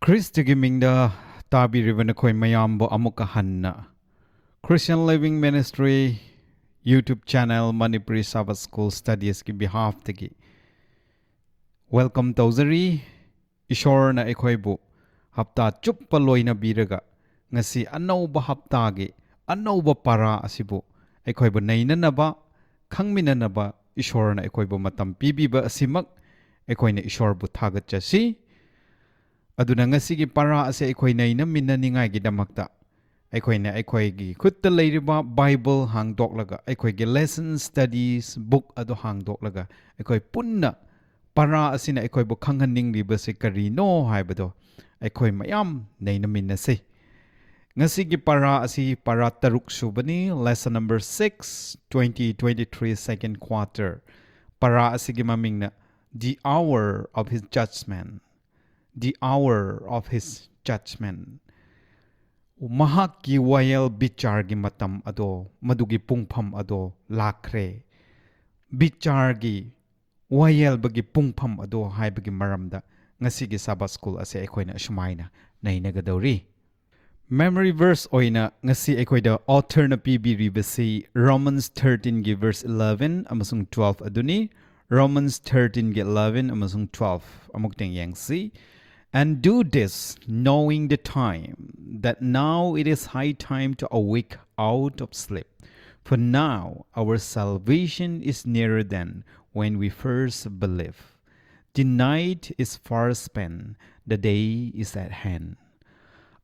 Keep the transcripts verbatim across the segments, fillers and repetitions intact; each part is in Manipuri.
ꯈ꯭ꯔꯤꯁꯇꯒꯤ ꯃꯤꯡꯗ ꯇꯥꯕꯤꯔꯤꯕ ꯅꯈꯣꯏ ꯃꯌꯥꯝꯕꯨ ꯑꯃꯨꯛꯀ ꯍꯟꯅ Christian Living Ministry YouTube channel Manipuri Sabbath School Studiesꯀꯤ behalfꯇꯒꯤ welcome ꯇꯧꯖꯔꯤ꯫ ꯏꯁꯣꯔꯅ ꯑꯩꯈꯣꯏꯕꯨ ꯍꯞꯇꯥ ꯆꯨꯞꯄ ꯂꯣꯏꯅꯕꯤꯔꯒ ꯉꯁꯤ ꯑꯅꯧꯕ ꯍꯞꯇꯥꯒꯤ ꯑꯅꯧꯕ ꯄꯔꯥ ꯑꯁꯤꯕꯨ ꯑꯩꯈꯣꯏꯕꯨ ꯅꯩꯅꯅꯕ, ꯈꯪꯃꯤꯟꯅꯅꯕ ꯏꯁꯣꯔꯅ ꯑꯩꯈꯣꯏꯕꯨ ꯃꯇꯝ ꯄꯤꯕꯤꯕ ꯑꯁꯤꯃꯛ ꯑꯩꯈꯣꯏꯅ ꯏꯁꯣꯔꯕꯨ ꯊꯥꯒꯠꯆꯁꯤ꯫ ꯑꯗꯨꯅ ꯉꯁꯤꯒꯤ ꯄꯔꯥ ꯑꯁꯤ ꯑꯩꯈꯣꯏ ꯅꯩꯅꯃꯤꯟꯅꯅꯤꯡꯉꯥꯏꯒꯤꯗꯃꯛꯇ ꯑꯩꯈꯣꯏꯅ ꯑꯩꯈꯣꯏꯒꯤ ꯈꯨꯠꯇ ꯂꯩꯔꯤꯕ Bible ꯍꯥꯡꯗꯣꯛꯂꯒ, ꯑꯩꯈꯣꯏꯒꯤ lesson studies book ꯑꯗꯨ ꯍꯥꯡꯗꯣꯛꯂꯒ, ꯑꯩꯈꯣꯏ ꯄꯨꯟꯅ ꯄꯔꯥ ꯑꯁꯤꯅ ꯑꯩꯈꯣꯏꯕꯨ ꯈꯪꯍꯟꯅꯤꯡꯂꯤꯕꯁꯤ ꯀꯔꯤꯅꯣ ꯍꯥꯏꯕꯗꯣ ꯑꯩꯈꯣꯏ ꯃꯌꯥꯝ ꯅꯩꯅꯃꯤꯟꯅꯁꯤ꯫ ꯉꯁꯤꯒꯤ ꯄꯔꯥ ꯑꯁꯤ ꯄꯔꯥ ꯇꯔꯨꯛ ꯁꯨꯕꯅꯤ, lesson number six, twenty twenty-three second quarter꯫ ꯄꯔꯥ ꯑꯁꯤꯒꯤ ꯃꯃꯤꯡꯅ The Hour of His Judgment, The Hour of His Judgment꯫ ꯃꯍꯥꯛꯀꯤ ꯋꯥꯌꯦꯜ ꯕꯤꯆꯥꯔꯒꯤ ꯃꯇꯝ ꯑꯗꯣ, ꯃꯗꯨꯒꯤ ꯄꯨꯡꯐꯝ ꯑꯗꯣ ꯂꯥꯛꯈ꯭ꯔꯦ꯫ ꯕꯤꯆꯥꯔꯒꯤ ꯋꯥꯌꯦꯜꯕꯒꯤ ꯄꯨꯡꯐꯝ ꯑꯗꯣ ꯍꯥꯏꯕꯒꯤ ꯃꯔꯝꯗ ꯉꯁꯤꯒꯤ Sabbath School ꯑꯁꯦ ꯑꯩꯈꯣꯏꯅ ꯑꯁꯨꯃꯥꯏꯅ ꯅꯩꯅꯒꯗꯧꯔꯤ꯫ Memory verse ꯑꯣꯏꯅ ꯉꯁꯤ ꯑꯩꯈꯣꯏꯗ authorꯅ ꯄꯤꯕꯤꯔꯤꯕꯁꯤ Romans thirteenꯒꯤ verse eleven ꯑꯃꯁꯨꯡ twelve ꯑꯗꯨꯅꯤ꯫ Romans thirteenꯒꯤ eleven ꯑꯃꯁꯨꯡ twelve ꯑꯃꯨꯛꯇꯪ ꯌꯦꯡꯁꯤ꯫ "And do this, knowing the time, that now it is high time to awake out of sleep. For now our salvation is nearer than when we first believed. The night is far spent, the day is at hand."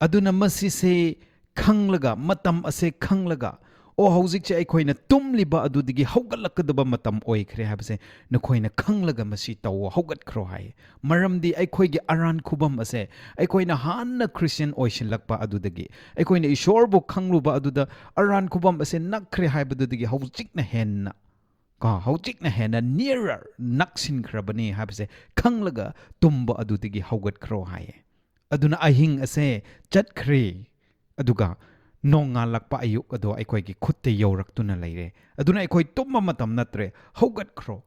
ꯑꯗꯨꯅ ꯃꯁꯤꯁꯦ ꯈꯪꯂꯒ, ꯃꯇꯝ ꯑꯁꯦ ꯈꯪꯂꯒ, "ꯑꯣ, ꯍꯧꯖꯤꯛꯁꯦ ꯑꯩꯈꯣꯏꯅ ꯇꯨꯝꯂꯤꯕ ꯑꯗꯨꯗꯒꯤ ꯍꯧꯒꯠꯂꯛꯀꯗꯕ ꯃꯇꯝ ꯑꯣꯏꯈ꯭ꯔꯦ ꯍꯥꯏꯕꯁꯦ ꯅꯈꯣꯏꯅ ꯈꯪꯂꯒ ꯃꯁꯤ ꯇꯧꯋꯣ, ꯍꯧꯒꯠꯈ꯭ꯔꯣ" ꯍꯥꯏ꯫ ꯃꯔꯝꯗꯤ ꯑꯩꯈꯣꯏꯒꯤ ꯑꯔꯥꯟ ꯈꯨꯕꯝ ꯑꯁꯦ, ꯑꯩꯈꯣꯏꯅ ꯍꯥꯟꯅ Christian ꯑꯣꯏꯁꯤꯜꯂꯛꯄ ꯑꯗꯨꯗꯒꯤ, ꯑꯩꯈꯣꯏꯅ ꯏꯁꯣꯔꯕꯨ ꯈꯪꯂꯨꯕ ꯑꯗꯨꯗ ꯑꯔꯥꯟ ꯈꯨꯕꯝ ꯑꯁꯦ ꯅꯛꯈ꯭ꯔꯦ ꯍꯥꯏꯕꯗꯨꯗꯒꯤ ꯍꯧꯖꯤꯛꯅ ꯍꯦꯟꯅ, ꯀꯣ, ꯍꯧꯖꯤꯛꯅ ꯍꯦꯟꯅ nearer, ꯅꯛꯁꯤꯟꯈ꯭ꯔꯕꯅꯤ ꯍꯥꯏꯕꯁꯦ ꯈꯪꯂꯒ ꯇꯨꯝꯕ ꯑꯗꯨꯗꯒꯤ ꯍꯧꯒꯠꯈ꯭ꯔꯣ ꯍꯥꯏꯌꯦ꯫ ꯑꯗꯨꯅ ꯑꯍꯤꯡ ꯑꯁꯦ ꯆꯠꯈ꯭ꯔꯦ, ꯑꯗꯨꯒ ꯅꯣꯡꯉꯥꯜꯂꯛꯄ ꯑꯌꯨꯛ ꯑꯗꯣ ꯑꯩꯈꯣꯏꯒꯤ ꯈꯨꯠꯇ ꯌꯧꯔꯛꯇꯨꯅ ꯂꯩꯔꯦ꯫ ꯑꯗꯨꯅ ꯑꯩꯈꯣꯏ ꯇꯨꯝꯕ ꯃꯇꯝ ꯅꯠꯇ꯭ꯔꯦ, ꯍꯧꯒꯠꯈ꯭ꯔꯣ꯫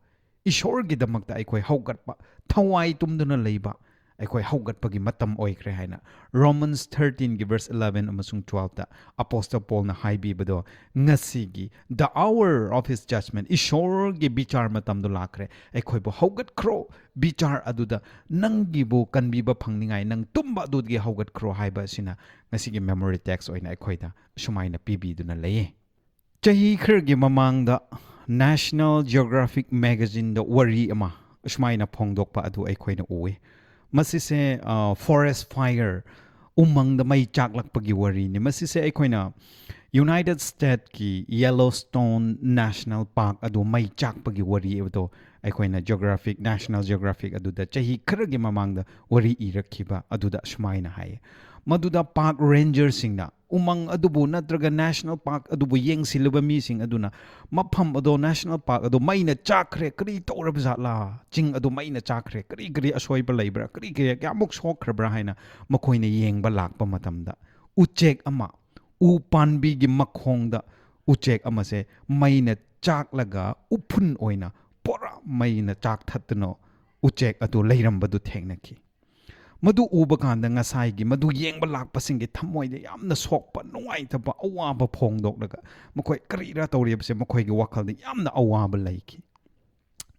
ꯏꯁꯣꯔꯒꯤꯗꯃꯛꯇ ꯑꯩꯈꯣꯏ ꯍꯧꯒꯠꯄ, ꯊꯋꯥꯏ ꯇꯨꯝꯗꯨꯅ ꯂꯩꯕ, ꯑꯩꯈꯣꯏ ꯍꯧꯒꯠꯄꯒꯤ ꯃꯇꯝ ꯑꯣꯏꯈ꯭ꯔꯦ ꯍꯥꯏꯅ Romans thirteen ꯒꯤ verse eleven ꯑꯃꯁꯨꯡ twelve ꯇ Apostle Paul ꯅ ꯍꯥꯏꯕꯤꯕꯗꯣ, ꯉꯁꯤꯒꯤ the hour of his judgment, ꯏꯁꯣꯔꯒꯤ ꯕꯤꯆꯥꯔ ꯃꯇꯝꯗꯣ ꯂꯥꯛꯈ꯭ꯔꯦ, ꯑꯩꯈꯣꯏꯕꯨ ꯍꯧꯒꯠꯈ꯭ꯔꯣ, ꯕꯤꯆꯥꯔ ꯑꯗꯨꯗ ꯅꯪꯒꯤꯕꯨ ꯀꯟꯕꯤꯕ ꯐꯪꯅꯤꯡꯉꯥꯏ ꯅꯪ ꯇꯨꯝꯕ ꯑꯗꯨꯗꯒꯤ ꯍꯧꯒꯠꯈ꯭ꯔꯣ ꯍꯥꯏꯕ ꯑꯁꯤꯅ ꯉꯁꯤꯒꯤ memory text ꯑꯣꯏꯅ ꯑꯩꯈꯣꯏꯗ ꯁꯨꯃꯥꯏꯅ ꯄꯤꯕꯤꯗꯨꯅ ꯂꯩꯌꯦ꯫ ꯆꯍꯤ ꯈꯔꯒꯤ ꯃꯃꯥꯡꯗ National Geographic magazine ꯗ ꯋꯥꯔꯤ ꯑꯃ ꯑꯁꯨꯃꯥꯏꯅ ꯐꯣꯡꯗꯣꯛꯄ ꯑꯗꯨ ꯑꯩꯈꯣꯏꯅ ꯎꯏ꯫ ꯃꯁꯤꯁꯦ, ꯑ, forest fire, ꯎꯃꯪꯗ ꯃꯩ ꯆꯥꯛꯂꯛꯄꯒꯤ ꯋꯥꯔꯤꯅꯤ꯫ ꯃꯁꯤꯁꯦ ꯑꯩꯈꯣꯏꯅ United States ꯀꯤ Yellowstone National Park ꯑꯗꯨ ꯃꯩ ꯆꯥꯛꯄꯒꯤ ꯋꯥꯔꯤ ꯑꯗꯣ ꯑꯩꯈꯣꯏꯅ Geographic, National Geographic ꯑꯗꯨꯗ ꯆꯍꯤ ꯈꯔꯒꯤ ꯃꯃꯥꯡꯗ ꯋꯥꯔꯤ ꯏꯔꯛꯈꯤꯕ ꯑꯗꯨꯗ ꯑꯁꯨꯃꯥꯏꯅ ꯍꯥꯏꯌꯦ꯫ ꯃꯗꯨꯗ park ranger ꯁꯤꯡꯅ ꯎꯃꯪ ꯑꯗꯨꯕꯨ ꯅꯠꯇ꯭ꯔꯒ national park ꯑꯗꯨꯕꯨ ꯌꯦꯡꯁꯤꯜꯂꯨꯕ ꯃꯤꯁꯤꯡ ꯑꯗꯨꯅ ꯃꯐꯝ ꯑꯗꯣ, national park ꯑꯗꯣ ꯃꯩꯅ ꯆꯥꯛꯈ꯭ꯔꯦ, ꯀꯔꯤ ꯇꯧꯔꯕ ꯖꯥꯠꯂꯥ? ꯆꯤꯡ ꯑꯗꯨ ꯃꯩꯅ ꯆꯥꯛꯈ꯭ꯔꯦ, ꯀꯔꯤ ꯀꯔꯤ ꯑꯁꯣꯏꯕ ꯂꯩꯕ꯭ꯔꯥ, ꯀꯔꯤ ꯀꯔꯤ ꯀꯌꯥꯃꯨꯛ ꯁꯣꯛꯈ꯭ꯔꯕ꯭ꯔꯥ ꯍꯥꯏꯅ ꯃꯈꯣꯏꯅ ꯌꯦꯡꯕ ꯂꯥꯛꯄ ꯃꯇꯝꯗ, ꯎꯆꯦꯛ ꯑꯃ, ꯎ ꯄꯥꯝꯕꯤꯒꯤ ꯃꯈꯣꯡꯗ ꯎꯆꯦꯛ ꯑꯃꯁꯦ ꯃꯩꯅ ꯆꯥꯛꯂꯒ ꯎꯐꯨꯟ ꯑꯣꯏꯅ ꯄꯨꯔꯥ ꯃꯩꯅ ꯆꯥꯛꯊꯠꯇꯨꯅ ꯎꯆꯦꯛ ꯑꯗꯨ ꯂꯩꯔꯝꯕꯗꯨ ꯊꯦꯡꯅꯈꯤ꯫ ꯃꯗꯨ ꯎꯕ ꯀꯥꯟꯗ ꯉꯁꯥꯏꯒꯤ ꯃꯗꯨ ꯌꯦꯡꯕ ꯂꯥꯛꯄꯁꯤꯡꯒꯤ ꯊꯃꯣꯏꯗ ꯌꯥꯝꯅ ꯁꯣꯛꯄ, ꯅꯨꯡꯉꯥꯏꯇꯕ, ꯑꯋꯥꯕ ꯐꯣꯡꯗꯣꯛꯂꯒ ꯃꯈꯣꯏ ꯀꯔꯤꯔꯥ ꯇꯧꯔꯤꯕꯁꯦ ꯃꯈꯣꯏꯒꯤ ꯋꯥꯈꯜꯗ ꯌꯥꯝꯅ ꯑꯋꯥꯕ ꯂꯩꯈꯤ꯫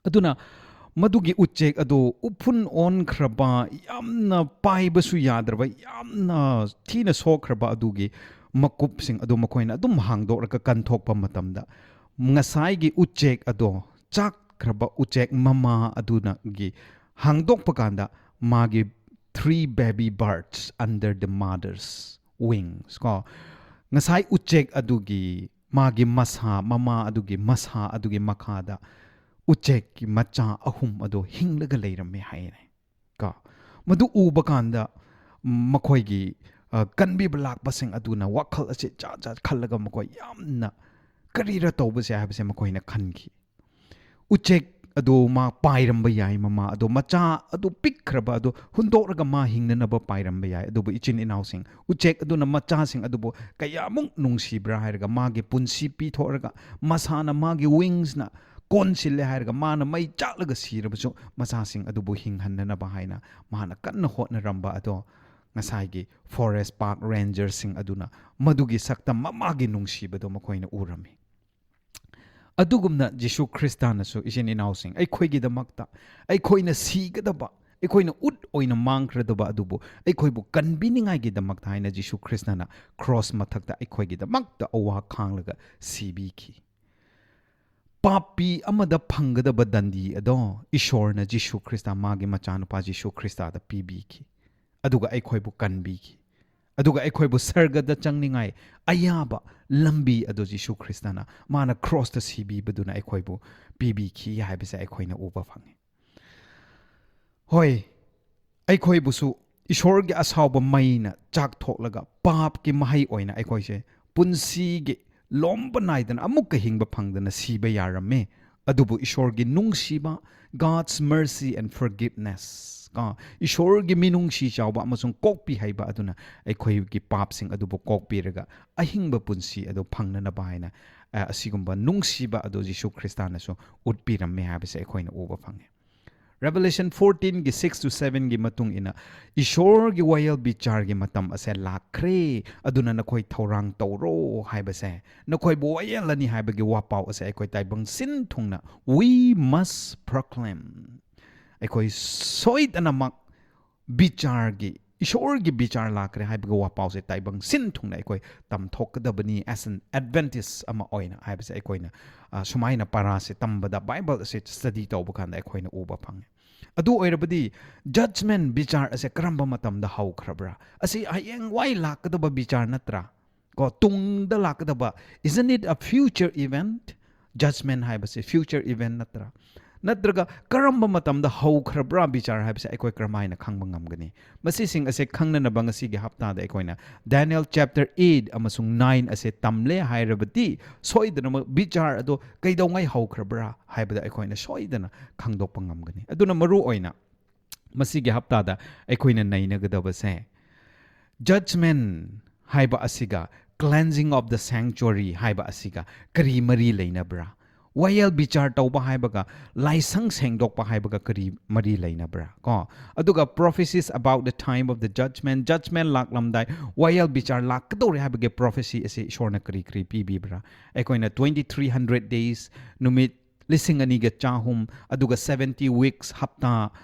ꯑꯗꯨꯅ ꯃꯗꯨꯒꯤ ꯎꯆꯦꯛ ꯑꯗꯨ ꯎꯐꯨꯟ ꯑꯣꯟꯈ꯭ꯔꯕ, ꯌꯥꯝꯅ ꯄꯥꯏꯕꯁꯨ ꯌꯥꯗ꯭ꯔꯕ, ꯌꯥꯝꯅ ꯊꯤꯅ ꯁꯣꯛꯈ꯭ꯔꯕ ꯑꯗꯨꯒꯤ ꯃꯀꯨꯞꯁꯤꯡ ꯑꯗꯨ ꯃꯈꯣꯏꯅ ꯑꯗꯨꯝ ꯍꯥꯡꯗꯣꯛꯂꯒ ꯀꯟꯊꯣꯛꯄ ꯃꯇꯝꯗ, ꯉꯁꯥꯏꯒꯤ ꯎꯆꯦꯛ ꯑꯗꯣ, ꯆꯥꯛꯈ꯭ꯔꯕ ꯎꯆꯦꯛ ꯃꯃꯥ ꯑꯗꯨꯅꯒꯤ ꯍꯥꯡꯗꯣꯛꯄ ꯀꯥꯟꯗ, ꯃꯥꯒꯤ three baby birds under the mother's wings ꯀꯣ, ꯉꯁꯥꯏ ꯎꯆꯦꯛ ꯑꯗꯨꯒꯤ ꯃꯥꯒꯤ ꯃꯁꯥ, ꯃꯃꯥ ꯑꯗꯨꯒꯤ ꯃꯁꯥ ꯑꯗꯨꯒꯤ ꯃꯈꯥꯗ ꯎꯆꯦꯛꯀꯤ ꯃꯆꯥ ꯑꯍꯨꯝ ꯑꯗꯨ ꯍꯤꯡꯂꯒ ꯂꯩꯔꯝꯃꯦ ꯍꯥꯏꯅꯦ꯫ ꯀꯣ, ꯃꯗꯨ ꯎꯕ ꯀꯥꯟꯗ ꯃꯈꯣꯏꯒꯤ, ꯑ, ꯀꯟꯕꯤꯕ ꯂꯥꯛꯄꯁꯤꯡ ꯑꯗꯨꯅ ꯋꯥꯈꯜ ꯑꯁꯤ ꯖꯥꯠ ꯖꯥꯠ ꯈꯜꯂꯒ ꯃꯈꯣꯏ ꯌꯥꯝꯅ ꯀꯔꯤꯔ ꯇꯧꯕꯁꯦ ꯍꯥꯏꯕꯁꯦ ꯃꯈꯣꯏꯅ ꯈꯟꯈꯤ꯫ ꯎꯆꯦꯛ ꯑꯗꯨ ꯃꯥ ꯄꯥꯏꯔꯝꯕ ꯌꯥꯏ, ꯃꯃꯥ ꯑꯗꯨ, ꯃꯆꯥ ꯑꯗꯨ ꯄꯤꯛꯈ꯭ꯔꯕ ꯑꯗꯨ ꯍꯨꯟꯗꯣꯛꯂꯒ ꯃꯥ ꯍꯤꯡꯅꯅꯕ ꯄꯥꯏꯔꯝꯕ ꯌꯥꯏ, ꯑꯗꯨꯕꯨ ꯏꯆꯤꯟ ꯏꯅꯥꯎꯁꯤꯡ, ꯎꯆꯦꯛ ꯑꯗꯨꯅ ꯃꯆꯥꯁꯤꯡ ꯑꯗꯨꯕꯨ ꯀꯌꯥꯃꯨꯛ ꯅꯨꯡꯁꯤꯕ꯭ꯔꯥ ꯍꯥꯏꯔꯒ, ꯃꯥꯒꯤ ꯄꯨꯟꯁꯤ ꯄꯤꯊꯣꯛꯂꯒ, ꯃꯁꯥꯅ, ꯃꯥꯒꯤ wingsꯅ ꯀꯣꯟꯁꯤꯜꯂꯦ ꯍꯥꯏꯔꯒ ꯃꯥꯅ ꯃꯩ ꯆꯥꯛꯂꯒ ꯁꯤꯔꯕꯁꯨ ꯃꯆꯥꯁꯤꯡ ꯑꯗꯨꯕꯨ ꯍꯤꯡꯍꯟꯅꯅꯕ ꯍꯥꯏꯅ ꯃꯥꯅ ꯀꯟꯅ ꯍꯣꯠꯅꯔꯝꯕ ꯑꯗꯣ ꯉꯁꯥꯏꯒꯤ ꯐꯣꯔꯦꯁ ꯄꯥꯔꯛ ꯔꯦꯟꯖꯔꯁꯤꯡ ꯑꯗꯨꯅ ꯃꯗꯨꯒꯤ ꯁꯛꯇꯝ ꯃꯃꯥꯒꯤ ꯅꯨꯡꯁꯤꯕꯗꯣ ꯃꯈꯣꯏꯅ ꯎꯔꯝꯃꯤ꯫ ꯑꯗꯨꯒꯨꯝꯅ ꯖꯤꯁꯨ ꯈ꯭ꯔꯤꯁꯇꯅꯁꯨ ꯏꯆꯤꯟ ꯏꯅꯥꯎꯁꯤꯡ ꯑꯩꯈꯣꯏꯒꯤꯗꯃꯛꯇ ꯑꯩꯈꯣꯏꯅ ꯁꯤꯒꯗꯕ, ꯑꯩꯈꯣꯏꯅ ꯎꯠ ꯑꯣꯏꯅ ꯃꯥꯡꯈ꯭ꯔꯗꯕ ꯑꯗꯨꯕꯨ ꯑꯩꯈꯣꯏꯕꯨ ꯀꯟꯕꯤꯅꯤꯡꯉꯥꯏꯒꯤꯗꯃꯛꯇ ꯍꯥꯏꯅ ꯖꯤꯁꯨ ꯈ꯭ꯔꯤꯁꯇꯅ ꯀ꯭ꯔꯣꯁ ꯃꯊꯛꯇ ꯑꯩꯈꯣꯏꯒꯤꯗꯃꯛꯇ ꯑꯋꯥ ꯈꯥꯡꯂꯒ ꯁꯤꯕꯤꯈꯤ꯫ ꯄꯥꯄꯤ ꯑꯃꯗ ꯐꯪꯒꯗꯕ ꯗꯟꯗꯤ ꯑꯗꯣ ꯏꯁꯣꯔꯅ ꯖꯤꯁꯨ ꯈ꯭ꯔꯤꯁꯇ, ꯃꯥꯒꯤ ꯃꯆꯥꯅꯨꯄꯥ ꯖꯤꯁꯨ ꯈ꯭ꯔꯤꯁꯇꯗ ꯄꯤꯕꯤꯈꯤ꯫ ꯑꯗꯨꯒ ꯑꯩꯈꯣꯏꯕꯨ ꯀꯟꯕꯤꯈꯤ꯫ ꯑꯗꯨꯒ ꯑꯩꯈꯣꯏꯕꯨ ꯁꯔꯒꯗ ꯆꯪꯅꯤꯡꯉꯥꯏ ꯑꯌꯥꯕ ꯂꯝꯕꯤ ꯑꯗꯨ ꯖꯤꯁꯨ ꯈ꯭ꯔꯤꯁꯇꯅ ꯃꯥꯅ ꯀ꯭ꯔꯣꯁꯇ ꯁꯤꯕꯤꯕꯗꯨꯅ ꯑꯩꯈꯣꯏꯕꯨ ꯄꯤꯕꯤꯈꯤ ꯍꯥꯏꯕꯁꯦ ꯑꯩꯈꯣꯏꯅ ꯎꯕ ꯐꯪꯉꯤ꯫ ꯍꯣꯏ, ꯑꯩꯈꯣꯏꯕꯨꯁꯨ ꯏꯁꯣꯔꯒꯤ ꯑꯁꯥꯎꯕ ꯃꯩꯅ ꯆꯥꯛꯊꯣꯛꯂꯒ ꯄꯥꯞꯀꯤ ꯃꯍꯩ ꯑꯣꯏꯅ ꯑꯩꯈꯣꯏꯁꯦ ꯄꯨꯟꯁꯤꯒꯤ ꯂꯣꯝꯕ ꯅꯥꯏꯗꯅ ꯑꯃꯨꯛꯀ ꯍꯤꯡꯕ ꯐꯪꯗꯅ ꯁꯤꯕ ꯌꯥꯔꯝꯃꯦ꯫ ꯑꯗꯨꯕꯨ ꯏꯁꯣꯔꯒꯤ ꯅꯨꯡꯁꯤꯕ, God's mercy and forgiveness, ꯀꯣ, ꯏꯁꯣꯔꯒꯤ ꯃꯤꯅꯨꯡꯁꯤ ꯆꯥꯎꯕ ꯑꯃꯁꯨꯡ ꯀꯣꯛꯄꯤ ꯍꯩꯕ ꯑꯗꯨꯅ ꯑꯩꯈꯣꯏꯒꯤ ꯄꯥꯞꯁꯤꯡ ꯑꯗꯨꯕꯨ ꯀꯣꯛꯄꯤꯔꯒ ꯑꯍꯤꯡꯕ ꯄꯨꯟꯁꯤ ꯑꯗꯨ ꯐꯪꯅꯅꯕ ꯍꯥꯏꯅ, ꯑ, ꯑꯁꯤꯒꯨꯝꯕ ꯅꯨꯡꯁꯤꯕ ꯑꯗꯨ ꯖꯤꯁꯨ ꯈ꯭ꯔꯤꯁꯇꯅꯁꯨ ꯎꯠꯄꯤꯔꯝꯃꯦ ꯍꯥꯏꯕꯁꯦ ꯑꯩꯈꯣꯏꯅ ꯎꯕ ꯐꯪꯉꯦ꯫ Revelation fourteen ꯒꯤ six to seven ꯒꯤ ꯃꯇꯨꯡ ꯏꯟꯅ ꯏꯁꯣꯔꯒꯤ ꯋꯥꯌꯦꯜ ꯕꯤꯆꯥꯔꯒꯤ ꯃꯇꯝ ꯑꯁꯦ ꯂꯥꯛꯈ꯭ꯔꯦ, ꯑꯗꯨꯅ ꯅꯈꯣꯏ ꯊꯧꯔꯥꯡ ꯇꯧꯔꯣ ꯍꯥꯏꯕꯁꯦ, ꯅꯈꯣꯏꯕꯨ ꯋꯥꯌꯦꯜꯂꯅꯤ ꯍꯥꯏꯕꯒꯤ ꯋꯥꯄꯥꯎ ꯑꯁꯦ ꯑꯩꯈꯣꯏ ꯇꯥꯏꯕꯪ ꯁꯤꯟ ꯊꯨꯡꯅ we must proclaim꯫ ꯑꯩꯈꯣꯏ ꯁꯣꯏꯗꯅꯃꯛ ꯕꯤꯆꯥꯔꯒꯤ, ꯏꯁꯣꯔꯒꯤ ꯕꯤꯆꯥꯔ ꯂꯥꯛꯈ꯭ꯔꯦ ꯍꯥꯏꯕꯒꯤ ꯋꯥꯄꯥꯎꯁꯦ ꯇꯥꯏꯕꯪ ꯁꯤꯟ ꯊꯨꯡꯅ ꯑꯩꯈꯣꯏ ꯇꯝꯊꯣꯛꯀꯗꯕꯅꯤ, as an Adventist ꯑꯃ ꯑꯣꯏꯅ ꯍꯥꯏꯕꯁꯦ ꯑꯩꯈꯣꯏꯅ, ꯑ, ꯁꯨꯃꯥꯏꯅ ꯄꯔꯥꯁꯦ ꯇꯝꯕꯗ, ꯕꯥꯏꯕꯜ ꯑꯁꯦ ꯁ꯭ꯇꯗꯤ ꯇꯧꯕ ꯀꯥꯟꯗ ꯑꯩꯈꯣꯏꯅ ꯎꯕ ꯐꯪꯉꯦ꯫ ꯑꯗꯨ ꯑꯣꯏꯔꯕꯗꯤ ꯖꯖꯃꯦꯟ ꯕꯤꯆꯥꯔ ꯑꯁꯦ ꯀꯔꯝꯕ ꯃꯇꯝꯗ ꯍꯧꯈ꯭ꯔꯕ꯭ꯔꯥ? ꯑꯁꯤ ꯍꯌꯦꯡꯋꯥꯏ ꯂꯥꯛꯀꯗꯕ ꯕꯤꯆꯥꯔ ꯅꯠꯇ꯭ꯔꯥ? ꯀꯣ, ꯇꯨꯡꯗ ꯂꯥꯛꯀꯗꯕ, isn't it a future event? ꯖꯖꯃꯦꯟ ꯍꯥꯏꯕꯁꯦ ꯐ꯭ꯌꯨꯆꯔ ꯏꯚꯦꯟ ꯅꯠꯇ꯭ꯔꯥ? ꯅꯠꯇ꯭ꯔꯒ ꯀꯔꯝꯕ ꯃꯇꯝꯗ ꯍꯧꯈ꯭ꯔꯕ꯭ꯔꯥ ꯕꯤꯆꯥꯔ ꯍꯥꯏꯕꯁꯦ ꯑꯩꯈꯣꯏ ꯀꯔꯝꯍꯥꯏꯅ ꯈꯪꯕ ꯉꯝꯒꯅꯤ? ꯃꯁꯤꯁꯤꯡ ꯑꯁꯦ ꯈꯪꯅꯅꯕ ꯉꯁꯤꯒꯤ ꯍꯞꯇꯥꯗ ꯑꯩꯈꯣꯏꯅ Daniel chapter eight ꯑꯃꯁꯨꯡ nine ꯑꯁꯦ ꯇꯝꯂꯦ ꯍꯥꯏꯔꯕꯗꯤ ꯁꯣꯏꯗꯅꯃꯛ ꯕꯤꯆꯥꯔ ꯑꯗꯣ ꯀꯩꯗꯧꯉꯩ ꯍꯧꯈ꯭ꯔꯕ꯭ꯔꯥ ꯍꯥꯏꯕꯗ ꯑꯩꯈꯣꯏꯅ ꯁꯣꯏꯗꯅ ꯈꯪꯗꯣꯛꯄ ꯉꯝꯒꯅꯤ꯫ ꯑꯗꯨꯅ ꯃꯔꯨ ꯑꯣꯏꯅ ꯃꯁꯤꯒꯤ ꯍꯞꯇꯥꯗ ꯑꯩꯈꯣꯏꯅ ꯅꯩꯅꯒꯗꯕꯁꯦ, ꯖꯖꯃꯦꯟ ꯍꯥꯏꯕ ꯑꯁꯤꯒ cleansing of the sanctuary ꯍꯥꯏꯕ ꯑꯁꯤꯒ ꯀꯔꯤ ꯃꯔꯤ ꯂꯩꯅꯕ꯭ꯔꯥ? ꯋꯥꯌꯦꯜ ꯕꯤꯆꯥꯔ ꯇꯧꯕ ꯍꯥꯏꯕꯒ ꯂꯥꯏꯁꯪ ꯁꯦꯡꯗꯣꯛꯄ ꯍꯥꯏꯕꯒ ꯀꯔꯤ ꯃꯔꯤ ꯂꯩꯅꯕ꯭ꯔꯥ? ꯀꯣ, ꯑꯗꯨꯒ prophecies about the time of the judgment, judgment ꯂꯥꯛꯂꯝꯗꯥꯏ, ꯋꯥꯌꯦꯜ ꯕꯤꯆꯥꯔ ꯂꯥꯛꯀꯗꯧꯔꯦ ꯍꯥꯏꯕꯒꯤ prophecy ꯑꯁꯤ ꯏꯁꯣꯔꯅ ꯀꯔꯤ ꯀꯔꯤ ꯄꯤꯕꯤꯕ꯭ꯔꯥ? ꯑꯩꯈꯣꯏꯅ twenty three hundred days, ꯅꯨꯃꯤꯠ ꯂꯤꯁꯤꯡ ꯑꯅꯤꯒ ꯆꯍꯨꯝ, ꯑꯗꯨꯒ seventy weeks, ꯍꯞꯇꯥ,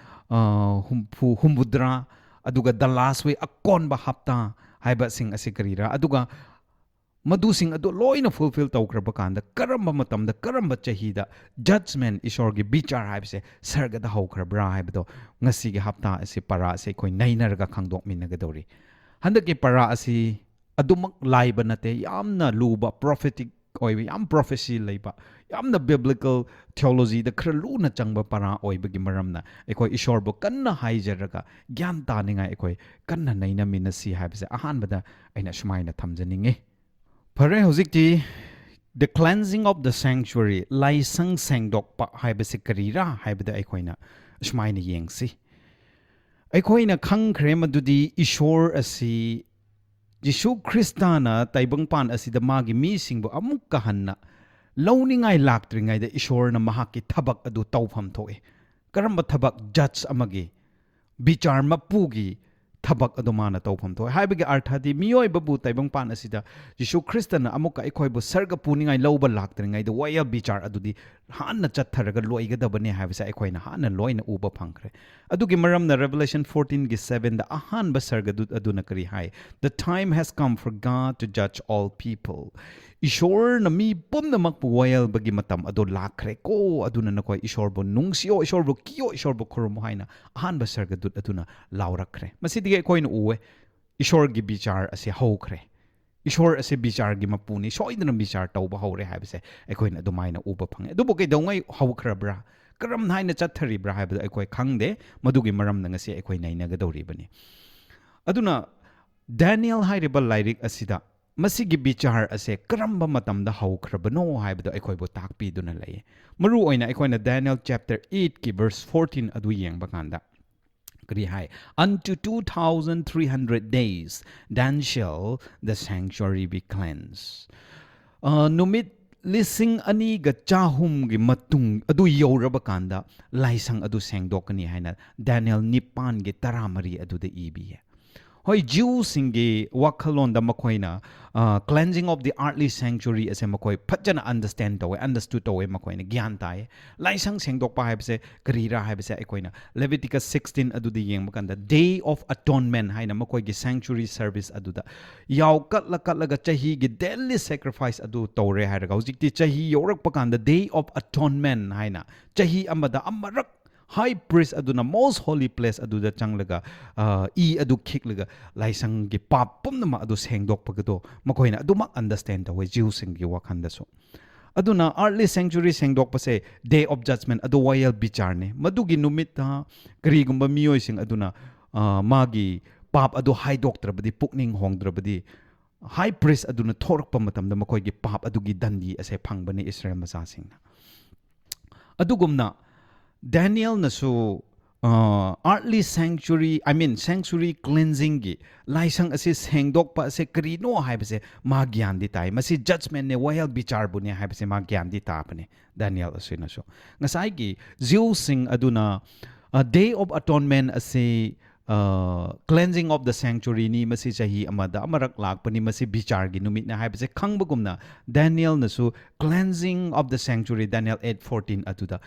ꯑ, ꯍꯨꯝꯐꯨ, ꯍꯨꯝꯐꯨꯇꯔꯥ, ꯑꯗꯨꯒ the last week, ꯑꯀꯣꯟꯕ ꯍꯞꯇꯥ ꯍꯥꯏꯕꯁꯤꯡ ꯑꯁꯤ ꯀꯔꯤꯔꯥ? ꯑꯗꯨꯒ ꯃꯗꯨꯁꯤꯡ ꯑꯗꯨ ꯂꯣꯏꯅ fulfill ꯇꯧꯈ꯭ꯔꯕ ꯀꯥꯟꯗ ꯀꯔꯝꯕ ꯃꯇꯝꯗ, ꯀꯔꯝꯕ ꯆꯍꯤꯗ judgment, ꯏꯁꯣꯔꯒꯤ ꯕꯤꯆꯥꯔ ꯍꯥꯏꯕꯁꯦ ꯁꯔꯒꯗ ꯍꯧꯈ꯭ꯔꯕ꯭ꯔꯥ ꯍꯥꯏꯕꯗꯣ ꯉꯁꯤꯒꯤ ꯍꯞꯇꯥ ꯑꯁꯤ ꯄꯔꯥ ꯑꯁꯤ ꯑꯩꯈꯣꯏ ꯅꯩꯅꯔꯒ ꯈꯪꯗꯣꯛꯃꯤꯟꯅꯒꯗꯧꯔꯤ꯫ ꯍꯟꯗꯛꯀꯤ ꯄꯔꯥ ꯑꯁꯤ ꯑꯗꯨꯃꯛ ꯂꯥꯏꯕ ꯅꯠꯇꯦ, ꯌꯥꯝꯅ ꯂꯨꯕ, prophetic ꯑꯣꯏꯕ, ꯌꯥꯝ prophecy ꯂꯩꯕ, ꯌꯥꯝꯅ biblical theologyꯗ ꯈꯔ ꯂꯨꯅ ꯆꯪꯕ ꯄꯔꯥ ꯑꯣꯏꯕꯒꯤ ꯃꯔꯝꯅ ꯑꯩꯈꯣꯏ ꯏꯁꯣꯔꯕꯨ ꯀꯟꯅ ꯍꯥꯏꯖꯔꯒ ꯒ꯭ꯌꯥꯟ ꯇꯥꯅꯤꯡꯉꯥꯏ ꯑꯩꯈꯣꯏ ꯀꯟꯅ ꯅꯩꯅꯃꯤꯟꯅꯁꯤ ꯍꯥꯏꯕꯁꯦ ꯑꯍꯥꯟꯕꯗ ꯑꯩꯅ ꯁꯨꯃꯥꯏꯅ ꯊꯝꯖꯅꯤꯡꯉꯤ꯫ ꯐꯔꯦ, ꯍꯧꯖꯤꯛꯇꯤ the cleansing of the sanctuary, ꯂꯥꯏꯁꯪ ꯁꯦꯡꯗꯣꯛꯄ ꯍꯥꯏꯕꯁꯤ ꯀꯔꯤꯔꯥ ꯍꯥꯏꯕꯗ ꯑꯩꯈꯣꯏꯅ ꯑꯁꯨꯃꯥꯏꯅ ꯌꯦꯡꯁꯤ꯫ ꯑꯩꯈꯣꯏꯅ ꯈꯪꯈ꯭ꯔꯦ ꯃꯗꯨꯗꯤ ꯏꯁꯣꯔ ꯑꯁꯤ ꯖꯤꯁꯨ ꯈ꯭ꯔꯤꯁꯇꯅ ꯇꯥꯏꯕꯪꯄꯥꯟ ꯑꯁꯤꯗ ꯃꯥꯒꯤ ꯃꯤꯁꯤꯡꯕꯨ ꯑꯃꯨꯛꯀ ꯍꯟꯅ ꯂꯧꯅꯤꯡꯉꯥꯏ ꯂꯥꯛꯇ꯭ꯔꯤꯉꯩꯗ ꯏꯁꯣꯔꯅ ꯃꯍꯥꯛꯀꯤ ꯊꯕꯛ ꯑꯗꯨ ꯇꯧꯐꯝ ꯊꯣꯛꯏ꯫ ꯀꯔꯝꯕ ꯊꯕꯛ? Judge ꯑꯃꯒꯤ, ꯕꯤꯆꯥꯔ ꯃꯄꯨꯒꯤ ꯊꯕꯛ ꯑꯗꯨ ꯃꯥꯅ ꯇꯧꯐꯝ ꯊꯣꯛꯏ꯫ ꯍꯥꯏꯕꯒꯤ ꯑꯔꯊꯗꯤ ꯃꯤꯑꯣꯏꯕꯕꯨ ꯇꯥꯏꯕꯪꯄꯥꯟ ꯑꯁꯤꯗ ꯖꯤꯁꯨ ꯈ꯭ꯔꯤꯁꯇꯅ ꯑꯃꯨꯛꯀ ꯑꯩꯈꯣꯏꯕꯨ ꯁꯔꯒ ꯄꯨꯅꯤꯡꯉꯥꯏ ꯂꯧꯕ ꯂꯥꯛꯇ꯭ꯔꯤꯉꯩꯗ ꯋꯥꯌꯦꯜ ꯕꯤꯆꯥꯔ ꯑꯗꯨꯗꯤ ꯍꯥꯟꯅ ꯆꯠꯊꯔꯒ ꯂꯣꯏꯒꯗꯕꯅꯤ ꯍꯥꯏꯕꯁꯦ ꯑꯩꯈꯣꯏꯅ ꯍꯥꯟꯅ ꯂꯣꯏꯅ ꯎꯕ ꯐꯪꯈ꯭ꯔꯦ꯫ ꯑꯗꯨꯒꯤ ꯃꯔꯝꯅ Revelation fourteenꯒꯤ sevenꯗ ꯑꯍꯥꯟꯕ ꯁꯔꯒꯗꯨꯠ ꯑꯗꯨꯅ ꯀꯔꯤ ꯍꯥꯏ? "The time has come for God to judge all people." ꯏꯁꯣꯔꯅ ꯃꯤ ꯄꯨꯝꯅꯃꯛꯄꯨ ꯋꯥꯌꯦꯜꯕꯒꯤ ꯃꯇꯝ ꯑꯗꯨ ꯂꯥꯛꯈ꯭ꯔꯦ ꯀꯣ, ꯑꯗꯨꯅ ꯅꯈꯣꯏ ꯏꯁꯣꯔꯕꯨ ꯅꯨꯡꯁꯤꯌꯣ, ꯏꯁꯣꯔꯕꯨ ꯀꯤꯌꯣ, ꯏꯁꯣꯔꯕꯨ ꯈꯨꯔꯨꯝꯃꯣ ꯍꯥꯏꯅ ꯑꯍꯥꯟꯕ ꯁꯔꯒꯗꯨꯠ ꯑꯗꯨꯅ ꯂꯥꯎꯔꯛꯈ꯭ꯔꯦ꯫ ꯃꯁꯤꯗꯒꯤ ꯑꯩꯈꯣꯏꯅ ꯎꯋꯦ, ꯏꯁꯣꯔꯒꯤ ꯕꯤꯆꯥꯔ ꯑꯁꯤ ꯍꯧꯈ꯭ꯔꯦ꯫ ꯏꯁꯣꯔ ꯑꯁꯤ ꯕꯤꯆꯥꯔꯒꯤ ꯃꯄꯨꯅꯤ, ꯁꯣꯏꯗꯅ ꯕꯤꯆꯥꯔ ꯇꯧꯕ ꯍꯧꯔꯦ ꯍꯥꯏꯕꯁꯦ ꯑꯩꯈꯣꯏꯅ ꯑꯗꯨꯃꯥꯏꯅ ꯎꯕ ꯐꯪꯉꯦ꯫ ꯑꯗꯨꯕꯨ ꯀꯩꯗꯧꯉꯩ ꯍꯧꯈ꯭ꯔꯕ꯭ꯔꯥ, ꯀꯔꯝ ꯍꯥꯏꯅ ꯆꯠꯊꯔꯤꯕ꯭ꯔꯥ ꯍꯥꯏꯕꯗꯨ ꯑꯩꯈꯣꯏ ꯈꯪꯗꯦ꯫ ꯃꯗꯨꯒꯤ ꯃꯔꯝꯅ ꯉꯁꯤ ꯑꯩꯈꯣꯏ ꯅꯩꯅꯒꯗꯧꯔꯤꯕꯅꯤ꯫ ꯑꯗꯨꯅ ꯗꯥꯅꯤꯌꯦꯜ ꯍꯥꯏꯔꯤꯕ ꯂꯥꯏꯔꯤꯛ ꯑꯁꯤꯗ ꯃꯁꯤꯒꯤ ꯕꯤꯆꯥꯔ ꯑꯁꯦ ꯀꯔꯝꯕ ꯃꯇꯝꯗ ꯍꯧꯈ꯭ꯔꯕꯅꯣ ꯍꯥꯏꯕꯗꯨ ꯑꯩꯈꯣꯏꯕꯨ ꯇꯥꯛꯄꯤꯗꯨꯅ ꯂꯩ꯫ ꯃꯔꯨ ꯑꯣꯏꯅ ꯑꯩꯈꯣꯏꯅ Daniel chapter eightꯀꯤ verse fourteen ꯑꯗꯨ ꯌꯦꯡꯕ ꯀꯥꯟꯗ ꯀꯔꯤ ꯍꯥꯏ? "Unto two thousand three hundred days, then shall the sanctuary be cleansed." ꯑ, ꯅꯨꯃꯤꯠ ꯂꯤꯁꯤꯡ ꯑꯅꯤꯒ ꯆꯍꯨꯝꯒꯤ ꯃꯇꯨꯡ ꯑꯗꯨ ꯌꯧꯔꯕ ꯀꯥꯟꯗ ꯂꯥꯏꯁꯪ ꯑꯗꯨ ꯁꯦꯡꯗꯣꯛꯀꯅꯤ ꯍꯥꯏꯅ ꯗꯥꯅꯤꯌꯦꯜ ꯅꯤꯄꯥꯟꯒꯤ ꯇꯔꯥꯃꯔꯤ ꯑꯗꯨꯗ ꯏꯕꯤꯌꯦ꯫ ꯍꯣꯏ, ꯖ꯭ꯌꯨꯁꯤꯡꯒꯤ ꯋꯥꯈꯜꯂꯣꯟꯗ ꯃꯈꯣꯏꯅ, ꯑ, cleansing of the earthly sanctuary ꯑꯁꯦ ꯃꯈꯣꯏ ꯐꯖꯅ understand ꯇꯧꯋꯦ, understood ꯇꯧꯋꯦ, ꯃꯈꯣꯏꯅ ꯒ꯭ꯌꯥꯟ ꯇꯥꯏꯌꯦ꯫ ꯂꯥꯏꯁꯪ ꯁꯦꯡꯗꯣꯛꯄ ꯍꯥꯏꯕꯁꯦ ꯀꯔꯤꯔꯥ ꯍꯥꯏꯕꯁꯦ ꯑꯩꯈꯣꯏꯅ Leviticus sixteen ꯑꯗꯨꯗ ꯌꯦꯡꯕ ꯀꯥꯟꯗ Day of Atonement ꯍꯥꯏꯅ ꯃꯈꯣꯏꯒꯤ sanctuary service ꯑꯗꯨꯗ ꯌꯥꯎ ꯀꯠꯂ ꯀꯠꯂꯒ ꯆꯍꯤꯒꯤ daily sacrifice ꯑꯗꯨ ꯇꯧꯔꯦ ꯍꯥꯏꯔꯒ, ꯍꯧꯖꯤꯛꯇꯤ ꯆꯍꯤ ꯌꯧꯔꯛꯄ ꯀꯥꯟꯗ Day of Atonement ꯍꯥꯏꯅ ꯆꯍꯤ ꯑꯃꯗ ꯑꯃꯔꯛ high priest ꯑꯗꯨꯅ most holy place ꯑꯗꯨꯗ ꯆꯪꯂꯒ, ꯑ, ꯏ ꯑꯗꯨ ꯈꯤꯛꯂꯒ ꯂꯥꯏꯁꯪꯒꯤ ꯄꯥꯞ ꯄꯨꯝꯅꯃꯛ ꯑꯗꯨ ꯁꯦꯡꯗꯣꯛꯄꯒꯗꯣ ꯃꯈꯣꯏꯅ ꯑꯗꯨꯃꯛ understand ꯇꯧꯋꯦ, ꯖ꯭ꯌꯨꯁꯤꯡꯒꯤ ꯋꯥꯈꯜꯗꯁꯨ꯫ ꯑꯗꯨꯅ earthly sanctuary ꯁꯦꯡꯗꯣꯛꯄꯁꯦ Day of Judgment, ꯑꯗꯨ ꯋꯥꯌꯦꯜ ꯕꯤꯆꯥꯔꯅꯦ꯫ ꯃꯗꯨꯒꯤ ꯅꯨꯃꯤꯠꯇ ꯀꯔꯤꯒꯨꯝꯕ ꯃꯤꯑꯣꯏꯁꯤꯡ ꯑꯗꯨꯅ, ꯑ, ꯃꯥꯒꯤ ꯄꯥꯞ ꯑꯗꯨ ꯍꯥꯏꯗꯣꯛꯇ꯭ꯔꯕꯗꯤ, ꯄꯨꯛꯅꯤꯡ ꯍꯣꯡꯗ꯭ꯔꯕꯗꯤ, high priest ꯑꯗꯨꯅ ꯊꯣꯔꯛꯄ ꯃꯇꯝꯗ ꯃꯈꯣꯏꯒꯤ ꯄꯥꯞ ꯑꯗꯨꯒꯤ ꯗꯟꯗꯤ ꯑꯁꯦ ꯐꯪꯕꯅꯤ ꯏꯁꯔꯥꯌꯦꯜ ꯃꯆꯥꯁꯤꯡꯅ꯫ ꯑꯗꯨꯒꯨꯝꯅ ꯗꯥꯅꯤꯌꯦꯜꯅꯁꯨ, ꯑ, earthly sanctuary, I mean, sanctuary cleansingꯒꯤ, ꯂꯥꯏꯁꯪ ꯑꯁꯤ ꯁꯦꯡꯗꯣꯛꯄ ꯑꯁꯦ ꯀꯔꯤꯅꯣ ꯍꯥꯏꯕꯁꯦ ꯃꯥ ꯒ꯭ꯌꯥꯟꯗꯤ ꯇꯥꯏ꯫ ꯃꯁꯤ judgmentꯅꯦ, ꯋꯥꯌꯦꯜ ꯕꯤꯆꯥꯔꯕꯨꯅꯦ ꯍꯥꯏꯕꯁꯦ ꯃꯥ ꯒ꯭ꯌꯥꯟꯗꯤ ꯇꯥꯕꯅꯦ, ꯗꯥꯅꯤꯌꯦꯜ ꯑꯁꯤꯅꯁꯨ꯫ ꯉꯁꯥꯏꯒꯤ ꯖ꯭ꯌꯨꯁꯤꯡ ꯑꯗꯨꯅ, ꯑ, Day of Atonement ꯑꯁꯤ, ꯑ, cleansing of the sanctuaryꯅꯤ, ꯃꯁꯤ ꯆꯍꯤ ꯑꯃꯗ ꯑꯃꯔꯛ ꯂꯥꯛꯄꯅꯤ, ꯃꯁꯤ ꯕꯤꯆꯥꯔꯒꯤ ꯅꯨꯃꯤꯠꯅ ꯍꯥꯏꯕꯁꯦ ꯈꯪꯕꯒꯨꯝꯅ, ꯗꯥꯅꯤꯌꯦꯜꯅꯁꯨ cleansing of the sanctuary, Daniel eight fourteen ꯑꯗꯨꯗ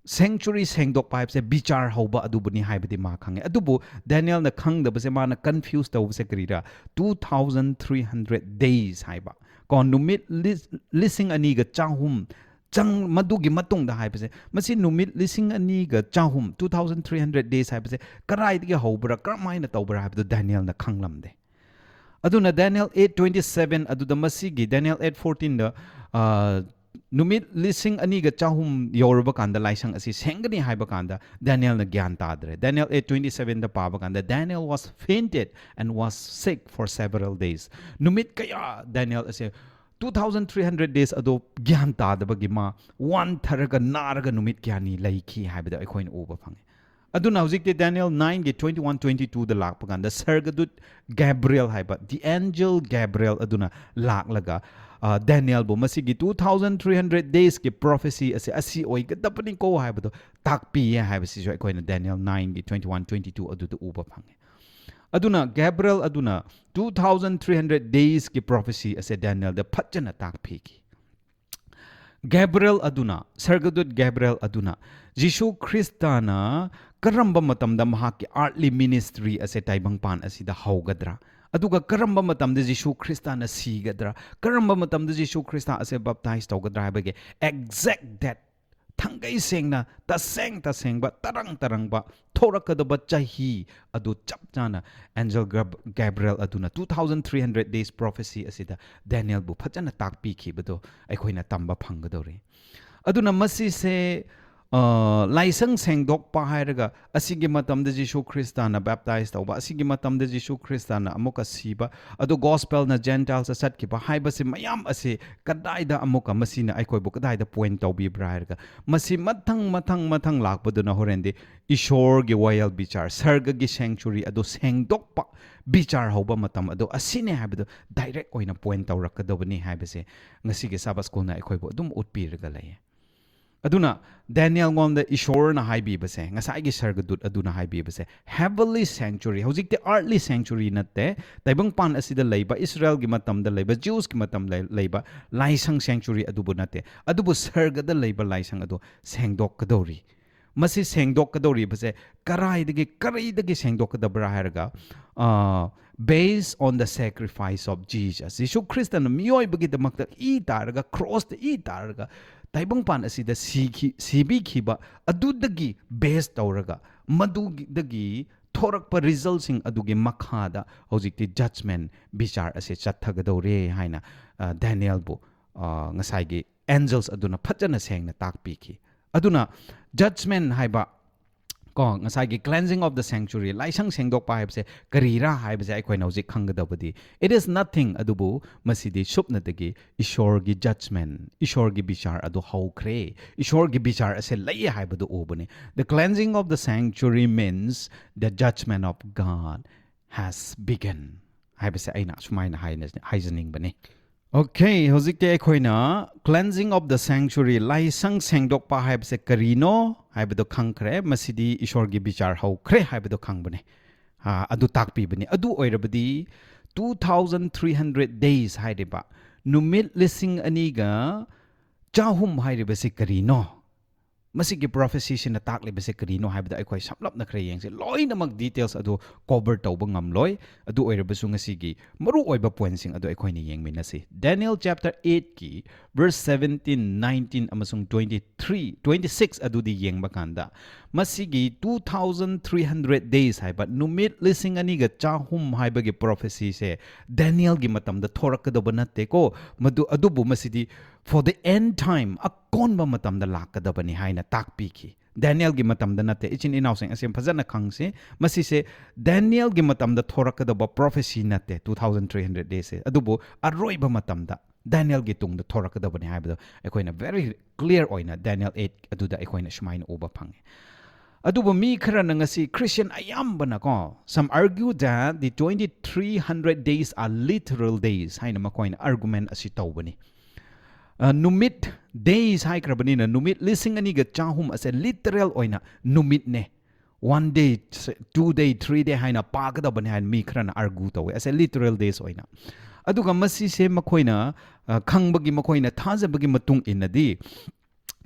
sanctuary ꯁꯦꯡꯗꯣꯛꯄ ꯍꯥꯏꯕꯁꯦ ꯕꯤꯆꯥꯔ ꯍꯧꯕ ꯑꯗꯨꯕꯨꯅꯤ ꯍꯥꯏꯕꯗꯤ ꯃꯥ ꯈꯪꯉꯦ꯫ ꯑꯗꯨꯕꯨ ꯗꯥꯅꯤꯌꯦꯜꯅ ꯈꯪꯗꯕꯁꯦ, ꯃꯥꯅ confuse ꯇꯧꯕꯁꯦ ꯀꯔꯤꯔꯥ? Two thousand three hundred days ꯍꯥꯏꯕ꯫ ꯀꯣ, ꯅꯨꯃꯤꯠ ꯂꯤ-, ꯂꯤꯁꯤꯡ ꯑꯅꯤꯒ ꯆꯍꯨꯝ ꯆꯪ-, ꯃꯗꯨꯒꯤ ꯃꯇꯨꯡꯗ ꯍꯥꯏꯕꯁꯦ, ꯃꯁꯤ ꯅꯨꯃꯤꯠ ꯂꯤꯁꯤꯡ ꯑꯅꯤꯒ ꯆꯍꯨꯝ, two thousand three hundred days ꯍꯥꯏꯕꯁꯦ ꯀꯔꯥꯏꯗꯒꯤ ꯍꯧꯕ꯭ꯔꯥ, ꯀꯔꯝꯍꯥꯏꯅ ꯇꯧꯕ꯭ꯔꯥ ꯍꯥꯏꯕꯗꯨ ꯗꯥꯅꯤꯌꯦꯜꯅ ꯈꯪꯂꯝꯗꯦ꯫ ꯑꯗꯨꯅ Daniel eight twenty seven ꯑꯗꯨꯗ ꯃꯁꯤꯒꯤ Daniel eight fourteen ꯗ, ꯑ, ꯅꯨꯃꯤꯠ ꯂꯤꯁꯤꯡ ꯑꯅꯤꯒ ꯆꯍꯨꯝ ꯌꯧꯔꯕ ꯀꯥꯟꯗ ꯂꯥꯏꯁꯪ ꯑꯁꯤ ꯁꯦꯡꯒꯅꯤ ꯍꯥꯏꯕ ꯀꯥꯟꯗ ꯗꯥꯅꯤꯌꯦꯜꯅ ꯒ꯭ꯌꯥꯟ ꯇꯥꯗ꯭ꯔꯦ꯫ Daniel eight twenty seven ꯗ ꯄꯥꯕ ꯀꯥꯟꯗ, "Daniel was fainted and was sick for several days." ꯅꯨꯃꯤꯠ ꯀꯌꯥ ꯗꯥꯅꯤꯌꯦꯜ ꯑꯁꯦ two thousand three hundred days ꯑꯗꯣ ꯒ꯭ꯌꯥꯟ ꯇꯥꯗꯕꯒꯤ ꯃꯥ ꯋꯥꯟꯊꯔꯒ ꯅꯥꯔꯒ ꯅꯨꯃꯤꯠ ꯀꯌꯥꯅꯤ ꯂꯩꯈꯤ ꯍꯥꯏꯕꯗꯣ ꯑꯩꯈꯣꯏꯅ ꯎꯕ ꯐꯪꯉꯤ꯫ ꯑꯗꯨꯅ ꯍꯧꯖꯤꯛꯇꯤ ꯗꯦꯅꯤꯌꯦꯜ ꯅꯥꯏꯟꯒꯤ ꯇ꯭ꯋꯦꯟꯇꯤ ꯋꯥꯟ, ꯇ꯭ꯋꯦꯟꯇꯤ ꯇꯨꯗ ꯂꯥꯛꯄ ꯀꯥꯟꯗ ꯁꯔꯒꯗꯨꯠ ꯒꯦꯕ꯭ꯔꯤꯌꯦꯜ ꯍꯥꯏꯕ, the angel Gabriel ꯑꯗꯨꯅ ꯂꯥꯛꯂꯒ, ꯑ, ꯗꯦꯅꯤꯌꯦꯜꯕꯨ ꯃꯁꯤꯒꯤ two thousand three hundred daysꯀꯤ prophecy ꯑꯁꯦ ꯑꯁꯤ ꯑꯣꯏꯒꯗꯕꯅꯤꯀꯣ ꯍꯥꯏꯕꯗꯣ ꯇꯥꯛꯄꯤꯌꯦ ꯍꯥꯏꯕꯁꯤꯁꯨ ꯑꯩꯈꯣꯏꯅ ꯗꯦꯅꯤꯌꯦꯜ ꯅꯥꯏꯟꯒꯤ ꯇ꯭ꯋꯦꯟꯇꯤ ꯋꯥꯟ, ꯇ꯭ꯋꯦꯟꯇꯤ ꯇꯨ ꯑꯗꯨꯗ ꯎꯕ ꯐꯪꯉꯦ꯫ ꯑꯗꯨꯅ ꯒꯦꯕ꯭ꯔꯤꯌꯦꯜ ꯑꯗꯨꯅ two thousand three hundred daysꯀꯤ prophecy ꯑꯁꯦ ꯗꯦꯅꯤꯌꯦꯜꯗ ꯐꯖꯅ ꯇꯥꯛꯄꯤꯈꯤ꯫ ꯒꯦꯕ꯭ꯔꯤꯌꯦꯜ ꯑꯗꯨꯅ, ꯁꯔꯒꯗꯨꯠ ꯒꯦꯕ꯭ꯔꯤꯌꯦꯜ ꯑꯗꯨꯅ ꯖꯤꯁꯨ ꯈ꯭ꯔꯤꯁꯇꯅ ꯀꯔꯝꯕ ꯃꯇꯝꯗ ꯃꯍꯥꯛꯀꯤ earthly ministry ꯑꯁꯦ ꯇꯥꯏꯕꯪꯄꯥꯟ ꯑꯁꯤꯗ ꯍꯧꯒꯗ꯭ꯔꯥ? ꯑꯗꯨꯒ ꯀꯔꯝꯕ ꯃꯇꯝꯗ ꯖꯤꯁꯨ ꯈ꯭ꯔꯤꯁꯇꯅ ꯁꯤꯒꯗ꯭ꯔꯥ? ꯀꯔꯝꯕ ꯃꯇꯝꯗ ꯖꯤꯁꯨ ꯈ꯭ꯔꯤꯁꯇ ꯑꯁꯦ baptize ꯇꯧꯒꯗ꯭ꯔꯥ ꯍꯥꯏꯕꯒꯤ exact date, ꯊꯥꯡꯒꯩ ꯁꯦꯡꯅ, ꯇꯁꯦꯡ ꯇꯁꯦꯡꯕ, ꯇꯔꯪ ꯇꯔꯪꯕ ꯊꯣꯔꯛꯀꯗꯕ ꯆꯍꯤ ꯑꯗꯨ ꯆꯞ ꯆꯥꯅ angel ꯒꯦꯕ꯭ꯔꯤꯌꯦꯜ ꯑꯗꯨꯅ two thousand three hundred days prophecy ꯑꯁꯤꯗ ꯗꯦꯅꯤꯌꯦꯜꯕꯨ ꯐꯖꯅ ꯇꯥꯛꯄꯤꯈꯤꯕꯗꯣ ꯑꯩꯈꯣꯏꯅ ꯇꯝꯕ ꯐꯪꯒꯗꯧꯔꯤ꯫ ꯑꯗꯨꯅ ꯃꯁꯤꯁꯦ, ꯑ, ꯂꯥꯏꯁꯪ ꯁꯦꯡꯗꯣꯛꯄ ꯍꯥꯏꯔꯒ ꯑꯁꯤꯒꯤ ꯃꯇꯝꯗ ꯖꯤꯁꯨ ꯈ꯭ꯔꯤꯁꯇꯅ baptize ꯇꯧꯕ, ꯑꯁꯤꯒꯤ ꯃꯇꯝꯗ ꯖꯤꯁꯨ ꯈ꯭ꯔꯤꯁꯇꯅ ꯑꯃꯨꯛꯀ ꯁꯤꯕ, ꯑꯗꯨ gospelꯅ Gentiles ꯆꯠꯈꯤꯕ ꯍꯥꯏꯕꯁꯤ ꯃꯌꯥꯝ ꯑꯁꯤ ꯀꯗꯥꯏꯗ ꯑꯃꯨꯛꯀ ꯃꯁꯤꯅ ꯑꯩꯈꯣꯏꯕꯨ ꯀꯗꯥꯏꯗ point ꯇꯧꯕꯤꯕ꯭ꯔꯥ ꯍꯥꯏꯔꯒ, ꯃꯁꯤ ꯃꯊꯪ, ꯃꯊꯪ, ꯃꯊꯪ ꯂꯥꯛꯄꯗꯨꯅ ꯍꯣꯔꯦꯟꯗꯤ ꯏꯁꯣꯔꯒꯤ ꯋꯥꯌꯦꯜ ꯕꯤꯆꯥꯔ, ꯁꯔꯒꯒꯤ sanctuary ꯑꯗꯨ ꯁꯦꯡꯗꯣꯛꯄ ꯕꯤꯆꯥꯔ ꯍꯧꯕ ꯃꯇꯝ ꯑꯗꯨ ꯑꯁꯤꯅꯦ ꯍꯥꯏꯕꯗꯨ direct ꯑꯣꯏꯅ point ꯇꯧꯔꯛꯀꯗꯕꯅꯤ ꯍꯥꯏꯕꯁꯦ ꯉꯁꯤꯒꯤ Sabbath Schoolꯅ ꯑꯩꯈꯣꯏꯕꯨ ꯑꯗꯨꯝ ꯎꯠꯄꯤꯔꯒ ꯂꯩꯌꯦ꯫ ꯑꯗꯨꯅ ꯗꯦꯅꯤꯌꯦꯜꯉꯣꯟꯗ ꯏꯁꯣꯔꯅ ꯍꯥꯏꯕꯤꯕꯁꯦ, ꯉꯁꯥꯏꯒꯤ ꯁꯔꯒꯗꯨꯠ ꯑꯗꯨꯅ ꯍꯥꯏꯕꯤꯕꯁꯦ, heavenly sanctuary, ꯍꯧꯖꯤꯛꯇꯤ earthly sanctuary ꯅꯠꯇꯦ, ꯇꯥꯏꯕꯪꯄꯥꯟ ꯑꯁꯤꯗ ꯂꯩꯕ, ꯏꯁꯔꯥꯌꯦꯜꯒꯤ ꯃꯇꯝꯗ ꯂꯩꯕ, Jewsꯀꯤ ꯃꯇꯝꯗ ꯂꯩꯕ ꯂꯥꯏꯁꯪ sanctuary ꯑꯗꯨꯕꯨ ꯅꯠꯇꯦ, ꯑꯗꯨꯕꯨ ꯁꯔꯒꯗ ꯂꯩꯕ ꯂꯥꯏꯁꯪ ꯑꯗꯨ ꯁꯦꯡꯗꯣꯛꯀꯗꯧꯔꯤ꯫ ꯃꯁꯤ ꯁꯦꯡꯗꯣꯛꯀꯗꯧꯔꯤꯕꯁꯦ ꯀꯔꯥꯏꯗꯒꯤ, ꯀꯔꯤꯗꯒꯤ ꯁꯦꯡꯗꯣꯛꯀꯗꯕ꯭ꯔꯥ ꯍꯥꯏꯔꯒ, ꯑ, based on the sacrifice of Jesus, Jesus ꯈ꯭ꯔꯤꯁꯇꯅ ꯃꯤꯑꯣꯏꯕꯒꯤꯗꯃꯛꯇ E ꯇꯥꯔꯒ, crossꯇ ꯏ ꯇꯥꯔꯒ, ꯇꯥꯏꯕꯪꯄꯥꯟ ꯑꯁꯤꯗ ꯁꯤꯈꯤ-, ꯁꯤꯕꯤꯈꯤꯕ ꯑꯗꯨꯗꯒꯤ base ꯇꯧꯔꯒ, ꯃꯗꯨꯗꯒꯤ ꯊꯣꯔꯛꯄ resultꯁꯤꯡ ꯑꯗꯨꯒꯤ ꯃꯈꯥꯗ ꯍꯧꯖꯤꯛꯇꯤ judgment, ꯕꯤꯆꯥꯔ ꯑꯁꯦ ꯆꯠꯊꯒꯗꯧꯔꯦ ꯍꯥꯏꯅ, ꯑ, ꯗꯦꯅꯤꯌꯦꯜꯕꯨ, ꯑ, ꯉꯁꯥꯏꯒꯤ angels ꯑꯗꯨꯅ ꯐꯖꯅ ꯁꯦꯡꯅ ꯇꯥꯛꯄꯤꯈꯤ꯫ ꯑꯗꯨꯅ judgment ꯍꯥꯏꯕ ꯀꯣ, ꯉꯁꯥꯏꯒꯤ cleansing of the sanctuary, ꯂꯥꯏꯁꯪ ꯁꯦꯡꯗꯣꯛꯄ ꯍꯥꯏꯕꯁꯦ ꯀꯔꯤꯔꯥ ꯍꯥꯏꯕꯁꯦ ꯑꯩꯈꯣꯏꯅ ꯍꯧꯖꯤꯛ ꯈꯪꯒꯗꯕꯗꯤ, it is nothing, ꯑꯗꯨꯕꯨ ꯃꯁꯤꯗꯤ ꯁꯨꯞꯅꯇꯒꯤ ꯏꯁꯣꯔꯒꯤ judgment, ꯏꯁꯣꯔꯒꯤ ꯕꯤꯆꯥꯔ ꯑꯗꯨ ꯍꯧꯈ꯭ꯔꯦ, ꯏꯁꯣꯔꯒꯤ ꯕꯤꯆꯥꯔ ꯑꯁꯦ ꯂꯩꯌꯦ ꯍꯥꯏꯕꯗꯨ ꯎꯕꯅꯤ꯫ The cleansing of the sanctuary means the judgment of God has begun ꯍꯥꯏꯕꯁꯦ ꯑꯩꯅ ꯑꯁꯨꯃꯥꯏꯅ ꯍꯥꯏꯅ- ꯍꯥꯏꯖꯅꯤꯡꯕꯅꯤ꯫ Okay, ꯍꯧꯖꯤꯛꯇꯤ ꯑꯩꯈꯣꯏꯅ cleansing of the sanctuary, ꯂꯥꯏꯁꯪ ꯁꯦꯡꯗꯣꯛꯄ ꯍꯥꯏꯕꯁꯦ ꯀꯔꯤꯅꯣ ꯍꯥꯏꯕꯗꯣ ꯈꯪꯈ꯭ꯔꯦ꯫ ꯃꯁꯤꯗꯤ ꯏꯁꯣꯔꯒꯤ ꯕꯤꯆꯥꯔ ꯍꯧꯈ꯭ꯔꯦ ꯍꯥꯏꯕꯗꯣ ꯈꯪꯕꯅꯦ꯫ ꯑꯥ, ꯑꯗꯨ ꯇꯥꯛꯄꯤꯕꯅꯤ꯫ ꯑꯗꯨ ꯑꯣꯏꯔꯕꯗꯤ two thousand three hundred days ꯍꯥꯏꯔꯤꯕ ꯅꯨꯃꯤꯠ ꯂꯤꯁꯤꯡ ꯑꯅꯤꯒ ꯆꯍꯨꯝ ꯍꯥꯏꯔꯤꯕꯁꯤ ꯀꯔꯤꯅꯣ? ꯃꯁꯤꯒꯤ ꯄ꯭ꯔꯣꯐꯦꯁꯤꯁꯤꯅ ꯇꯥꯛꯂꯤꯕꯁꯦ ꯀꯔꯤꯅꯣ ꯍꯥꯏꯕꯗ ꯑꯩꯈꯣꯏ ꯁꯝꯂꯞꯅ ꯈꯔ ꯌꯦꯡꯁꯦ꯫ ꯂꯣꯏꯅꯃꯛ ꯗꯤꯇꯦꯜꯁ ꯑꯗꯨ ꯀꯣꯚꯔ ꯇꯧꯕ ꯉꯝꯂꯣꯏ꯫ ꯑꯗꯨ ꯑꯣꯏꯔꯕꯁꯨ ꯉꯁꯤꯒꯤ ꯃꯔꯨꯑꯣꯏꯕ ꯄꯣꯏꯟꯠꯁꯤꯡ ꯑꯗꯨ ꯑꯩꯈꯣꯏꯅ ꯌꯦꯡꯃꯤꯟꯅꯁꯤ꯫ ꯗꯦꯅꯤꯌꯦꯜ ꯆꯦꯞꯇꯔ ꯑꯩꯠꯀꯤ ꯚꯔꯁ ꯁꯕꯦꯟꯇꯤꯟ, ꯅꯥꯏꯟꯇꯤꯟ ꯑꯃꯁꯨꯡ ꯇ꯭ꯋꯦꯟꯇꯤ ꯊ꯭ꯔꯤ, ꯇ꯭ꯋꯦꯟꯇꯤ ꯁꯤꯛꯁ ꯑꯗꯨꯗꯤ ꯌꯦꯡꯕ ꯀꯥꯟꯗ, ꯃꯁꯤꯒꯤ two thousand three hundred days ꯍꯥꯏꯕ ꯅꯨꯃꯤꯠ ꯂꯤꯁꯤꯡ ꯑꯅꯤꯒ ꯆꯍꯨꯝ ꯍꯥꯏꯕꯒꯤ ꯄ꯭ꯔꯣꯐꯦꯁꯤꯁꯦ ꯗꯦꯅꯤꯌꯦꯜꯒꯤ ꯃꯇꯝꯗ ꯊꯣꯔꯛꯀꯗꯧꯕ ꯅꯠꯇꯦꯀꯣ꯫ ꯃꯗꯨ, ꯑꯗꯨꯕꯨ ꯃꯁꯤꯗꯤ for the end time, ꯑꯀꯣꯟꯕ ꯃꯇꯝꯗ ꯂꯥꯛꯀꯗꯕꯅꯤ ꯍꯥꯏꯅ ꯇꯥꯛꯄꯤꯈꯤ꯫ ꯗꯦꯅꯤꯌꯦꯜꯒꯤ ꯃꯇꯝꯗ ꯅꯠꯇꯦ꯫ ꯏꯆꯤꯟ ꯏꯅꯥꯎꯁꯤꯡ ꯑꯁꯤ ꯐꯖꯅ ꯈꯪꯁꯤ꯫ ꯃꯁꯤꯁꯦ ꯗꯦꯅꯤꯌꯦꯜꯒꯤ ꯃꯇꯝꯗ ꯊꯣꯔꯛꯀꯗꯕ ꯄ꯭ꯔꯣꯐꯦꯁꯤ ꯅꯠꯇꯦ, two thousand three hundred days ꯁꯦ꯫ ꯑꯗꯨꯕꯨ ꯑꯔꯣꯏꯕ ꯃꯇꯝꯗ ꯗꯦꯅꯤꯌꯦꯜꯒꯤ ꯇꯨꯡꯗ ꯊꯣꯔꯛꯀꯗꯕꯅꯤ ꯍꯥꯏꯕꯗꯣ ꯑꯩꯈꯣꯏꯅ very clear ꯑꯣꯏꯅ ꯗꯦꯅꯤꯌꯦꯜ ꯑꯩꯠ ꯑꯗꯨꯗ ꯑꯩꯈꯣꯏꯅ ꯁꯨꯃꯥꯏꯅ ꯎꯕ ꯐꯪꯉꯤ꯫ ꯑꯗꯨꯕꯨ ꯃꯤ ꯈꯔꯅ ꯉꯁꯤ, Christian ꯑꯌꯥꯝꯕꯅꯀꯣ, some argue that the twenty three hundred days are literal days ꯍꯥꯏꯅ ꯃꯈꯣꯏꯅ ꯑꯥꯔꯒꯨꯃꯦꯟ ꯑꯁꯤ ꯇꯧꯕꯅꯤ꯫ ꯑ, ꯅꯨꯃꯤꯠ, ꯗꯦꯖ ꯍꯥꯏꯈ꯭ꯔꯕꯅꯤꯅ, ꯅꯨꯃꯤꯠ ꯂꯤꯁꯤꯡ ꯑꯅꯤꯒ ꯆꯍꯨꯝ ꯑꯁꯦ ꯂꯤꯇꯔꯦꯜ ꯑꯣꯏꯅ ꯅꯨꯃꯤꯠꯅꯦ, one day, to day, three ꯗꯦ ꯍꯥꯏꯅ ꯄꯥꯒꯗꯕꯅꯤ ꯍꯥꯏꯅ ꯃꯤ ꯈꯔꯅ ꯑꯥꯔꯒꯨ ꯇꯧꯋꯦ꯫ ꯑꯁꯦ ꯂꯤꯇꯔꯦꯜ ꯗꯦꯖ ꯑꯣꯏꯅ꯫ ꯑꯗꯨꯒ ꯃꯁꯤꯁꯦ ꯃꯈꯣꯏꯅ, ꯑ, ꯈꯪꯕꯒꯤ, ꯃꯈꯣꯏꯅ ꯊꯥꯖꯕꯒꯤ ꯃꯇꯨꯡ ꯏꯟꯅꯗꯤ,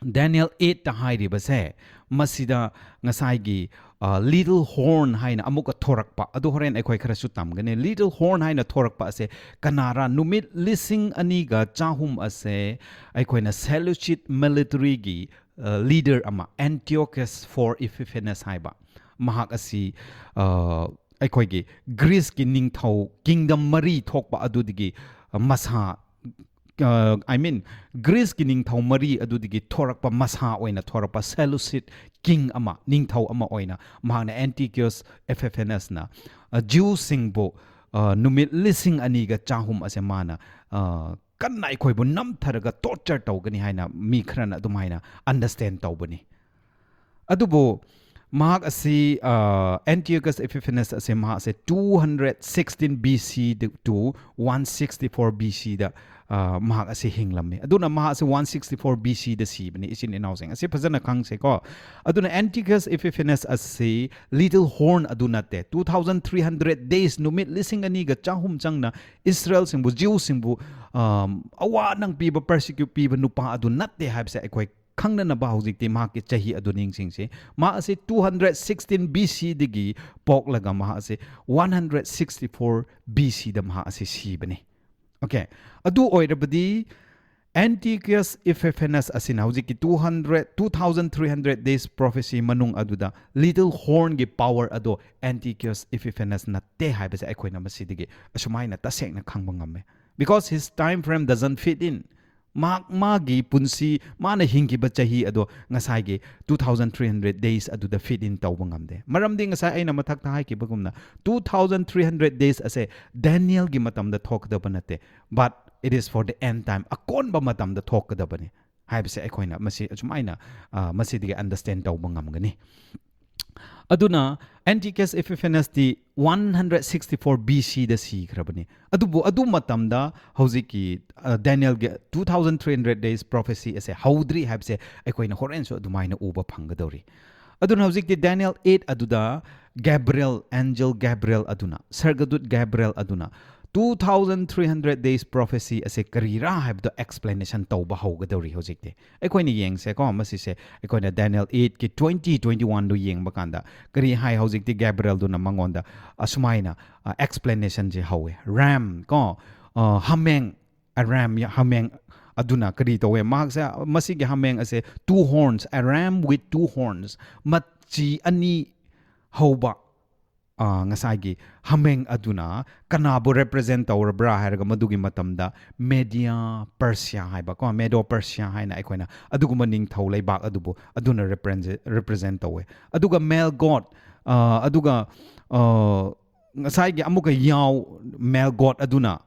ꯗꯦꯅꯤꯌꯦꯜ ꯑꯩꯠꯇ ꯍꯥꯏꯔꯤꯕꯁꯦ, ꯃꯁꯤꯗ ꯉꯁꯥꯏꯒꯤ, ꯑ, ꯂꯤꯇꯜ ꯍꯣꯔꯟ ꯍꯥꯏꯅ ꯑꯃꯨꯛꯀ ꯊꯣꯔꯛꯄ, ꯑꯗꯨ ꯍꯣꯔꯦꯟ ꯑꯩꯈꯣꯏ ꯈꯔꯁꯨ ꯇꯝꯒꯅꯤ꯫ ꯂꯤꯇꯜ ꯍꯣꯔꯟ ꯍꯥꯏꯅ ꯊꯣꯔꯛꯄ ꯑꯁꯦ ꯀꯅꯥꯔꯥ? ꯅꯨꯃꯤꯠ ꯂꯤꯁꯤꯡ ꯑꯅꯤꯒ ꯆꯍꯨꯝ ꯑꯁꯦ ꯑꯩꯈꯣꯏꯅ ꯁꯦꯂꯨꯁꯤꯠ ꯃꯤꯂꯤꯇꯔꯤꯒꯤ, ꯑ, ꯂꯤꯗꯔ ꯑꯃ, ꯑꯦꯟꯇꯤꯌꯣꯀꯁ ꯐꯣꯔ ꯏꯐꯤꯐꯦꯅꯁ ꯍꯥꯏꯕ, ꯃꯍꯥꯛ ꯑꯁꯤ, ꯑ, ꯑꯩꯈꯣꯏꯒꯤ ꯒ꯭ꯔꯤꯁꯀꯤ ꯅꯤꯡꯊꯧ ꯀꯤꯡꯗꯝ ꯃꯔꯤ ꯊꯣꯛꯄ ꯑꯗꯨꯗꯒꯤ ꯃꯁꯥ, ꯑ, I mean, ꯒ꯭ꯔꯤꯁꯀꯤ ꯅꯤꯡꯊꯧ ꯃꯔꯤ ꯑꯗꯨꯗꯒꯤ ꯊꯣꯔꯛꯄ, ꯃꯁꯥ ꯑꯣꯏꯅ ꯊꯣꯔꯛꯄ ꯁꯦꯂꯨꯁꯤꯠ king ꯑꯃ, ꯅꯤꯡꯊꯧ ꯑꯃ ꯑꯣꯏꯅ ꯃꯍꯥꯛꯅ Antiochus Epiphanes ꯅ, ꯑ, Jews ꯁꯤꯡꯕꯨ, ꯑ, ꯅꯨꯃꯤꯠ ꯂꯤꯁꯤꯡ ꯑꯅꯤꯒ ꯆꯍꯨꯝ ꯑꯁꯦ ꯃꯥꯅ, ꯑ, ꯀꯟꯅ ꯑꯩꯈꯣꯏꯕꯨ ꯅꯝꯊꯔꯒ torture ꯇꯧꯒꯅꯤ ꯍꯥꯏꯅ ꯃꯤ ꯈꯔꯅ ꯑꯗꯨꯝ ꯍꯥꯏꯅ understand ꯇꯧꯕꯅꯤ꯫ ꯑꯗꯨꯕꯨ ꯃꯍꯥꯛ ꯑꯁꯤ, ꯑ, Antiochus Epiphanes ꯑꯁꯦ ꯃꯍꯥꯛ ꯑꯁꯦ two hundred sixteen B C to one sixty-four B C ꯗ, ꯑ, ꯃꯍꯥꯛ ꯑꯁꯤ ꯍꯤꯡꯂꯝꯃꯤ꯫ ꯑꯗꯨꯅ ꯃꯍꯥꯛ ꯑꯁꯤ one sixty-four B C ꯗ ꯁꯤꯕꯅꯤ, ꯏꯆꯤꯟ ꯏꯅꯥꯎꯁꯤꯡ꯫ ꯑꯁꯤ ꯐꯖꯅ ꯈꯪꯁꯦꯀꯣ꯫ ꯑꯗꯨꯅ Antiochus Epiphanes ꯑꯁꯤ little horn ꯑꯗꯨ ꯅꯠꯇꯦ꯫ Two thousand three hundred days, ꯅꯨꯃꯤꯠ ꯂꯤꯁꯤꯡ ꯑꯅꯤꯒ ꯆꯍꯨꯝ ꯆꯪꯅ ꯏꯁꯔꯥꯌꯦꯜꯁꯤꯡꯕꯨ, Jews ꯁꯤꯡꯕꯨ, ꯑ, ꯑꯋꯥ ꯅꯪ ꯄꯤꯕ, persecute ꯄꯤꯕ ꯅꯨꯄꯥ ꯑꯗꯨ ꯅꯠꯇꯦ ꯍꯥꯏꯕꯁꯦ ꯑꯩꯈꯣꯏ ꯈꯪꯅꯅꯕ ꯍꯧꯖꯤꯛꯇꯤ ꯃꯍꯥꯛꯀꯤ ꯆꯍꯤ ꯑꯗꯨ ꯅꯤꯡꯁꯤꯡꯁꯤ꯫ ꯃꯍꯥꯛ ꯑꯁꯤ two hundred sixteen B C ꯗꯒꯤ ꯄꯣꯛꯂꯒ ꯃꯍꯥꯛ ꯑꯁꯤ one hundred sixty-four B C ꯗ ꯃꯍꯥꯛ ꯑꯁꯤ ꯁꯤꯕꯅꯤ꯫ Okay, ꯑꯗꯨ ꯑꯣꯏꯔꯕꯗꯤ Antiochus Epiphanes ꯑꯁꯤꯅ ꯍꯧꯖꯤꯛꯀꯤ two hundred, two thousand three hundred days prophecy ꯃꯅꯨꯡ ꯑꯗꯨꯗ little horn ꯒꯤ power ꯑꯗꯣ Antiochus Epiphanes ꯅꯠꯇꯦ ꯍꯥꯏꯕꯁꯦ ꯑꯩꯈꯣꯏꯅ ꯃꯁꯤꯗꯒꯤ ꯑꯁꯨꯃꯥꯏꯅ ꯇꯁꯦꯡꯅ ꯈꯪꯕ ꯉꯝꯃꯦ꯫ Because his time frame doesn't fit in. ꯃꯍꯥꯛ, ꯃꯥꯒꯤ ꯄꯨꯟꯁꯤ, ꯃꯥꯅ ꯍꯤꯡꯈꯤꯕ ꯆꯍꯤ ꯑꯗꯣ ꯉꯁꯥꯏꯒꯤ two thousand three hundred days ꯑꯗꯨꯗ fit in ꯇꯧꯕ ꯉꯝꯗꯦ꯫ ꯃꯔꯝꯗꯤ ꯉꯁꯥꯏ ꯑꯩꯅ ꯃꯊꯛꯇ ꯍꯥꯏꯈꯤꯕꯒꯨꯝꯅ two thousand three hundred days ꯑꯁꯦ ꯗꯦꯅꯤꯌꯦꯜꯒꯤ ꯃꯇꯝꯗ ꯊꯣꯛꯀꯗꯕ ꯅꯠꯇꯦ, but it is for the end time, ꯑꯀꯣꯟꯕ ꯃꯇꯝꯗ ꯊꯣꯛꯀꯗꯕꯅꯤ ꯍꯥꯏꯕꯁꯦ ꯑꯩꯈꯣꯏꯅ ꯃꯁꯤ ꯑꯁꯨꯃꯥꯏꯅ, ꯑ, ꯃꯁꯤꯗꯒꯤ understand ꯇꯧꯕ ꯉꯝꯒꯅꯤ꯫ ꯑꯗꯨꯅ Antiochus Epiphanes T one hundred sixty-four B C ꯗ ꯁꯤꯈ꯭ꯔꯕꯅꯤ꯫ ꯑꯗꯨꯕꯨ ꯑꯗꯨ ꯃꯇꯝꯗ ꯍꯧꯖꯤꯛꯀꯤ, ꯑ, ꯗꯦꯅꯤꯌꯦꯜꯒꯤ two thousand three hundred days prophecy ꯑꯁꯦ ꯍꯧꯗ꯭ꯔꯤ ꯍꯥꯏꯕꯁꯦ ꯑꯩꯈꯣꯏꯅ ꯍꯣꯔꯦꯟꯁꯨ ꯑꯗꯨꯃꯥꯏꯅ ꯎꯕ ꯐꯪꯒꯗꯧꯔꯤ꯫ ꯑꯗꯨꯅ ꯍꯧꯖꯤꯛꯇꯤ ꯗꯦꯅꯤꯌꯦꯜ eight ꯑꯗꯨꯗ Gabriel, angel Gabriel ꯑꯗꯨꯅ, ꯁꯔꯒꯗꯨꯠ Gabriel ꯑꯗꯨꯅ two thousand three hundred days prophecy ꯑꯁꯦ ꯀꯔꯤꯔꯥ ꯍꯥꯏꯕꯗꯣ explanation ꯇꯧꯕ ꯍꯧꯒꯗꯧꯔꯤ ꯍꯧꯖꯤꯛꯇꯤ꯫ ꯑꯩꯈꯣꯏꯅ ꯌꯦꯡꯁꯦꯀꯣ, ꯃꯁꯤꯁꯦ ꯑꯩꯈꯣꯏꯅ Daniel eight ꯀꯤ twenty, twenty-one ꯗꯨ ꯌꯦꯡꯕ ꯀꯥꯟꯗ ꯀꯔꯤ ꯍꯥꯏ? ꯍꯧꯖꯤꯛꯇꯤ ꯒꯦꯕ꯭ꯔꯤꯌꯦꯜꯗꯨꯅ ꯃꯉꯣꯟꯗ ꯑꯁꯨꯃꯥꯏꯅ, ꯑ, explanation ꯁꯦ ꯍꯧꯋꯦ꯫ Ram ꯀꯣ, ꯑ, ꯍꯥꯃꯦꯡ, a ram, ꯍꯥꯃꯦꯡ ꯑꯗꯨꯅ ꯀꯔꯤ ꯇꯧꯋꯦ? ꯃꯍꯥꯛꯁꯦ, ꯃꯁꯤꯒꯤ ꯍꯥꯃꯦꯡ ꯑꯁꯦ two horns, a ram with two horns, ꯃꯆꯤ ꯑꯅꯤ ꯍꯧꯕ ꯑ, ꯉꯁꯥꯏꯒꯤ ꯍꯥꯃꯦꯡ ꯑꯗꯨꯅ ꯀꯅꯥꯕꯨ represent ꯇꯧꯔꯕ꯭ꯔꯥ ꯍꯥꯏꯔꯒ, ꯃꯗꯨꯒꯤ ꯃꯇꯝꯗ Media Persia ꯍꯥꯏꯕ, ꯀꯣ, Medo Persia ꯍꯥꯏꯅ ꯑꯩꯈꯣꯏꯅ ꯑꯗꯨꯒꯨꯝꯕ ꯅꯤꯡꯊꯧ ꯂꯩꯕꯥꯛ ꯑꯗꯨꯕꯨ ꯑꯗꯨꯅ represent, represent ꯇꯧꯋꯦ꯫ ꯑꯗꯨꯒ male god, ꯑ, ꯑꯗꯨꯒ, ꯑ, ꯉꯁꯥꯏꯒꯤ ꯑꯃꯨꯛꯀ Yao, male god ꯑꯗꯨꯅ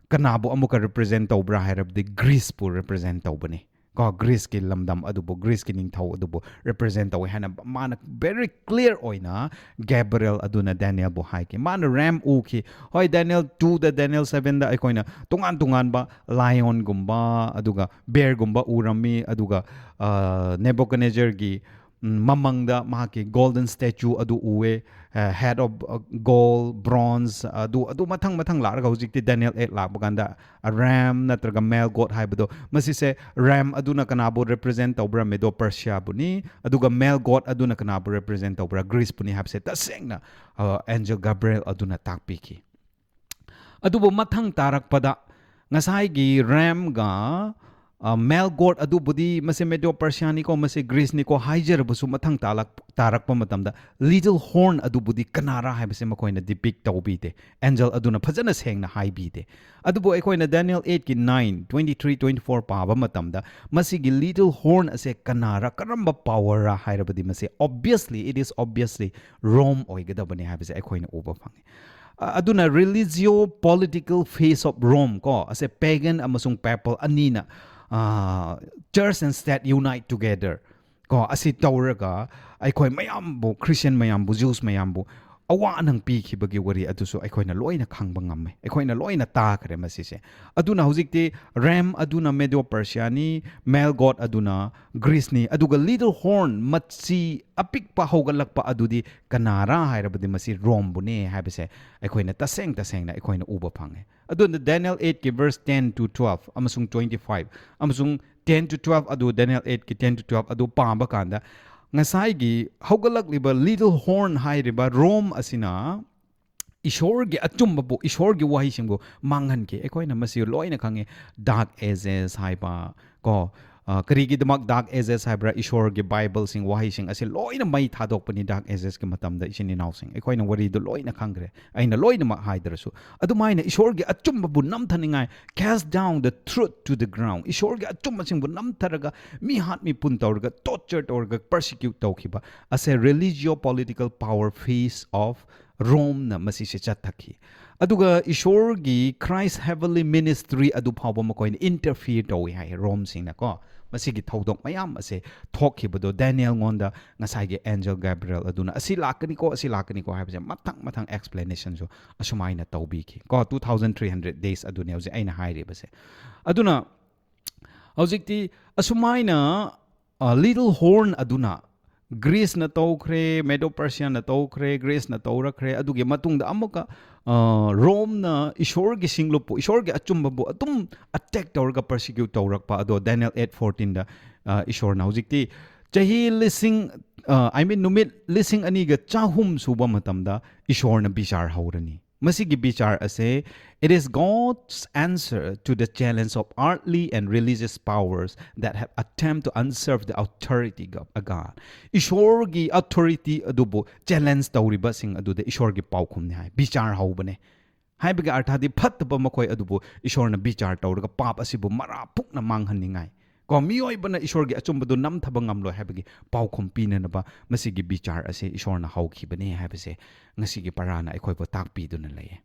ꯀꯅꯥꯕꯨ ꯑꯃꯨꯛꯀ represent ꯇꯧꯕ꯭ꯔꯥ ꯍꯥꯏꯔꯕꯗꯤ, Greeceꯄꯨ represent ꯇꯧꯕꯅꯤ꯫ ꯀꯣ, Greeceꯀꯤ ꯂꯝꯗꯝ ꯑꯗꯨꯕꯨ, Greeceꯀꯤ ꯅꯤꯡꯊꯧ ꯑꯗꯨꯕꯨ represent ꯇꯧꯋꯦ ꯍꯥꯏꯅ ꯃꯥꯅ very clear ꯑꯣꯏꯅ Gabriel ꯑꯗꯨꯅ Danielꯕꯨ ꯍꯥꯏꯈꯤ꯫ ꯃꯥꯅ ram ꯎꯈꯤ꯫ ꯍꯣꯏ, Daniel twoꯗ, Daniel sevenꯗ ꯑꯩꯈꯣꯏꯅ ꯇꯣꯉꯥꯟ ꯇꯣꯉꯥꯟꯕ lionꯒꯨꯝꯕ, ꯑꯗꯨꯒ bearꯒꯨꯝꯕ ꯎꯔꯝꯃꯤ, ꯑꯗꯨꯒ, ꯑ, Nebuchadnezzarꯒꯤ, ꯎꯝ, ꯃꯃꯪꯗ ꯃꯍꯥꯛꯀꯤ golden statue ꯑꯗꯨ ꯎꯑꯦ꯫ ꯑ, head of, ꯑ, gold, bronze, ꯑꯗꯨ, ꯑꯗꯨ ꯃꯊꯪ ꯃꯊꯪ ꯂꯥꯛꯂꯒ ꯍꯧꯖꯤꯛꯇꯤ Daniel eight ꯂꯥꯛꯄ ꯀꯥꯟꯗ ram ꯅꯠꯇ꯭ꯔꯒ male god ꯍꯥꯏꯕꯗꯣ, ꯃꯁꯤꯁꯦ ram ꯑꯗꯨꯅ ꯀꯅꯥꯕꯨ represent ꯇꯧꯕ꯭ꯔꯥ? Medo Persiaꯕꯨꯅꯤ꯫ ꯑꯗꯨꯒ male god ꯑꯗꯨꯅ ꯀꯅꯥꯕꯨ represent ꯇꯧꯕ꯭ꯔꯥ? Greeceꯄꯨꯅꯤ ꯍꯥꯏꯕꯁꯦ ꯇꯁꯦꯡꯅ, ꯑ, angel Gabriel ꯑꯗꯨꯅ ꯇꯥꯛꯄꯤꯈꯤ꯫ ꯑꯗꯨꯕꯨ ꯃꯊꯪ ꯇꯥꯔꯛꯄꯗ ꯉꯁꯥꯏꯒꯤ ramꯒ, ꯑ, male god ꯑꯗꯨꯕꯨꯗꯤ ꯃꯁꯤ Medo Persiaꯅꯤꯀꯣ, ꯃꯁꯤ Greeceꯅꯤꯀꯣ ꯍꯥꯏꯖꯔꯕꯁꯨ, ꯃꯊꯪ ꯇꯥꯂꯛ-, ꯇꯥꯔꯛꯄ ꯃꯇꯝꯗ little horn ꯑꯗꯨꯕꯨꯗꯤ ꯀꯅꯥꯔꯥ ꯍꯥꯏꯕꯁꯦ ꯃꯈꯣꯏꯅ depict ꯇꯧꯕꯤꯗꯦ꯫ Angel ꯑꯗꯨꯅ ꯐꯖꯅ ꯁꯦꯡꯅ ꯍꯥꯏꯕꯤꯗꯦ꯫ ꯑꯗꯨꯕꯨ ꯑꯩꯈꯣꯏꯅ Daniel eightꯀꯤ nine, twenty three, twenty four ꯄꯥꯕ ꯃꯇꯝꯗ ꯃꯁꯤꯒꯤ little horn ꯑꯁꯦ ꯀꯅꯥꯔ, ꯀꯔꯝꯕ powerꯔ ꯍꯥꯏꯔꯕꯗꯤ, ꯃꯁꯤ obviously, it is obviously Rome ꯑꯣꯏꯒꯗꯕꯅꯤ ꯍꯥꯏꯕꯁꯦ ꯑꯩꯈꯣꯏꯅ ꯎꯕ ꯐꯪꯉꯤ꯫ ꯑ, ꯑꯗꯨꯅ religio-political face of Rome ꯀꯣ, ꯑꯁꯦ pagan ꯑꯃꯁꯨꯡ papal ꯑꯅꯤꯅ, ꯑ, church and state unite together ꯀꯣ, ꯑꯁꯤ ꯇꯧꯔꯒ ꯑꯩꯈꯣꯏ ꯃꯌꯥꯝꯕꯨ, Christian ꯃꯌꯥꯝꯕꯨ, Jews ꯃꯌꯥꯝꯕꯨ ꯑꯋꯥ ꯑꯅꯪ ꯄꯤꯈꯤꯕꯒꯤ ꯋꯥꯔꯤ ꯑꯗꯨꯁꯨ ꯑꯩꯈꯣꯏꯅ ꯂꯣꯏꯅ ꯈꯪꯕ ꯉꯝꯃꯦ꯫ ꯑꯩꯈꯣꯏꯅ ꯂꯣꯏꯅ ꯇꯥꯈ꯭ꯔꯦ ꯃꯁꯤꯁꯦ꯫ ꯑꯗꯨꯅ ꯍꯧꯖꯤꯛꯇꯤ ram ꯑꯗꯨꯅ Medo Persiaꯅꯤ, male god ꯑꯗꯨꯅ Greeceꯅꯤ, ꯑꯗꯨꯒ little horn, ꯃꯆꯤ ꯑꯄꯤꯛꯄ ꯍꯧꯒꯠꯂꯛꯄ ꯑꯗꯨꯗꯤ ꯀꯅꯥꯔꯥ ꯍꯥꯏꯔꯕꯗꯤ ꯃꯁꯤ Romeꯕꯨꯅꯦ ꯍꯥꯏꯕꯁꯦ ꯑꯩꯈꯣꯏꯅ ꯇꯁꯦꯡ ꯇꯁꯦꯡꯅ ꯑꯩꯈꯣꯏꯅ ꯎꯕ ꯐꯪꯉꯦ꯫ ꯑꯗꯨꯅ Daniel eightꯀꯤ verse ten to twelve ꯑꯃꯁꯨꯡ twenty five ꯑꯃꯁꯨꯡ ten to twelve ꯑꯗꯨ, Daniel eightꯀꯤ ten to twelve ꯑꯗꯨ ꯄꯥꯕ ꯀꯥꯟꯗ, ꯉꯁꯥꯏꯒꯤ ꯍꯧꯒꯠꯂꯛꯂꯤꯕ little horn ꯍꯥꯏꯔꯤꯕ Rome ꯑꯁꯤꯅ ꯏꯁꯣꯔꯒꯤ ꯑꯆꯨꯝꯕꯕꯨ, ꯏꯁꯣꯔꯒꯤ ꯋꯥꯍꯩꯁꯤꯡꯕꯨ ꯃꯥꯡꯍꯟꯈꯤ꯫ ꯑꯩꯈꯣꯏꯅ ꯃꯁꯤ ꯂꯣꯏꯅ ꯈꯪꯉꯤ꯫ Dark Ages ꯍꯥꯏꯕ ꯀꯣ, ꯑ, ꯀꯔꯤꯒꯤꯗꯃꯛ ꯗꯥꯔꯛ ꯑꯦꯖꯦꯁ ꯍꯥꯏꯕ꯭ꯔꯥ? ꯏꯁꯣꯔꯒꯤ ꯕꯥꯏꯕꯜꯁꯤꯡ, ꯋꯥꯍꯩꯁꯤꯡ ꯑꯁꯤ ꯂꯣꯏꯅ ꯃꯩ ꯊꯥꯗꯣꯛꯄꯅꯤ ꯗꯥꯔꯛ ꯑꯦꯖꯦꯁꯀꯤ ꯃꯇꯝꯗ, ꯏꯆꯤꯟ ꯏꯅꯥꯎꯁꯤꯡ꯫ ꯑꯩꯈꯣꯏꯅ ꯋꯥꯔꯤꯗꯨ ꯂꯣꯏꯅ ꯈꯪꯈ꯭ꯔꯦ, ꯑꯩꯅ ꯂꯣꯏꯅꯃꯛ ꯍꯥꯏꯗ꯭ꯔꯁꯨ꯫ ꯑꯗꯨꯃꯥꯏꯅ ꯏꯁꯣꯔꯒꯤ ꯑꯆꯨꯝꯕꯕꯨ ꯅꯝꯊꯅꯤꯡꯉꯥꯏ, cast down the truth to the ground, ꯏꯁꯣꯔꯒꯤ ꯑꯆꯨꯝꯕꯁꯤꯡꯕꯨ ꯅꯝꯊꯔꯒ, ꯃꯤ ꯍꯥꯠ ꯃꯤ ꯄꯨꯟ ꯇꯧꯔꯒ, ꯇꯣꯔꯆꯔ ꯇꯧꯔꯒ, ꯄꯔꯁꯤꯀ꯭ꯌꯨꯠ ꯇꯧꯈꯤꯕ ꯑꯁꯦ religious political power phase of ꯔꯣꯝꯅ ꯃꯁꯤꯁꯦ ꯆꯠꯊꯈꯤ꯫ ꯑꯗꯨꯒ ꯏꯁꯣꯔꯒꯤ Christ heavenly ministry ꯑꯗꯨ ꯐꯥꯎꯕ ꯃꯈꯣꯏꯅ ꯏꯟꯇꯔꯐꯤꯌꯔ ꯇꯧꯏ ꯍꯥꯏ, ꯔꯣꯝꯁꯤꯡꯅꯀꯣ꯫ ꯃꯁꯤꯒꯤ ꯊꯧꯗꯣꯛ ꯃꯌꯥꯝ ꯑꯁꯦ ꯊꯣꯛꯈꯤꯕꯗꯣ ꯗꯦꯅꯤꯌꯦꯜꯉꯣꯟꯗ ꯉꯁꯥꯏꯒꯤ ꯑꯦꯟꯖꯦꯜ ꯒꯦꯕ꯭ꯔꯤꯌꯦꯜ ꯑꯗꯨꯅ ꯑꯁꯤ ꯂꯥꯛꯀꯅꯤꯀꯣ, ꯑꯁꯤ ꯂꯥꯛꯀꯅꯤꯀꯣ ꯍꯥꯏꯕꯁꯦ ꯃꯊꯪ ꯃꯊꯪ ꯑꯦꯛꯁꯄ꯭ꯂꯦꯅꯦꯁꯟꯁꯨ ꯑꯁꯨꯃꯥꯏꯅ ꯇꯧꯕꯤꯈꯤ ꯀꯣ꯫ Two thousand three hundred days ꯑꯗꯨꯅꯦ ꯍꯧꯖꯤꯛ ꯑꯩꯅ ꯍꯥꯏꯔꯤꯕꯁꯦ꯫ ꯑꯗꯨꯅ ꯍꯧꯖꯤꯛꯇꯤ ꯑꯁꯨꯃꯥꯏꯅ ꯂꯤꯇꯜ ꯍꯣꯔꯟ ꯑꯗꯨꯅ ꯒ꯭ꯔꯤꯁꯅ ꯇꯧꯈ꯭ꯔꯦ, ꯃꯦꯗꯣ ꯄꯔꯁꯤꯌꯥꯅ ꯇꯧꯈ꯭ꯔꯦ, ꯒ꯭ꯔꯤꯁꯅ ꯇꯧꯔꯛꯈ꯭ꯔꯦ꯫ ꯑꯗꯨꯒꯤ ꯃꯇꯨꯡꯗ ꯑꯃꯨꯛꯀ ꯑ, ꯔꯣꯝꯅ ꯏꯁꯣꯔꯒꯤ ꯁꯤꯡꯂꯨꯞꯄꯨ, ꯏꯁꯣꯔꯒꯤ ꯑꯆꯨꯝꯕꯕꯨ ꯑꯗꯨꯝ ꯑꯇꯦꯛ ꯇꯧꯔꯒ ꯄꯔꯁꯤꯀ꯭ꯌꯨꯠ ꯇꯧꯔꯛꯄ ꯑꯗꯣ ꯗꯦꯅꯤꯌꯦꯜ ꯑꯦꯠ ꯐꯣꯔꯇꯤꯟꯗ, ꯑ, ꯏꯁꯣꯔꯅ ꯍꯧꯖꯤꯛꯇꯤ ꯆꯍꯤ ꯂꯤꯁꯤꯡ, ꯑ, I mean, ꯅꯨꯃꯤꯠ ꯂꯤꯁꯤꯡ ꯑꯅꯤꯒ ꯆꯍꯨꯝ ꯁꯨꯕ ꯃꯇꯝꯗ ꯏꯁꯣꯔꯅ ꯕꯤꯆꯥꯔ ꯍꯧꯔꯅꯤ꯫ ꯃꯁꯤꯒꯤ ꯕꯤꯆꯥꯔ ꯑꯁꯦ, "It is God's answer to the challenge of earthly and religious powers that have attempt to usurp the authority of a God." ꯏꯁꯣꯔꯒꯤ ꯑꯣꯊꯣꯔꯤꯇꯤ ꯑꯗꯨꯕꯨ ꯆꯦꯂꯦꯟꯖ ꯇꯧꯔꯤꯕꯁꯤꯡ ꯑꯗꯨꯗ ꯏꯁꯣꯔꯒꯤ ꯄꯥꯎꯈꯨꯝꯅꯤ ꯍꯥꯏ꯫ ꯕꯤꯆꯥꯔ ꯍꯧꯕꯅꯦ꯫ ꯍꯥꯏꯕꯒꯤ ꯑꯔꯊꯗꯤ ꯐꯠꯇꯕ ꯃꯈꯣꯏ ꯑꯗꯨꯕꯨ ꯏꯁꯣꯔꯅ ꯕꯤꯆꯥꯔ ꯇꯧꯔꯒ ꯄꯥꯞ ꯑꯁꯤꯕꯨ ꯃꯔꯥ ꯄꯨꯛꯅ ꯃꯥꯡꯍꯟꯅꯤꯡꯉꯥꯏ꯫ ꯀꯣ, ꯃꯤꯑꯣꯏꯕꯅ ꯏꯁꯣꯔꯒꯤ ꯑꯆꯨꯝꯕꯗꯨ ꯅꯝꯊꯕ ꯉꯝꯂꯣꯏ ꯍꯥꯏꯕꯒꯤ ꯄꯥꯎꯈꯨꯝ ꯄꯤꯅꯅꯕ ꯃꯁꯤꯒꯤ ꯕꯤꯆꯥꯔ ꯑꯁꯦ ꯏꯁꯣꯔꯅ ꯍꯧꯈꯤꯕꯅꯦ ꯍꯥꯏꯕꯁꯦ ꯉꯁꯤꯒꯤ ꯄꯔꯥꯅ ꯑꯩꯈꯣꯏꯕꯨ ꯇꯥꯛꯄꯤꯗꯨꯅ ꯂꯩꯌꯦ꯫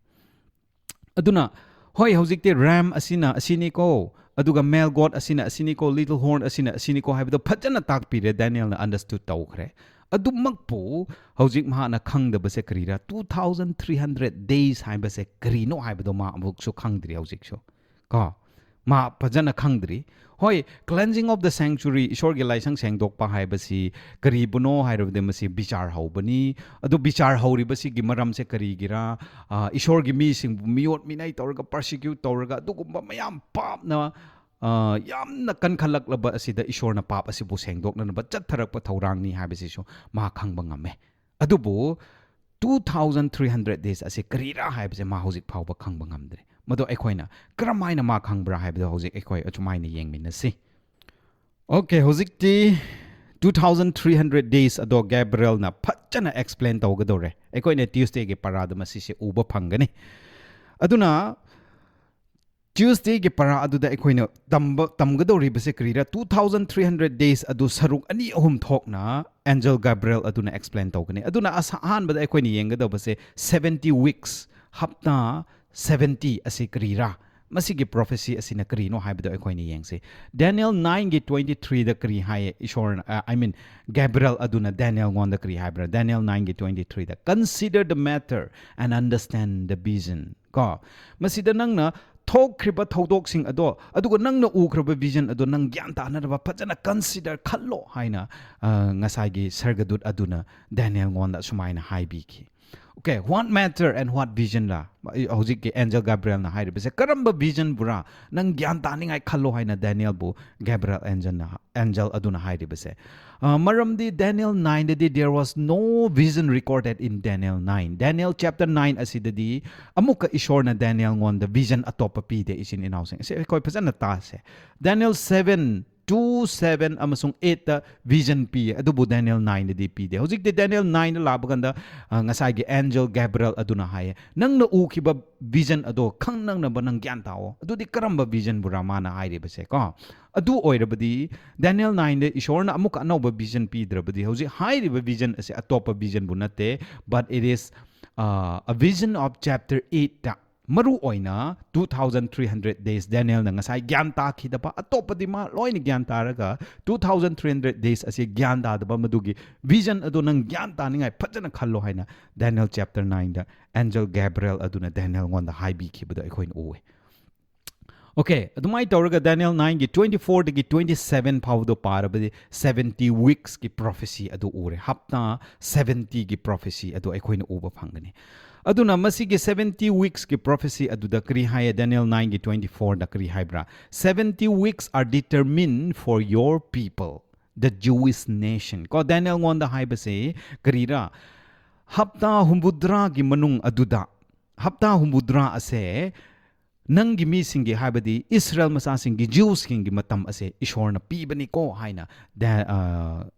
ꯑꯗꯨꯅ, ꯍꯣꯏ, ꯍꯧꯖꯤꯛꯇꯤ ꯔꯥꯝ ꯑꯁꯤꯅ ꯑꯁꯤꯅꯤꯀꯣ, ꯑꯗꯨꯒ ꯃꯦꯜ ꯒꯣꯗ ꯑꯁꯤꯅ ꯑꯁꯤꯅꯤꯀꯣ, ꯂꯤꯇꯜ ꯍꯣꯔꯟ ꯑꯁꯤꯅ ꯑꯁꯤꯅꯤꯀꯣ ꯍꯥꯏꯕꯗꯣ ꯐꯖꯅ ꯇꯥꯛꯄꯤꯔꯦ, ꯗꯦꯅꯤꯌꯦꯜꯅ ꯑꯟꯗꯔꯁ꯭ꯇꯨꯠ ꯇꯧꯈ꯭ꯔꯦ꯫ ꯑꯗꯨꯃꯛꯄꯨ ꯍꯧꯖꯤꯛ ꯃꯍꯥꯛꯅ ꯈꯪꯗꯕꯁꯦ ꯀꯔꯤꯔꯥ? Two thousand three hundred days ꯍꯥꯏꯕꯁꯦ ꯀꯔꯤꯅꯣ ꯍꯥꯏꯕꯗꯣ ꯃꯥ ꯑꯃꯨꯛꯁꯨ ꯈꯪꯗ꯭ꯔꯤ ꯍꯧꯖꯤꯛꯁꯨ꯫ ꯀꯣ? ꯃꯥ ꯐꯖꯅ ꯈꯪꯗ꯭ꯔꯤ꯫ ꯍꯣꯏ, cleansing of the sanctuary, ꯏꯁꯣꯔꯒꯤ ꯂꯥꯏꯁꯪ ꯁꯦꯡꯗꯣꯛꯄ ꯍꯥꯏꯕꯁꯤ ꯀꯔꯤꯕꯨꯅꯣ ꯍꯥꯏꯔꯕꯗꯤ ꯃꯁꯤ ꯕꯤꯆꯥꯔ ꯍꯧꯕꯅꯤ꯫ ꯑꯗꯨ ꯕꯤꯆꯥꯔ ꯍꯧꯔꯤꯕꯁꯤꯒꯤ ꯃꯔꯝꯁꯦ ꯀꯔꯤꯒꯤꯔꯥ? ꯑ, ꯏꯁꯣꯔꯒꯤ ꯃꯤꯁꯤꯡꯕꯨ ꯃꯤꯑꯣꯠ ꯃꯤꯅꯩ ꯇꯧꯔꯒ, ꯄꯔꯁꯤꯀ꯭ꯌꯨꯠ ꯇꯧꯔꯒ, ꯑꯗꯨꯒꯨꯝꯕ ꯃꯌꯥꯝ ꯄꯥꯞꯅ, ꯑ, ꯌꯥꯝꯅ ꯀꯟꯈꯠꯂꯛꯂꯕ ꯑꯁꯤꯗ ꯏꯁꯣꯔꯅ ꯄꯥꯞ ꯑꯁꯤꯕꯨ ꯁꯦꯡꯗꯣꯛꯅꯅꯕ ꯆꯠꯊꯔꯛꯄ ꯊꯧꯔꯥꯡꯅꯤ ꯍꯥꯏꯕꯁꯤꯁꯨ ꯃꯥ ꯈꯪꯕ ꯉꯝꯃꯦ꯫ ꯑꯗꯨꯕꯨ two thousand three hundred days ꯑꯁꯤ ꯀꯔꯤꯔꯥ ꯍꯥꯏꯕꯁꯦ ꯃꯥ ꯍꯧꯖꯤꯛ ꯐꯥꯎꯕ ꯈꯪꯕ ꯉꯝꯗ꯭ꯔꯤ꯫ ꯃꯗꯣ ꯑꯩꯈꯣꯏꯅ ꯀꯔꯝꯍꯥꯏꯅ ꯃꯥ ꯈꯪꯕ꯭ꯔꯥ ꯍꯥꯏꯕꯗꯣ ꯍꯧꯖꯤꯛ ꯑꯩꯈꯣꯏ ꯑꯁꯨꯃꯥꯏꯅ ꯌꯦꯡꯃꯤꯟꯅꯁꯤ꯫ Okay, ꯍꯧꯖꯤꯛꯇꯤ two thousand three hundred days ꯑꯗꯣ ꯒꯦꯕ꯭ꯔꯦꯜꯅ ꯐꯖꯅ explain ꯇꯧꯒꯗꯧꯔꯦ꯫ ꯑꯩꯈꯣꯏꯅ Tuesdayꯒꯤ ꯄꯔꯥꯗ ꯃꯁꯤꯁꯦ ꯎꯕ ꯐꯪꯒꯅꯤ꯫ ꯑꯗꯨꯅ Tuesdayꯒꯤ ꯄꯔꯥ ꯑꯗꯨꯗ ꯑꯩꯈꯣꯏꯅ ꯇꯝꯕ ꯇꯝꯒꯗꯧꯔꯤꯕꯁꯦ ꯀꯔꯤꯔꯥ? Two thousand three hundred days ꯑꯗꯨ ꯁꯔꯨꯛ ꯑꯅꯤ ꯑꯍꯨꯝ ꯊꯣꯛꯅ angel Gabriel ꯑꯗꯨꯅ explain ꯇꯧꯒꯅꯤ꯫ ꯑꯗꯨꯅ ꯑꯁ ꯑꯍꯥꯟꯕꯗ ꯑꯩꯈꯣꯏꯅ ꯌꯦꯡꯒꯗꯧꯕꯁꯦ seventy weeks, ꯍꯞꯇꯥ seventy ꯑꯁꯤ ꯀꯔꯤꯔꯥ? ꯃꯁꯤꯒꯤ prophecy ꯑꯁꯤꯅ ꯀꯔꯤꯅꯣ ꯍꯥꯏꯕꯗꯣ ꯑꯩꯈꯣꯏꯅ ꯌꯦꯡꯁꯤ꯫ Daniel nineꯒꯤ twenty-threeꯗ ꯀꯔꯤ ꯍꯥꯏꯌꯦ? ꯏꯁꯣꯔꯅ, I mean, Gabriel ꯑꯗꯨꯅ Danielꯉꯣꯟꯗ ꯀꯔꯤ ꯍꯥꯏꯕ꯭ꯔꯥ? Daniel nineꯒꯤ twenty-threeꯗ, "Consider the matter and understand the vision." ꯀꯣ, ꯃꯁꯤꯗ ꯅꯪꯅ ꯊꯣꯛꯈ꯭ꯔꯤꯕ ꯊꯧꯗꯣꯛꯁꯤꯡ ꯑꯗꯣ, ꯑꯗꯨꯒ ꯅꯪꯅ ꯎꯈ꯭ꯔꯕ vision ꯑꯗꯣ ꯅꯪ ꯒ꯭ꯌꯥꯟ ꯇꯥꯅꯅꯕ ꯐꯖꯅ consider, ꯈꯜꯂꯣ ꯍꯥꯏꯅ, ꯑ, ꯉꯁꯥꯏꯒꯤ ꯁꯔꯒꯗꯨꯠ ꯑꯗꯨꯅ ꯗꯦꯅꯤꯌꯦꯜꯉꯣꯟꯗ ꯑꯁꯨꯃꯥꯏꯅ ꯍꯥꯏꯕꯤꯈꯤ꯫ Okay, what matter and what vision ꯂꯥ? ꯍꯧꯖꯤꯛꯀꯤ angel Gabrielꯅ ꯍꯥꯏꯔꯤꯕꯁꯦ ꯀꯔꯝꯕ vision ꯕꯨꯔꯥ? ꯅꯪ ꯒ꯭ꯌꯥꯟ ꯇꯥꯅꯤꯡꯉꯥꯏ ꯈꯜꯂꯣ ꯍꯥꯏꯅ ꯗꯦꯅꯤꯌꯦꯜꯕꯨ Gabriel angel ꯅ, angel ꯑꯗꯨꯅ ꯍꯥꯏꯔꯤꯕꯁꯦ꯫ ꯑ, ꯃꯔꯝꯗꯤ Daniel nineꯗꯗꯤ there was no vision recorded in Daniel nine. Daniel chapter nine ꯑꯁꯤꯗꯗꯤ ꯑꯃꯨꯛꯀ ꯏꯁꯣꯔꯅ ꯗꯦꯅꯤꯌꯦꯜꯉꯣꯟꯗ vision ꯑꯇꯣꯞꯄ ꯄꯤꯗꯦ, ꯏꯆꯤꯟ ꯏꯅꯥꯎꯁꯤꯡ꯫ ꯑꯁꯤ ꯑꯩꯈꯣꯏ ꯐꯖꯅ ꯇꯥꯁꯦ꯫ Daniel seven, two, seven ꯑꯃꯁꯨꯡ eightꯇ vision ꯄꯤꯌꯦ, ꯑꯗꯨꯕꯨ Daniel nineꯗꯗꯤ ꯄꯤꯗꯦ꯫ ꯍꯧꯖꯤꯛꯇꯤ Daniel nineꯗ ꯂꯥꯛꯄ ꯀꯥꯟꯗ, ꯑ, ꯉꯁꯥꯏꯒꯤ angel Gabriel ꯑꯗꯨꯅ ꯍꯥꯏꯌꯦ, "ꯅꯪꯅ ꯎꯈꯤꯕ vision ꯑꯗꯣ ꯈꯪꯅꯅꯕ ꯅꯪ ꯒ꯭ꯌꯥꯟ ꯇꯥꯑꯣ꯫" ꯑꯗꯨꯗꯤ ꯀꯔꯝꯕ vision ꯕꯨꯔꯥ ꯃꯥꯅ ꯍꯥꯏꯔꯤꯕꯁꯦ ꯀꯣ? ꯑꯗꯨ ꯑꯣꯏꯔꯕꯗꯤ Daniel nineꯗ ꯏꯁꯣꯔꯅ ꯑꯃꯨꯛꯀ ꯑꯅꯧꯕ vision ꯄꯤꯗ꯭ꯔꯕꯗꯤ ꯍꯧꯖꯤꯛ ꯍꯥꯏꯔꯤꯕ vision ꯑꯁꯤ ꯑꯇꯣꯞꯄ vision ꯕꯨ ꯅꯠꯇꯦ, but it is, uh, a vision of chapter eightꯇ, ꯃꯔꯨ ꯑꯣꯏꯅ two thousand three hundred days Danielꯅ ꯉꯁꯥꯏ ꯒ꯭ꯌꯥꯟ ꯇꯥꯈꯤꯗꯕ, ꯑꯇꯣꯞꯄꯗꯤ ꯃꯥ ꯂꯣꯏꯅ ꯒ꯭ꯌꯥꯟ ꯇꯥꯔꯒ two thousand three hundred days ꯑꯁꯤ ꯒ꯭ꯌꯥꯟ ꯇꯥꯗꯕ, ꯃꯗꯨꯒꯤ vision ꯑꯗꯣ ꯅꯪ ꯒ꯭ꯌꯥꯟ ꯇꯥꯅꯤꯡꯉꯥꯏ ꯐꯖꯅ ꯈꯜꯂꯣ ꯍꯥꯏꯅ Daniel chapter nineꯗ angel Gabriel ꯑꯗꯨꯅ ꯗꯦꯅꯤꯌꯦꯜꯉꯣꯟꯗ ꯍꯥꯏꯕꯤꯈꯤꯕꯗꯣ ꯑꯩꯈꯣꯏꯅ ꯎꯋꯦ꯫ Okay, ꯑꯗꯨꯃꯥꯏꯅ ꯇꯧꯔꯒ Daniel nineꯒꯤ twenty-fourꯗꯒꯤ twenty-seven ꯐꯥꯎꯕꯗꯣ ꯄꯥꯔꯕꯗꯤ seventy weeksꯀꯤ prophecy ꯑꯗꯨ ꯎꯔꯦ꯫ ꯍꯞꯇꯥ seventyꯒꯤ prophecy ꯑꯗꯨ ꯑꯩꯈꯣꯏꯅ ꯎꯕ ꯐꯪꯒꯅꯤ꯫ ꯑꯗꯨꯅ ꯃꯁꯤꯒꯤ seventy weeksꯀꯤ prophecy ꯑꯗꯨꯗ ꯀꯔꯤ ꯍꯥꯏꯌꯦ? Daniel nineꯒꯤ twenty-fourꯗ ꯀꯔꯤ ꯍꯥꯏꯕ꯭ꯔꯥ? "Seventy weeks are determined for your people, the Jewish nation." ꯀꯣ, ꯗꯦꯅꯤꯌꯦꯜꯉꯣꯟꯗ ꯍꯥꯏꯕꯁꯦ ꯀꯔꯤꯔꯥ? ꯍꯞꯇꯥ ꯍꯨꯝꯐꯨꯇꯔꯥꯒꯤ ꯃꯅꯨꯡ ꯑꯗꯨꯗ, ꯍꯞꯇꯥ ꯍꯨꯝꯐꯨꯇꯔꯥ ꯑꯁꯦ ꯅꯪꯒꯤ ꯃꯤꯁꯤꯡꯒꯤ, ꯍꯥꯏꯕꯗꯤ ꯏꯁꯔꯥꯌꯦꯜ ꯃꯆꯥꯁꯤꯡꯒꯤ, Jewsꯁꯤꯡꯒꯤ ꯃꯇꯝ ꯑꯁꯦ ꯏꯁꯣꯔꯅ ꯄꯤꯕꯅꯤꯀꯣ ꯍꯥꯏꯅ ꯗ-, ꯑ,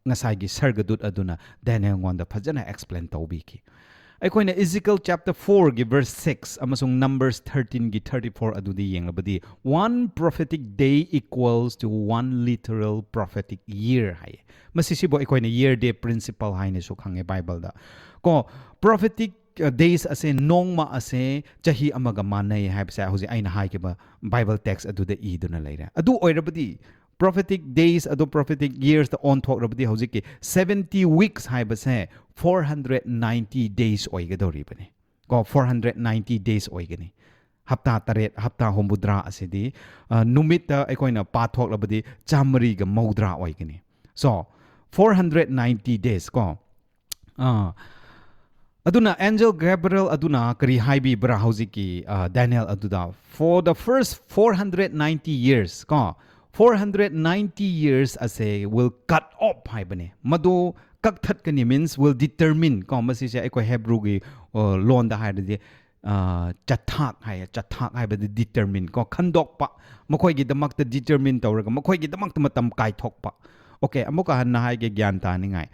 ꯉꯁꯥꯏꯒꯤ ꯁꯔꯒꯗꯨꯠ ꯑꯗꯨꯅ ꯗꯥꯅꯤꯌꯦꯜꯉꯣꯟꯗ ꯐꯖꯅ explain ꯇꯧꯕꯤꯈꯤ꯫ ꯑꯩꯈꯣꯏꯅ Ezekiel chapter fourꯒꯤ verse six ꯑꯃꯁꯨꯡ Numbers thirteenꯒꯤ thirty-four ꯑꯗꯨꯗꯤ ꯌꯦꯡꯂꯕꯗꯤ, "One prophetic day equals to one literal prophetic year" ꯍꯥꯏꯌꯦ꯫ ꯃꯁꯤꯁꯤꯕꯨ ꯑꯩꯈꯣꯏꯅ year day principle ꯍꯥꯏꯅꯁꯨ ꯈꯪꯉꯦ ꯕꯥꯏꯕꯜꯗ꯫ ꯀꯣ, prophetic, ꯑ, days ꯑꯁꯦ, ꯅꯣꯡꯃ ꯑꯁꯦ ꯆꯍꯤ ꯑꯃꯒ ꯃꯥꯟꯅꯩ ꯍꯥꯏꯕꯁꯦ ꯍꯧꯖꯤꯛ ꯑꯩꯅ ꯍꯥꯏꯈꯤꯕ Bible text ꯑꯗꯨꯗ ꯏꯗꯨꯅ ꯂꯩꯔꯦ꯫ ꯑꯗꯨ ꯑꯣꯏꯔꯕꯗꯤ prophetic days ꯑꯗꯨ prophetic yearsꯇ ꯑꯣꯟꯊꯣꯛꯂꯕꯗꯤ ꯍꯧꯖꯤꯛꯀꯤ seventy weeks ꯍꯥꯏꯕꯁꯦ four hundred ninety days ꯑꯣꯏꯒꯗꯧꯔꯤꯕꯅꯤ꯫ ꯀꯣ, four hundred ninety days ꯑꯣꯏꯒꯅꯤ꯫ ꯍꯞꯇꯥ ꯇꯔꯦꯠ, ꯍꯞꯇꯥ ꯍꯨꯝꯐꯨꯇꯔꯥ ꯑꯁꯤꯗꯤ, ꯑ, ꯅꯨꯃꯤꯠꯇ ꯑꯩꯈꯣꯏꯅ ꯄꯥꯊꯣꯛꯂꯕꯗꯤ ꯆꯥꯃꯔꯤꯒ ꯃꯧꯗ꯭ꯔꯥ ꯑꯣꯏꯒꯅꯤ꯫ So, four hundred ninety days ꯀꯣ꯫ ꯑ, ꯑꯗꯨꯅ angel Gabriel ꯑꯗꯨꯅ ꯀꯔꯤ ꯍꯥꯏꯕꯤꯕ꯭ꯔꯥ ꯍꯧꯖꯤꯛꯀꯤ, ꯑ, ꯗꯥꯅꯤꯌꯦꯜ ꯑꯗꯨꯗ? "For the first four hundred ninety years" ꯀꯣ, "four hundred ninety years ꯑꯁꯦ will cut off" ꯍꯥꯏꯕꯅꯦ꯫ ꯃꯗꯨ ꯀꯛꯊꯠꯀꯅꯤ means will determine ꯀꯣ꯫ ꯃꯁꯤꯁꯦ ꯑꯩꯈꯣꯏ ꯍꯦꯕ꯭ꯔꯨꯒꯤ, ꯑ, ꯂꯣꯟꯗ ꯍꯥꯏꯔꯗꯤ, ꯑ, ꯆꯊꯥꯛ ꯍꯥꯏꯌꯦ꯫ ꯆꯊꯥꯛ ꯍꯥꯏꯕꯗꯤ determine ꯀꯣ, ꯈꯟꯗꯣꯛꯄ, ꯃꯈꯣꯏꯒꯤꯗꯃꯛꯇ determine ꯇꯧꯔꯒ ꯃꯈꯣꯏꯒꯤꯗꯃꯛꯇ ꯃꯇꯝ ꯀꯥꯏꯊꯣꯛꯄ꯫ Okay, ꯑꯃꯨꯛꯀ ꯍꯟꯅ ꯍꯥꯏꯒꯦ ꯒ꯭ꯌꯥꯟ ꯇꯥꯅꯤꯡꯉꯥꯏ꯫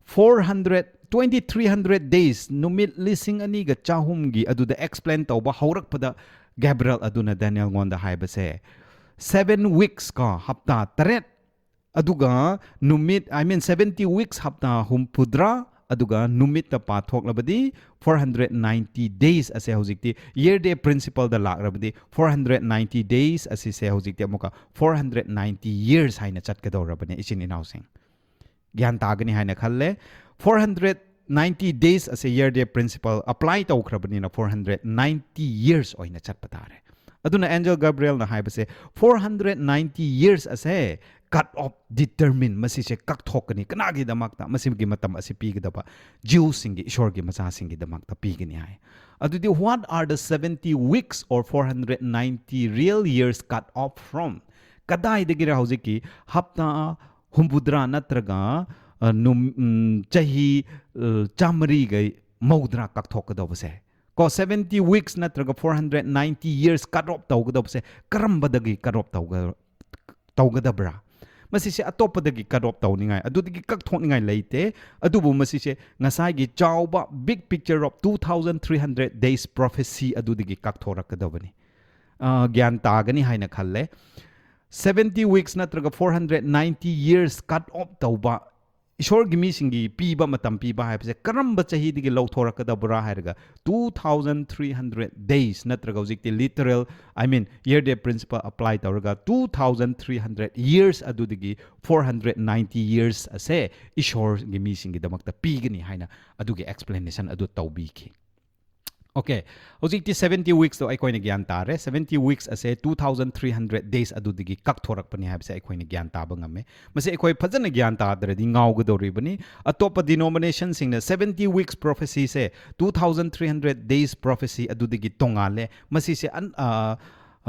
Four hundred, twenty three hundred days, ꯅꯨꯃꯤꯠ ꯂꯤꯁꯤꯡ ꯑꯅꯤꯒ ꯆꯍꯨꯝꯒꯤ ꯑꯗꯨꯗ explain ꯇꯧꯕ ꯍꯧꯔꯛꯄꯗ ꯒꯦꯕ꯭ꯔꯤꯌꯦꯜ ꯑꯗꯨꯅ ꯗꯥꯅꯤꯌꯦꯜꯉꯣꯟꯗ ꯍꯥꯏꯕꯁꯦ, seven weeks ꯀꯣ, ꯍꯞꯇꯥ ꯇꯔꯦꯠ, ꯑꯗꯨꯒ ꯅꯨꯃꯤꯠ, I mean, seventy weeks, ꯍꯞꯇꯥ ꯍꯨꯝꯐꯨꯇꯔꯥ, ꯑꯗꯨꯒ ꯅꯨꯃꯤꯠꯇ ꯄꯥꯊꯣꯛꯂꯕꯗꯤ four hundred ninety days ꯑꯁꯦ ꯍꯧꯖꯤꯛꯇꯤ year day principleꯗ ꯂꯥꯛꯂꯕꯗꯤ four hundred ninety days ꯑꯁꯤꯁꯦ ꯍꯧꯖꯤꯛꯇꯤ ꯑꯃꯨꯛꯀ four hundred ninety years ꯍꯥꯏꯅ ꯆꯠꯀꯗꯧꯔꯕꯅꯦ, ꯏꯆꯤꯟ ꯏꯅꯥꯎꯁꯤꯡ꯫ ꯒ꯭ꯌꯥꯟ ꯇꯥꯒꯅꯤ ꯍꯥꯏꯅ ꯈꯜꯂꯦ꯫ Four hundred ninety days ꯑꯁꯦ year day principle apply ꯇꯧꯈ꯭ꯔꯕꯅꯤꯅ four hundred ninety years ꯑꯣꯏꯅ ꯆꯠꯄ ꯇꯥꯔꯦ꯫ ꯑꯗꯨꯅ angel ꯒꯦꯕ꯭ꯔꯤꯌꯦꯜꯅ ꯍꯥꯏꯕꯁꯦ, "Four hundred ninety years ꯑꯁꯦ cut off, determine, ꯃꯁꯤꯁꯦ ꯀꯛꯊꯣꯛꯀꯅꯤ꯫ ꯀꯅꯥꯒꯤꯗꯃꯛꯇ? ꯃꯁꯤꯒꯤ ꯃꯇꯝ ꯑꯁꯤ ꯄꯤꯒꯗꯕ Jewsꯁꯤꯡꯒꯤ, ꯏꯁꯣꯔꯒꯤ ꯃꯆꯥꯁꯤꯡꯒꯤꯗꯃꯛꯇ ꯄꯤꯒꯅꯤ" ꯍꯥꯏ꯫ ꯑꯗꯨꯗꯤ, what are the seventy weeks or four hundred ninety real years cut off from? ꯀꯗꯥꯏꯗꯒꯤꯔ ꯍꯧꯖꯤꯛꯀꯤ ꯍꯞꯇꯥ ꯍꯨꯝꯐꯨꯇꯔꯥ ꯅꯠꯇ꯭ꯔꯒ, ꯑ, ꯅꯨꯝ-, ꯎꯝ, ꯆꯍꯤ, ꯑ, ꯆꯥꯃꯔꯤꯒ ꯃꯧꯗ꯭ꯔꯥ ꯀꯛꯊꯣꯛꯀꯗꯧꯕꯁꯦ? ꯀꯣ, seventy weeks ꯅꯠꯇ꯭ꯔꯒ four hundred ninety years cut off ꯇꯧꯒꯗꯕꯁꯦ ꯀꯔꯝꯕꯗꯒꯤ cut off ꯇꯧꯒ ꯇꯧꯒꯗꯕ꯭ꯔꯥ? ꯃꯁꯤꯁꯦ ꯑꯇꯣꯞꯄꯗꯒꯤ cut off ꯇꯧꯅꯤꯡꯉꯥꯏ, ꯑꯗꯨꯗꯒꯤ ꯀꯛꯊꯣꯛꯅꯤꯡꯉꯥꯏ ꯂꯩꯇꯦ꯫ ꯑꯗꯨꯕꯨ ꯃꯁꯤꯁꯦ ꯉꯁꯥꯏꯒꯤ ꯆꯥꯎꯕ big picture of two thousand three hundred days prophecy ꯑꯗꯨꯗꯒꯤ ꯀꯛꯊꯣꯔꯛꯀꯗꯕꯅꯤ꯫ ꯑ, ꯒ꯭ꯌꯥꯟ ꯇꯥꯒꯅꯤ ꯍꯥꯏꯅ ꯈꯜꯂꯦ꯫ Seventy weeks ꯅꯠꯇ꯭ꯔꯒ four hundred ninety years cut off ꯇꯧꯕ, ꯏꯁꯣꯔꯒꯤ ꯃꯤꯁꯤꯡꯒꯤ ꯄꯤꯕ, ꯃꯇꯝ ꯄꯤꯕ ꯍꯥꯏꯕꯁꯦ ꯀꯔꯝꯕ ꯆꯍꯤꯗꯒꯤ ꯂꯧꯊꯣꯔꯛꯀꯗꯕ꯭ꯔꯥ ꯍꯥꯏꯔꯒ, two thousand three hundred days ꯅꯠꯇ꯭ꯔꯒ ꯍꯧꯖꯤꯛꯇꯤ literal, I mean, year day principle apply ꯇꯧꯔꯒ two thousand three hundred years ꯑꯗꯨꯗꯒꯤ four hundred ninety years ꯑꯁꯦ ꯏꯁꯣꯔꯒꯤ ꯃꯤꯁꯤꯡꯒꯤꯗꯃꯛꯇ ꯄꯤꯒꯅꯤ ꯍꯥꯏꯅ ꯑꯗꯨꯒꯤ explanation ꯑꯗꯨ ꯇꯧꯕꯤꯈꯤ꯫ Okay, ꯍꯧꯖꯤꯛꯇꯤ seventy weeks ꯇꯣ ꯑꯩꯈꯣꯏꯅ ꯒ꯭ꯌꯥꯟ ꯇꯥꯔꯦ꯫ Seventy weeks ꯑꯁꯦ two thousand three hundred days ꯑꯗꯨꯗꯒꯤ ꯀꯛꯊꯣꯔꯛꯄꯅꯤ ꯍꯥꯏꯕꯁꯦ ꯑꯩꯈꯣꯏꯅ ꯒ꯭ꯌꯥꯟ ꯇꯥꯕ ꯉꯝꯃꯦ꯫ ꯃꯁꯤ ꯑꯩꯈꯣꯏ ꯐꯖꯅ ꯒ꯭ꯌꯥꯟ ꯇꯥꯗ꯭ꯔꯗꯤ ꯉꯥꯎꯒꯗꯧꯔꯤꯕꯅꯤ꯫ ꯑꯇꯣꯞꯄ denomination ꯁꯤꯡꯅ seventy weeks prophecy ꯁꯦ two thousand three hundred days prophecy ꯑꯗꯨꯗꯒꯤ ꯇꯣꯉꯥꯜꯂꯦ꯫ ꯃꯁꯤꯁꯦ ꯑꯟ-, ꯑ,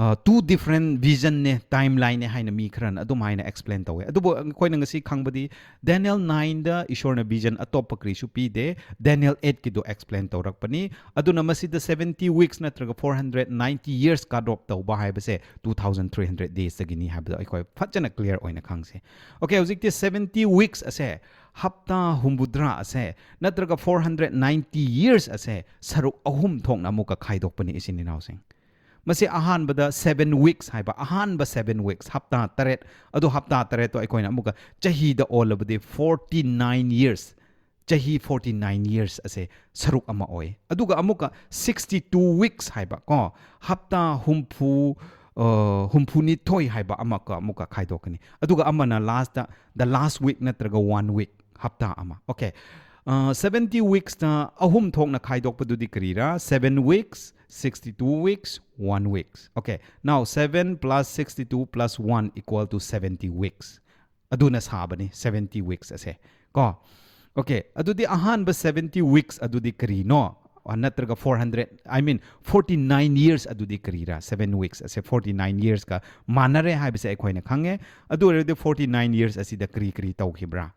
ꯑ, two different vision ꯅꯦ, timeline ꯅꯦ ꯍꯥꯏꯅ ꯃꯤ ꯈꯔꯅ ꯑꯗꯨꯝ ꯍꯥꯏꯅ explain ꯇꯧꯋꯦ꯫ ꯑꯗꯨꯕꯨ ꯑꯩꯈꯣꯏꯅ ꯉꯁꯤ ꯈꯪꯕꯗꯤ Daniel nine ꯗ ꯏꯁꯣꯔꯅ vision ꯑꯇꯣꯞꯄ ꯀꯔꯤꯁꯨ ꯄꯤꯗꯦ, Daniel eight ꯀꯤꯗꯨ explain ꯇꯧꯔꯛꯄꯅꯤ꯫ ꯑꯗꯨꯅ ꯃꯁꯤꯗ seventy weeks ꯅꯠꯇ꯭ꯔꯒ four hundred ninety years cut off ꯇꯧꯕ ꯍꯥꯏꯕꯁꯦ two thousand three hundred days ꯇꯒꯤꯅꯤ ꯍꯥꯏꯕꯗꯣ ꯑꯩꯈꯣꯏ ꯐꯖꯅ clear ꯑꯣꯏꯅ ꯈꯪꯁꯦ꯫ Okay, ꯍꯧꯖꯤꯛꯇꯤ seventy weeks ꯑꯁꯦ, ꯍꯞꯇꯥ ꯍꯨꯝꯐꯨꯇꯔꯥ ꯑꯁꯦ, ꯅꯠꯇ꯭ꯔꯒ four hundred ninety years ꯑꯁꯦ ꯁꯔꯨꯛ ꯑꯍꯨꯝ ꯊꯣꯛꯅ ꯑꯃꯨꯛꯀ ꯈꯥꯏꯗꯣꯛꯄꯅꯤ, ꯏꯆꯤꯟ ꯏꯅꯥꯎꯁꯤꯡ꯫ ꯃꯁꯤ ꯑꯍꯥꯟꯕꯗ seven weeks ꯍꯥꯏꯕ, ꯑꯍꯥꯟꯕ seven weeks, ꯍꯞꯇꯥ ꯇꯔꯦꯠ, ꯑꯗꯨ ꯍꯞꯇꯥ ꯇꯔꯦꯠꯇꯣ ꯑꯩꯈꯣꯏꯅ ꯑꯃꯨꯛꯀ ꯆꯍꯤꯗ ꯑꯣꯜꯂꯕꯗꯤ forty nine years, ꯆꯍꯤ forty nine years ꯑꯁꯦ ꯁꯔꯨꯛ ꯑꯃ ꯑꯣꯏ꯫ ꯑꯗꯨꯒ ꯑꯃꯨꯛꯀ sixty two weeks ꯍꯥꯏꯕ, ꯀꯣ, ꯍꯞꯇꯥ ꯍꯨꯝꯐꯨ, ꯑ, ꯍꯨꯝꯐꯨꯅꯤꯊꯣꯏ ꯍꯥꯏꯕ ꯑꯃꯒ ꯑꯃꯨꯛꯀ ꯈꯥꯏꯗꯣꯛꯀꯅꯤ꯫ ꯑꯗꯨꯒ ꯑꯃꯅ last, the last week ꯅꯠꯇ꯭ꯔꯒ one week, ꯍꯞꯇꯥ ꯑꯃ꯫ Okay, ꯑ, seventy weeks ꯇ ꯑꯍꯨꯝ ꯊꯣꯛꯅ ꯈꯥꯏꯗꯣꯛꯄꯗꯨꯗꯤ ꯀꯔꯤꯔꯥ? Seven weeks, sixty two weeks, one weeks. Okay, now seven plus sixty two plus one equal to seventy weeks. ꯑꯗꯨꯅ ꯁꯥꯕꯅꯤ seventy weeks ꯑꯁꯦ, ꯀꯣ꯫ Okay, ꯑꯗꯨꯗꯤ ꯑꯍꯥꯟꯕ seventy weeks ꯑꯗꯨꯗꯤ ꯀꯔꯤꯅꯣ? ꯑ, ꯅꯠꯇ꯭ꯔꯒ four hundred, I mean, forty nine years ꯑꯗꯨꯗꯤ ꯀꯔꯤꯔꯥ? Seven weeks ꯑꯁꯦ forty nine years ꯀ ꯃꯥꯟꯅꯔꯦ ꯍꯥꯏꯕꯁꯦ ꯑꯩꯈꯣꯏꯅ ꯈꯪꯉꯦ꯫ ꯑꯗꯨ ꯑꯣꯏꯔꯗꯤ forty nine years ꯑꯁꯤꯗ ꯀꯔꯤ ꯀꯔꯤ ꯇꯧꯈꯤꯕ꯭ꯔꯥ?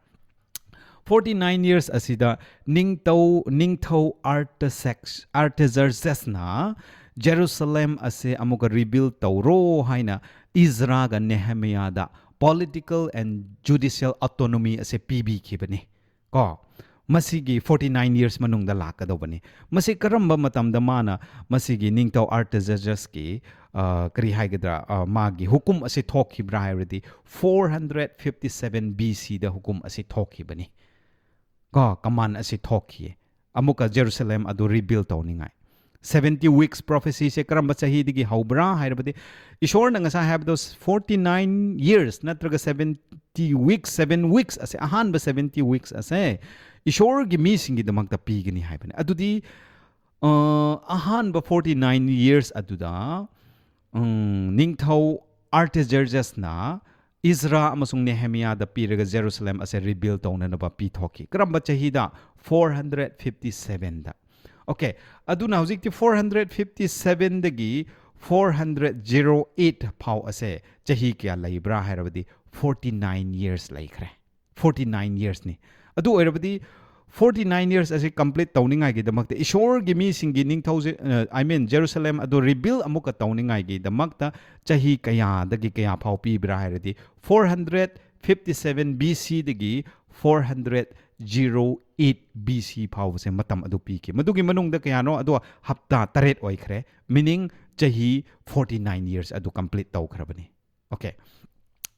Forty nine years ꯑꯁꯤꯗ ꯅꯤꯡꯊꯧ ꯅꯤꯡꯊꯧ Artaxerxes Artaxerxesꯅ Jerusalem ꯑꯁꯦ ꯑꯃꯨꯛꯀ rebuild ꯇꯧꯔꯣ ꯍꯥꯏꯅ ꯏꯖ꯭ꯔꯥꯒ ꯅꯦꯍꯦꯃꯤꯌꯥꯗ political and judicial autonomy ꯑꯁꯦ ꯄꯤꯕꯤꯈꯤꯕꯅꯤ꯫ ꯀꯣ, ꯃꯁꯤꯒꯤ forty nine years ꯃꯅꯨꯡꯗ ꯂꯥꯛꯀꯗꯧꯕꯅꯤ꯫ ꯃꯁꯤ ꯀꯔꯝꯕ ꯃꯇꯝꯗ ꯃꯥꯅ ꯃꯁꯤꯒꯤ ꯅꯤꯡꯊꯧ Artaxerxesꯀꯤ, ꯑ, ꯀꯔꯤ ꯍꯥꯏꯒꯗ꯭ꯔꯥ, ꯑ, ꯃꯥꯒꯤ ꯍꯨꯀꯨꯝ ꯑꯁꯤ ꯊꯣꯛꯈꯤꯕ꯭ꯔꯥ ꯍꯥꯏꯔꯗꯤ, four hundred fifty seven B C ꯗ ꯍꯨꯀꯨꯝ ꯑꯁꯤ ꯊꯣꯛꯈꯤꯕꯅꯤ꯫ ꯀꯣ, command ꯑꯁꯤ ꯊꯣꯛꯈꯤ꯫ ꯑꯃꯨꯛꯀ Jerusalem ꯑꯗꯨ rebuild ꯇꯧꯅꯤꯡꯉꯥꯏ꯫ Seventy weeks prophecyꯁꯦ ꯀꯔꯝꯕ ꯆꯍꯤꯗꯒꯤ ꯍꯧꯕ꯭ꯔꯥ ꯍꯥꯏꯔꯕꯗꯤ, ꯏꯁꯣꯔꯅ ꯉꯁꯥꯏ ꯍꯥꯏꯕꯗꯣ forty nine years ꯅꯠꯇ꯭ꯔꯒ seventy weeks, seven weeks ꯑꯁꯦ, ꯑꯍꯥꯟꯕ seventy weeks ꯑꯁꯦ ꯏꯁꯣꯔꯒꯤ ꯃꯤꯁꯤꯡꯒꯤꯗꯃꯛꯇ ꯄꯤꯒꯅꯤ ꯍꯥꯏꯕꯅꯤ꯫ ꯑꯗꯨꯗꯤ, ꯑ, ꯑꯍꯥꯟꯕ forty nine years ꯑꯗꯨꯗ, ꯎꯝ, ꯅꯤꯡꯊꯧ Artaxerxesꯅ ꯏꯖ꯭ꯔꯥ ꯑꯃꯁꯨꯡ ꯅꯦꯍꯦꯃꯤꯌꯥꯗ ꯄꯤꯔꯒ Jerusalem ꯑꯁꯦ rebuild ꯇꯧꯅꯅꯕ ꯄꯤꯊꯣꯛꯈꯤ꯫ ꯀꯔꯝꯕ ꯆꯍꯤꯗ? Four hundred fifty sevenꯗ꯫ Okay, ꯑꯗꯨꯅ ꯍꯧꯖꯤꯛꯇꯤ four hundred fifty sevenꯗꯒꯤ four hundred zero eight ꯐꯥꯎ ꯑꯁꯦ ꯆꯍꯤ ꯀꯌꯥ ꯂꯩꯕ꯭ꯔꯥ ꯍꯥꯏꯔꯕꯗꯤ, forty nine years ꯂꯩꯈ꯭ꯔꯦ꯫ Forty nine yearsꯅꯤ꯫ ꯑꯗꯨ ꯑꯣꯏꯔꯕꯗꯤ, forty nine years ꯑꯁꯤ complete ꯇꯧꯅꯤꯡꯉꯥꯏꯒꯤꯗꯃꯛꯇ, ꯏꯁꯣꯔꯒꯤ ꯃꯤꯁꯤꯡꯒꯤ ꯅꯤꯡꯊꯧꯁꯦ, ꯑ, I mean, Jerusalem ꯑꯗꯨ rebuild ꯑꯃꯨꯛꯀ ꯇꯧꯅꯤꯡꯉꯥꯏꯒꯤꯗꯃꯛꯇ ꯆꯍꯤ ꯀꯌꯥꯗꯒꯤ ꯀꯌꯥ ꯐꯥꯎ ꯄꯤꯕ꯭ꯔꯥ ꯍꯥꯏꯔꯗꯤ, four hundred fifty seven B C ꯗꯒꯤ four hundred zero eight B C ꯐꯥꯎꯕꯁꯦ ꯃꯇꯝ ꯑꯗꯨ ꯄꯤꯈꯤ꯫ ꯃꯗꯨꯒꯤ ꯃꯅꯨꯡꯗ ꯀꯌꯥꯅꯣ? ꯑꯗꯣ ꯍꯞꯇꯥ ꯇꯔꯦꯠ ꯑꯣꯏꯈ꯭ꯔꯦ, meaning ꯆꯍꯤ forty nine years ꯑꯗꯨ complete ꯇꯧꯈ꯭ꯔꯕꯅꯤ꯫ Okay.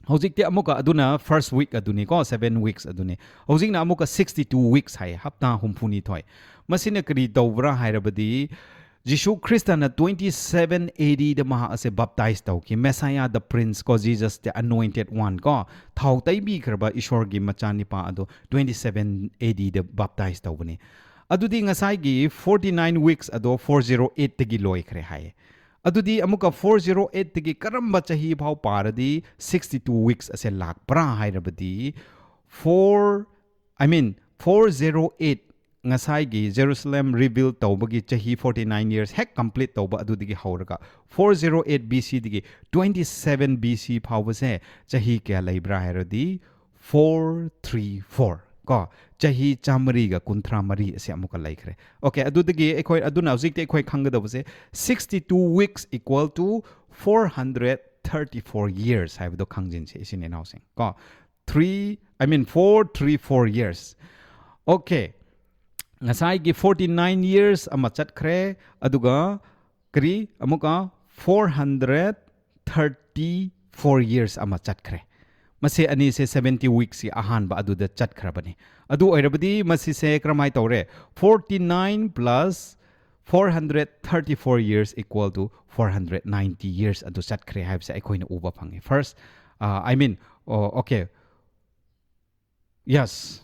ꯍꯧꯖꯤꯛꯇꯤ ꯑꯃꯨꯛꯀ ꯑꯗꯨꯅ first week ꯑꯗꯨꯅꯤꯀꯣ, seven weeks ꯑꯗꯨꯅꯤ꯫ ꯍꯧꯖꯤꯛꯅ ꯑꯃꯨꯛꯀ sixty two weeks ꯍꯥꯏ, ꯍꯞꯇꯥ ꯍꯨꯝꯐꯨꯅꯤꯊꯣꯏ꯫ ꯃꯁꯤꯅ ꯀꯔꯤ ꯇꯧꯕ꯭ꯔꯥ ꯍꯥꯏꯔꯕꯗꯤ, ꯖꯤꯁꯨ ꯈ꯭ꯔꯤꯁꯇꯅ twenty seven A Dꯗ ꯃꯍꯥꯛ ꯑꯁꯦ baptize ꯇꯧꯈꯤ꯫ Messiah the Prince ꯀꯣ, Jesus the Anointed One ꯀꯣ, ꯊꯥꯎ ꯇꯩꯕꯤꯈ꯭ꯔꯕ ꯏꯁꯣꯔꯒꯤ ꯃꯆꯥꯅꯤꯄꯥ ꯑꯗꯣ twenty seven A Dꯗ baptize ꯇꯧꯕꯅꯤ꯫ ꯑꯗꯨꯗꯤ ꯉꯁꯥꯏꯒꯤ forty nine weeks ꯑꯗꯣ four zero eightꯇꯒꯤ ꯂꯣꯏꯈ꯭ꯔꯦ ꯍꯥꯏꯌꯦ꯫ ꯑꯗꯨꯗꯤ ꯑꯃꯨꯛꯀ four zero eightꯇꯒꯤ ꯀꯔꯝꯕ ꯆꯍꯤ ꯐꯥꯎ ꯄꯥꯔꯗꯤ sixty two weeks ꯑꯁꯦ ꯂꯥꯛꯄ꯭ꯔꯥ ꯍꯥꯏꯔꯕꯗꯤ, four, I mean, four zero eight, ꯉꯁꯥꯏꯒꯤ Jerusalem rebuild ꯇꯧꯕꯒꯤ ꯆꯍꯤ forty nine years ꯍꯦꯛ complete ꯇꯧꯕ ꯑꯗꯨꯗꯒꯤ ꯍꯧꯔꯒ, four zero eight B C ꯗꯒꯤ twenty seven B C ꯐꯥꯎꯕꯁꯦ ꯆꯍꯤ ꯀꯌꯥ ꯂꯩꯕ꯭ꯔꯥ ꯍꯥꯏꯔꯗꯤ, four three four꯫ ꯀꯣ, ꯆꯍꯤ ꯆꯥꯃꯔꯤꯒ ꯀꯨꯟꯊ꯭ꯔꯥ ꯃꯔꯤ ꯑꯁꯤ ꯑꯃꯨꯛꯀ ꯂꯩꯈ꯭ꯔꯦ꯫ Okay, ꯑꯗꯨꯗꯒꯤ ꯑꯩꯈꯣꯏ, ꯑꯗꯨꯅ ꯍꯧꯖꯤꯛꯇꯤ ꯑꯩꯈꯣꯏ ꯈꯪꯒꯗꯕꯁꯦ, sixty two weeks equal to four hundred thirty four years ꯍꯥꯏꯕꯗꯣ ꯈꯪꯖꯤꯟꯁꯦ, ꯏꯆꯤꯟ ꯏꯅꯥꯎꯁꯤꯡ ꯀꯣ꯫ Three, I mean, four three four years. Okay, ꯉꯁꯥꯏꯒꯤ forty nine years ꯑꯃ ꯆꯠꯈ꯭ꯔꯦ, ꯑꯗꯨꯒ ꯀꯔꯤ, ꯑꯃꯨꯛꯀ four hundred thirty four years ꯑꯃ ꯆꯠꯈ꯭ꯔꯦ꯫ ꯃꯁꯤ ꯑꯅꯤꯁꯦ seventy weeksꯀꯤ ꯑꯍꯥꯟꯕ ꯑꯗꯨꯗ ꯆꯠꯈ꯭ꯔꯕꯅꯤ꯫ ꯑꯗꯨ ꯑꯣꯏꯔꯕꯗꯤ ꯃꯁꯤꯁꯦ ꯀꯔꯝꯍꯥꯏꯅ ꯇꯧꯔꯦ? Forty nine plus four hundred thirty four years equal to four hundred ninety years ꯑꯗꯨ ꯆꯠꯈ꯭ꯔꯦ ꯍꯥꯏꯕꯁꯦ ꯑꯩꯈꯣꯏꯅ ꯎꯕ ꯐꯪꯉꯤ꯫ First, uh, I mean, oh, okay, yes,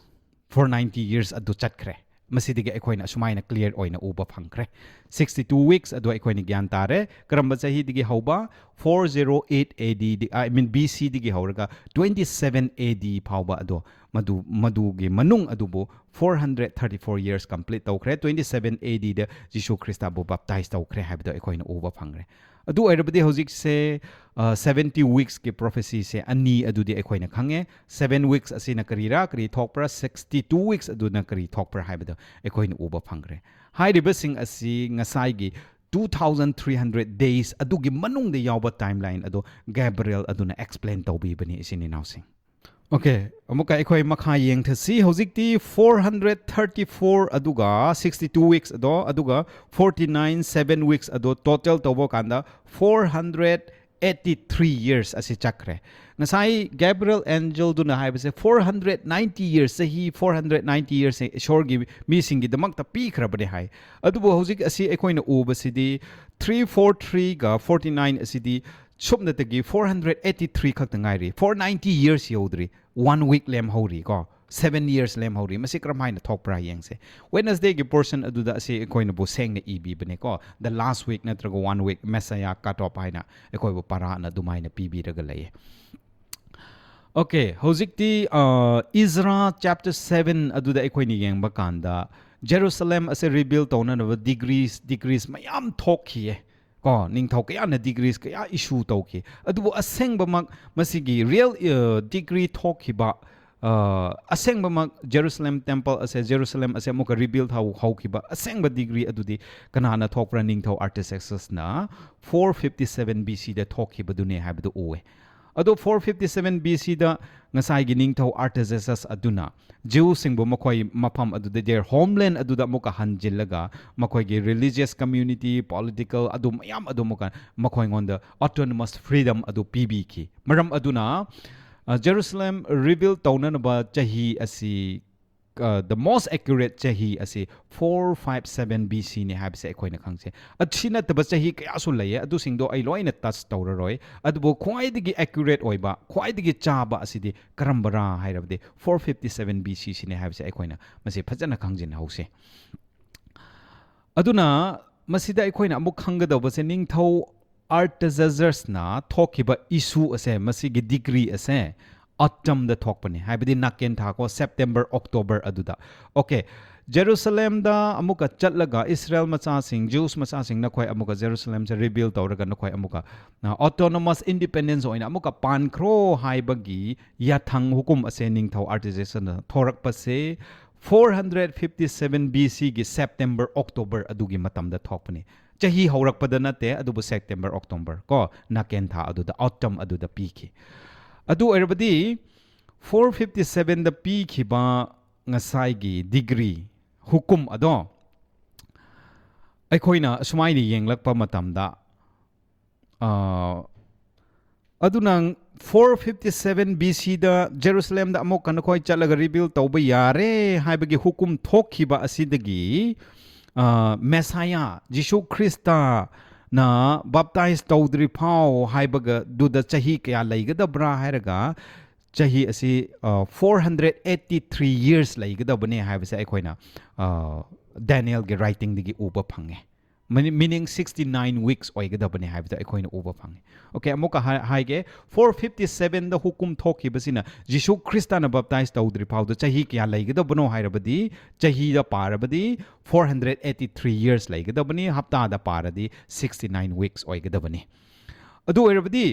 four ninety years ꯑꯗꯨ ꯆꯠꯈ꯭ꯔꯦ꯫ ꯃꯁꯤꯗꯒꯤ ꯑꯩꯈꯣꯏꯅ ꯑꯁꯨꯃꯥꯏꯅ clear ꯑꯣꯏꯅ ꯎꯕ ꯐꯪꯈ꯭ꯔꯦ꯫ Sixty two weeks ꯑꯗꯨ ꯑꯩꯈꯣꯏꯅ ꯒ꯭ꯌꯥꯟ ꯇꯥꯔꯦ꯫ ꯀꯔꯝꯕ ꯆꯍꯤꯗꯒꯤ ꯍꯧꯕ? Four zero eight A D, I mean, B C ꯗꯒꯤ ꯍꯧꯔꯒ twenty seven A D ꯐꯥꯎꯕ ꯑꯗꯣ, ꯃꯗꯨ, ꯃꯗꯨꯒꯤ ꯃꯅꯨꯡ ꯑꯗꯨꯕꯨ four hundred thirty four years complete ꯇꯧꯈ꯭ꯔꯦ꯫ Twenty seven A D the Jesus ꯈ꯭ꯔꯤꯁꯇꯕꯨ baptize ꯇꯧꯈ꯭ꯔꯦ ꯍꯥꯏꯕꯗꯣ ꯑꯩꯈꯣꯏꯅ ꯎꯕ ꯐꯪꯈ꯭ꯔꯦ꯫ ꯑꯗꯨ ꯑꯣꯏꯔꯕꯗꯤ ꯍꯧꯖꯤꯛꯁꯦ, ꯑ, seventy weeksꯀꯤ prophecyꯁꯦ ꯑꯅꯤ ꯑꯗꯨꯗꯤ ꯑꯩꯈꯣꯏꯅ ꯈꯪꯉꯦ꯫ Seven weeks ꯑꯁꯤꯅ ꯀꯔꯤꯔꯥ, ꯀꯔꯤ ꯊꯣꯛꯄ꯭ꯔꯥ, sixty two weeks ꯑꯗꯨꯅ ꯀꯔꯤ ꯊꯣꯛꯄ꯭ꯔꯥ ꯍꯥꯏꯕꯗꯣ ꯑꯩꯈꯣꯏꯅ ꯎꯕ ꯐꯪꯈ꯭ꯔꯦ꯫ ꯍꯥꯏꯔꯤꯕꯁꯤꯡ ꯑꯁꯤ ꯉꯁꯥꯏꯒꯤ two thousand three hundred days ꯑꯗꯨꯒꯤ ꯃꯅꯨꯡꯗ ꯌꯥꯎꯕ timeline ꯑꯗꯣ ꯒꯦꯕ꯭ꯔꯤꯌꯦꯜ ꯑꯗꯨꯅ explain ꯇꯧꯕꯤꯕꯅꯤ, ꯏꯆꯤꯟ ꯏꯅꯥꯎꯁꯤꯡ꯫ Okay, ꯑꯃꯨꯛꯀ ꯑꯩꯈꯣꯏ ꯃꯈꯥ ꯌꯦꯡꯊꯁꯤ꯫ ꯍꯧꯖꯤꯛꯇꯤ four hundred thirty four ꯑꯗꯨꯒ sixty two weeks ꯑꯗꯣ, ꯑꯗꯨꯒ forty nine seven weeks ꯑꯗꯣ total ꯇꯧꯕ ꯀꯥꯟꯗ four hundred eighty three years ꯑꯁꯤ ꯆꯠꯈ꯭ꯔꯦ꯫ ꯉꯁꯥꯏ ꯒꯦꯕ꯭ꯔꯤꯌꯦꯜ ꯑꯦꯟꯖꯦꯜꯗꯨꯅ ꯍꯥꯏꯕꯁꯦ four hundred ninety years, ꯆꯍꯤ four hundred ninety years ꯏꯁꯣꯔꯒꯤ ꯃꯤꯁꯤꯡꯒꯤꯗꯃꯛꯇ ꯄꯤꯈ꯭ꯔꯕꯅꯦ ꯍꯥꯏ꯫ ꯑꯗꯨꯕꯨ ꯍꯧꯖꯤꯛ ꯑꯁꯤ ꯑꯩꯈꯣꯏꯅ ꯎꯕꯁꯤꯗꯤ three four three ꯒ forty nine ꯑꯁꯤꯗꯤ ꯁꯨꯞꯅꯇꯒꯤ four hundred eighty three ꯈꯛꯇ ꯉꯥꯏꯔꯤ꯫ Four ninety years ꯌꯧꯗ꯭ꯔꯤ꯫ One week ꯂꯦꯝꯍꯧꯔꯤ ꯀꯣ꯫ Seven years ꯂꯦꯝꯍꯧꯔꯤ꯫ ꯃꯁꯤ ꯀꯔꯝꯍꯥꯏꯅ ꯊꯣꯛꯄ꯭ꯔꯥ ꯌꯦꯡꯁꯦ꯫ Wednesdayꯒꯤ portion ꯑꯗꯨꯗ ꯑꯁꯤ ꯑꯩꯈꯣꯏꯅꯕꯨ ꯁꯦꯡꯅ ꯏꯕꯤꯕꯅꯦꯀꯣ꯫ The last week ꯅꯠꯇ꯭ꯔꯒ one week Messiah cut off ꯍꯥꯏꯅ ꯑꯩꯈꯣꯏꯕꯨ ꯄꯔꯥꯅ ꯑꯗꯨꯃꯥꯏꯅ ꯄꯤꯕꯤꯔꯒ ꯂꯩꯌꯦ꯫ Okay, ꯍꯧꯖꯤꯛꯇꯤ, ꯑ, Ezra chapter seven ꯑꯗꯨꯗ ꯑꯩꯈꯣꯏꯅ ꯌꯦꯡꯕ ꯀꯥꯟꯗ Jerusalem ꯑꯁꯦ rebuild ꯇꯧꯅꯅꯕ decrees, decrees ꯃꯌꯥꯝ ꯊꯣꯛꯈꯤꯌꯦ꯫ ꯀꯣ, ꯅꯤꯡꯊꯧ ꯀꯌꯥꯅ decrees ꯀꯌꯥ issue ꯇꯧꯈꯤ꯫ ꯑꯗꯨꯕꯨ ꯑꯁꯦꯡꯕꯃꯛ ꯃꯁꯤꯒꯤ real, ꯑ, decree ꯊꯣꯛꯈꯤꯕ ꯑ, ꯑꯁꯦꯡꯕꯃꯛ ꯖꯦꯔꯨꯁꯂꯦꯝ ꯇꯦꯝꯄꯜ ꯑꯁꯦ, ꯖꯦꯔꯨꯁꯂꯦꯝ ꯑꯁꯦ ꯑꯃꯨꯛꯀ ꯔꯤꯕꯤꯜ ꯍꯧꯈꯤꯕ ꯑꯁꯦꯡꯕ ꯗꯤꯒ꯭ꯔꯤ ꯑꯗꯨꯗꯤ ꯀꯅꯥꯅ ꯊꯣꯛꯄ꯭ꯔꯥ? ꯅꯤꯡꯊꯧ ꯑꯥꯔꯇꯁꯦꯛꯁꯁꯅ ꯐꯣꯔ ꯐꯤꯐꯇꯤ ꯁꯚꯦꯟ ꯕꯤ ꯁꯤꯗ ꯊꯣꯛꯈꯤꯕꯗꯨꯅꯦ ꯍꯥꯏꯕꯗꯨ ꯎꯋꯦ꯫ ꯑꯗꯣ ꯐꯣꯔ ꯐꯤꯐꯇꯤ ꯁꯚꯦꯟ ꯕꯤ ꯁꯤꯗ ꯉꯁꯥꯏꯒꯤ ꯅꯤꯡꯊꯧ ꯑꯥꯔꯇꯖꯦꯁꯁ ꯑꯗꯨꯅ ꯖꯤꯎꯁꯤꯡꯕꯨ ꯃꯈꯣꯏ ꯃꯐꯝ ꯑꯗꯨꯗ, their homeland ꯑꯗꯨꯗ ꯑꯃꯨꯛꯀ ꯍꯟꯖꯤꯜꯂꯒ ꯃꯈꯣꯏꯒꯤ religious community, political ꯑꯗꯨ ꯃꯌꯥꯝ ꯑꯗꯨ ꯑꯃꯨꯛꯀ ꯃꯈꯣꯏꯉꯣꯟꯗ autonomous freedom ꯑꯗꯨ ꯄꯤꯕꯤꯈꯤ꯫ ꯃꯔꯝ ꯑꯗꯨꯅ, ꯑ, ꯖꯦꯔꯨꯁꯂꯦꯝ ꯔꯤꯕꯤꯜ ꯇꯧꯅꯅꯕ ꯆꯍꯤ ꯑꯁꯤ, ꯑ, the most accurate ꯆꯍꯤ ꯑꯁꯤ ꯐꯣꯔ ꯐꯥꯏꯚ ꯁꯚꯦꯟ ꯕꯤ ꯁꯤꯅꯤ ꯍꯥꯏꯕꯁꯦ ꯑꯩꯈꯣꯏꯅ ꯈꯪꯁꯦ꯫ ꯑꯁꯤ ꯅꯠꯇꯕ ꯆꯍꯤ ꯀꯌꯥꯁꯨ ꯂꯩꯌꯦ, ꯑꯗꯨꯁꯤꯡꯗꯣ ꯑꯩ ꯂꯣꯏꯅ ꯇꯆ ꯇꯧꯔꯔꯣꯏ꯫ ꯑꯗꯨꯕꯨ ꯈ꯭ꯋꯥꯏꯗꯒꯤ accurate ꯑꯣꯏꯕ, ꯈ꯭ꯋꯥꯏꯗꯒꯤ ꯆꯥꯕ ꯑꯁꯤꯗꯤ ꯀꯔꯝꯕꯔꯥ ꯍꯥꯏꯔꯕꯗꯤ ꯐꯣꯔ ꯐꯤꯐꯇꯤ ꯁꯚꯦꯟ ꯕꯤ ꯁꯤꯁꯤꯅꯤ ꯍꯥꯏꯕꯁꯦ ꯑꯩꯈꯣꯏꯅ ꯃꯁꯤ ꯐꯖꯅ ꯈꯪꯖꯤꯟꯍꯧꯁꯦ꯫ ꯑꯗꯨꯅ ꯃꯁꯤꯗ ꯑꯩꯈꯣꯏꯅ ꯑꯃꯨꯛ ꯈꯪꯒꯗꯧꯕꯁꯦ, ꯅꯤꯡꯊꯧ ꯑꯥꯔꯇꯖꯖꯔꯁꯅ ꯊꯣꯛꯈꯤꯕ ꯏꯁꯨ ꯑꯁꯦ, ꯃꯁꯤꯒꯤ ꯗꯤꯒ꯭ꯔꯤ ꯑꯁꯦ ꯑꯣꯇꯝꯗ ꯊꯣꯛꯄꯅꯤ, ꯍꯥꯏꯕꯗꯤ ꯅꯥꯀꯦꯟ ꯊꯥ ꯀꯣ, ꯁꯦꯞꯇꯦꯝꯕꯔ, ꯑꯣꯛꯇꯣꯕꯔ ꯑꯗꯨꯗ꯫ ꯑꯣꯀꯦ, ꯖꯦꯔꯨꯁꯂꯦꯝꯗ ꯑꯃꯨꯛꯀ ꯆꯠꯂꯒ ꯏꯁꯔꯥꯌꯦꯜ ꯃꯆꯥꯁꯤꯡ, ꯖ꯭ꯌꯨꯁ ꯃꯆꯥꯁꯤꯡ, ꯅꯈꯣꯏ ꯑꯃꯨꯛꯀ ꯖꯦꯔꯨꯁꯂꯦꯝꯁꯦ ꯔꯤꯕꯤꯜ ꯇꯧꯔꯒ ꯅꯈꯣꯏ ꯑꯃꯨꯛꯀ, ꯑ, autonomous independence ꯑꯣꯏꯅ ꯑꯃꯨꯛꯀ ꯄꯥꯟꯈ꯭ꯔꯣ ꯍꯥꯏꯕꯒꯤ ꯌꯥꯊꯪ, ꯍꯨꯀꯨꯝ ꯑꯁꯦ ꯅꯤꯡꯊꯧ ꯑꯥꯔꯇꯖꯦꯁꯅ ꯊꯣꯔꯛꯄꯁꯦ four hundred fifty seven B ꯁꯤꯒꯤ ꯁꯦꯞꯇꯦꯝꯕꯔ, ꯑꯣꯛꯇꯣꯕꯔ ꯑꯗꯨꯒꯤ ꯃꯇꯝꯗ ꯊꯣꯛꯄꯅꯤ꯫ ꯆꯍꯤ ꯍꯧꯔꯛꯄꯗ ꯅꯠꯇꯦ, ꯑꯗꯨꯕꯨ ꯁꯦꯞꯇꯦꯝꯕꯔ, ꯑꯣꯛꯇꯣꯕꯔ ꯀꯣ, ꯅꯥꯀꯦꯟ ꯊꯥ ꯑꯗꯨꯗ, ꯑꯣꯇꯝ ꯑꯗꯨꯗ ꯄꯤꯈꯤ꯫ ꯑꯗꯨ ꯑꯣꯏꯔꯕꯗꯤ ꯐꯣꯔ ꯐꯤꯐꯇꯤ ꯁꯚꯦꯟꯗ ꯄꯤꯈꯤꯕ ꯉꯁꯥꯏꯒꯤ ꯗꯤꯒ꯭ꯔꯤ, ꯍꯨꯀꯨꯝ ꯑꯗꯣ ꯑꯩꯈꯣꯏꯅ ꯑꯁꯨꯃꯥꯏꯅ ꯌꯦꯡꯂꯛꯄ ꯃꯇꯝꯗ, ꯑ, ꯑꯗꯨꯅ ꯐꯣꯔ ꯐꯤꯐꯇꯤ ꯁꯚꯦꯟ ꯕꯤ ꯁꯤꯗ ꯖꯦꯔꯨꯁꯂꯦꯝꯗ ꯑꯃꯨꯛꯀ ꯅꯈꯣꯏ ꯆꯠꯂꯒ ꯔꯤꯕꯤꯜ ꯇꯧꯕ ꯌꯥꯔꯦ ꯍꯥꯏꯕꯒꯤ ꯍꯨꯀꯨꯝ ꯊꯣꯛꯈꯤꯕ ꯑꯁꯤꯗꯒꯤ, ꯑ, ꯃꯦꯁꯥꯌꯥ, ꯖꯤꯁꯨ ꯈ꯭ꯔꯤꯁꯇꯅ ꯕꯥꯞꯇꯥꯏꯖ ꯇꯧꯗ꯭ꯔꯤ ꯐꯥꯎ ꯍꯥꯏꯕꯒꯗꯨꯗ ꯆꯍꯤ ꯀꯌꯥ ꯂꯩꯒꯗꯕ꯭ꯔꯥ ꯍꯥꯏꯔꯒ, ꯆꯍꯤ ꯑꯁꯤ, uh, four hundred eighty three years ꯂꯩꯒꯗꯕꯅꯦ ꯍꯥꯏꯕꯁꯦ ꯑꯩꯈꯣꯏꯅ, ꯑ, ꯗꯥꯅꯤꯌꯦꯜꯒꯤ ꯔꯥꯏꯇꯤꯡꯗꯒꯤ ꯎꯕ ꯐꯪꯉꯦ꯫ ꯃꯤꯅꯤ-, meaning sixty nine weeks ꯑꯣꯏꯒꯗꯕꯅꯦ ꯍꯥꯏꯕꯗꯣ ꯑꯩꯈꯣꯏꯅ ꯎꯕ ꯐꯪꯉꯦ꯫ ꯑꯣꯀꯦ, ꯑꯃꯨꯛꯀ ꯍꯥꯏ-, ꯍꯥꯏꯒꯦ, ꯐꯣꯔ ꯐꯤꯐꯇꯤ ꯁꯚꯦꯟꯗ ꯍꯨꯀꯨꯝ ꯊꯣꯛꯈꯤꯕꯁꯤꯅ ꯖꯤꯁꯨ ꯈ꯭ꯔꯤꯁꯇꯅ ꯕꯥꯞꯇꯥꯏꯖ ꯇꯧꯗ꯭ꯔꯤ ꯐꯥꯎꯗ ꯆꯍꯤ ꯀꯌꯥ ꯂꯩꯒꯗꯕꯅꯣ ꯍꯥꯏꯔꯕꯗꯤ, ꯆꯍꯤꯗ ꯄꯥꯔꯕꯗꯤ four hundred eighty three years ꯂꯩꯒꯗꯕꯅꯤ, ꯍꯞꯇꯥꯗ ꯄꯥꯔꯗꯤ ꯁꯤꯛꯁꯇꯤ ꯅꯥꯏꯟ ꯋꯤꯛꯁ ꯑꯣꯏꯒꯗꯕꯅꯤ꯫ ꯑꯗꯨ ꯑꯣꯏꯔꯕꯗꯤ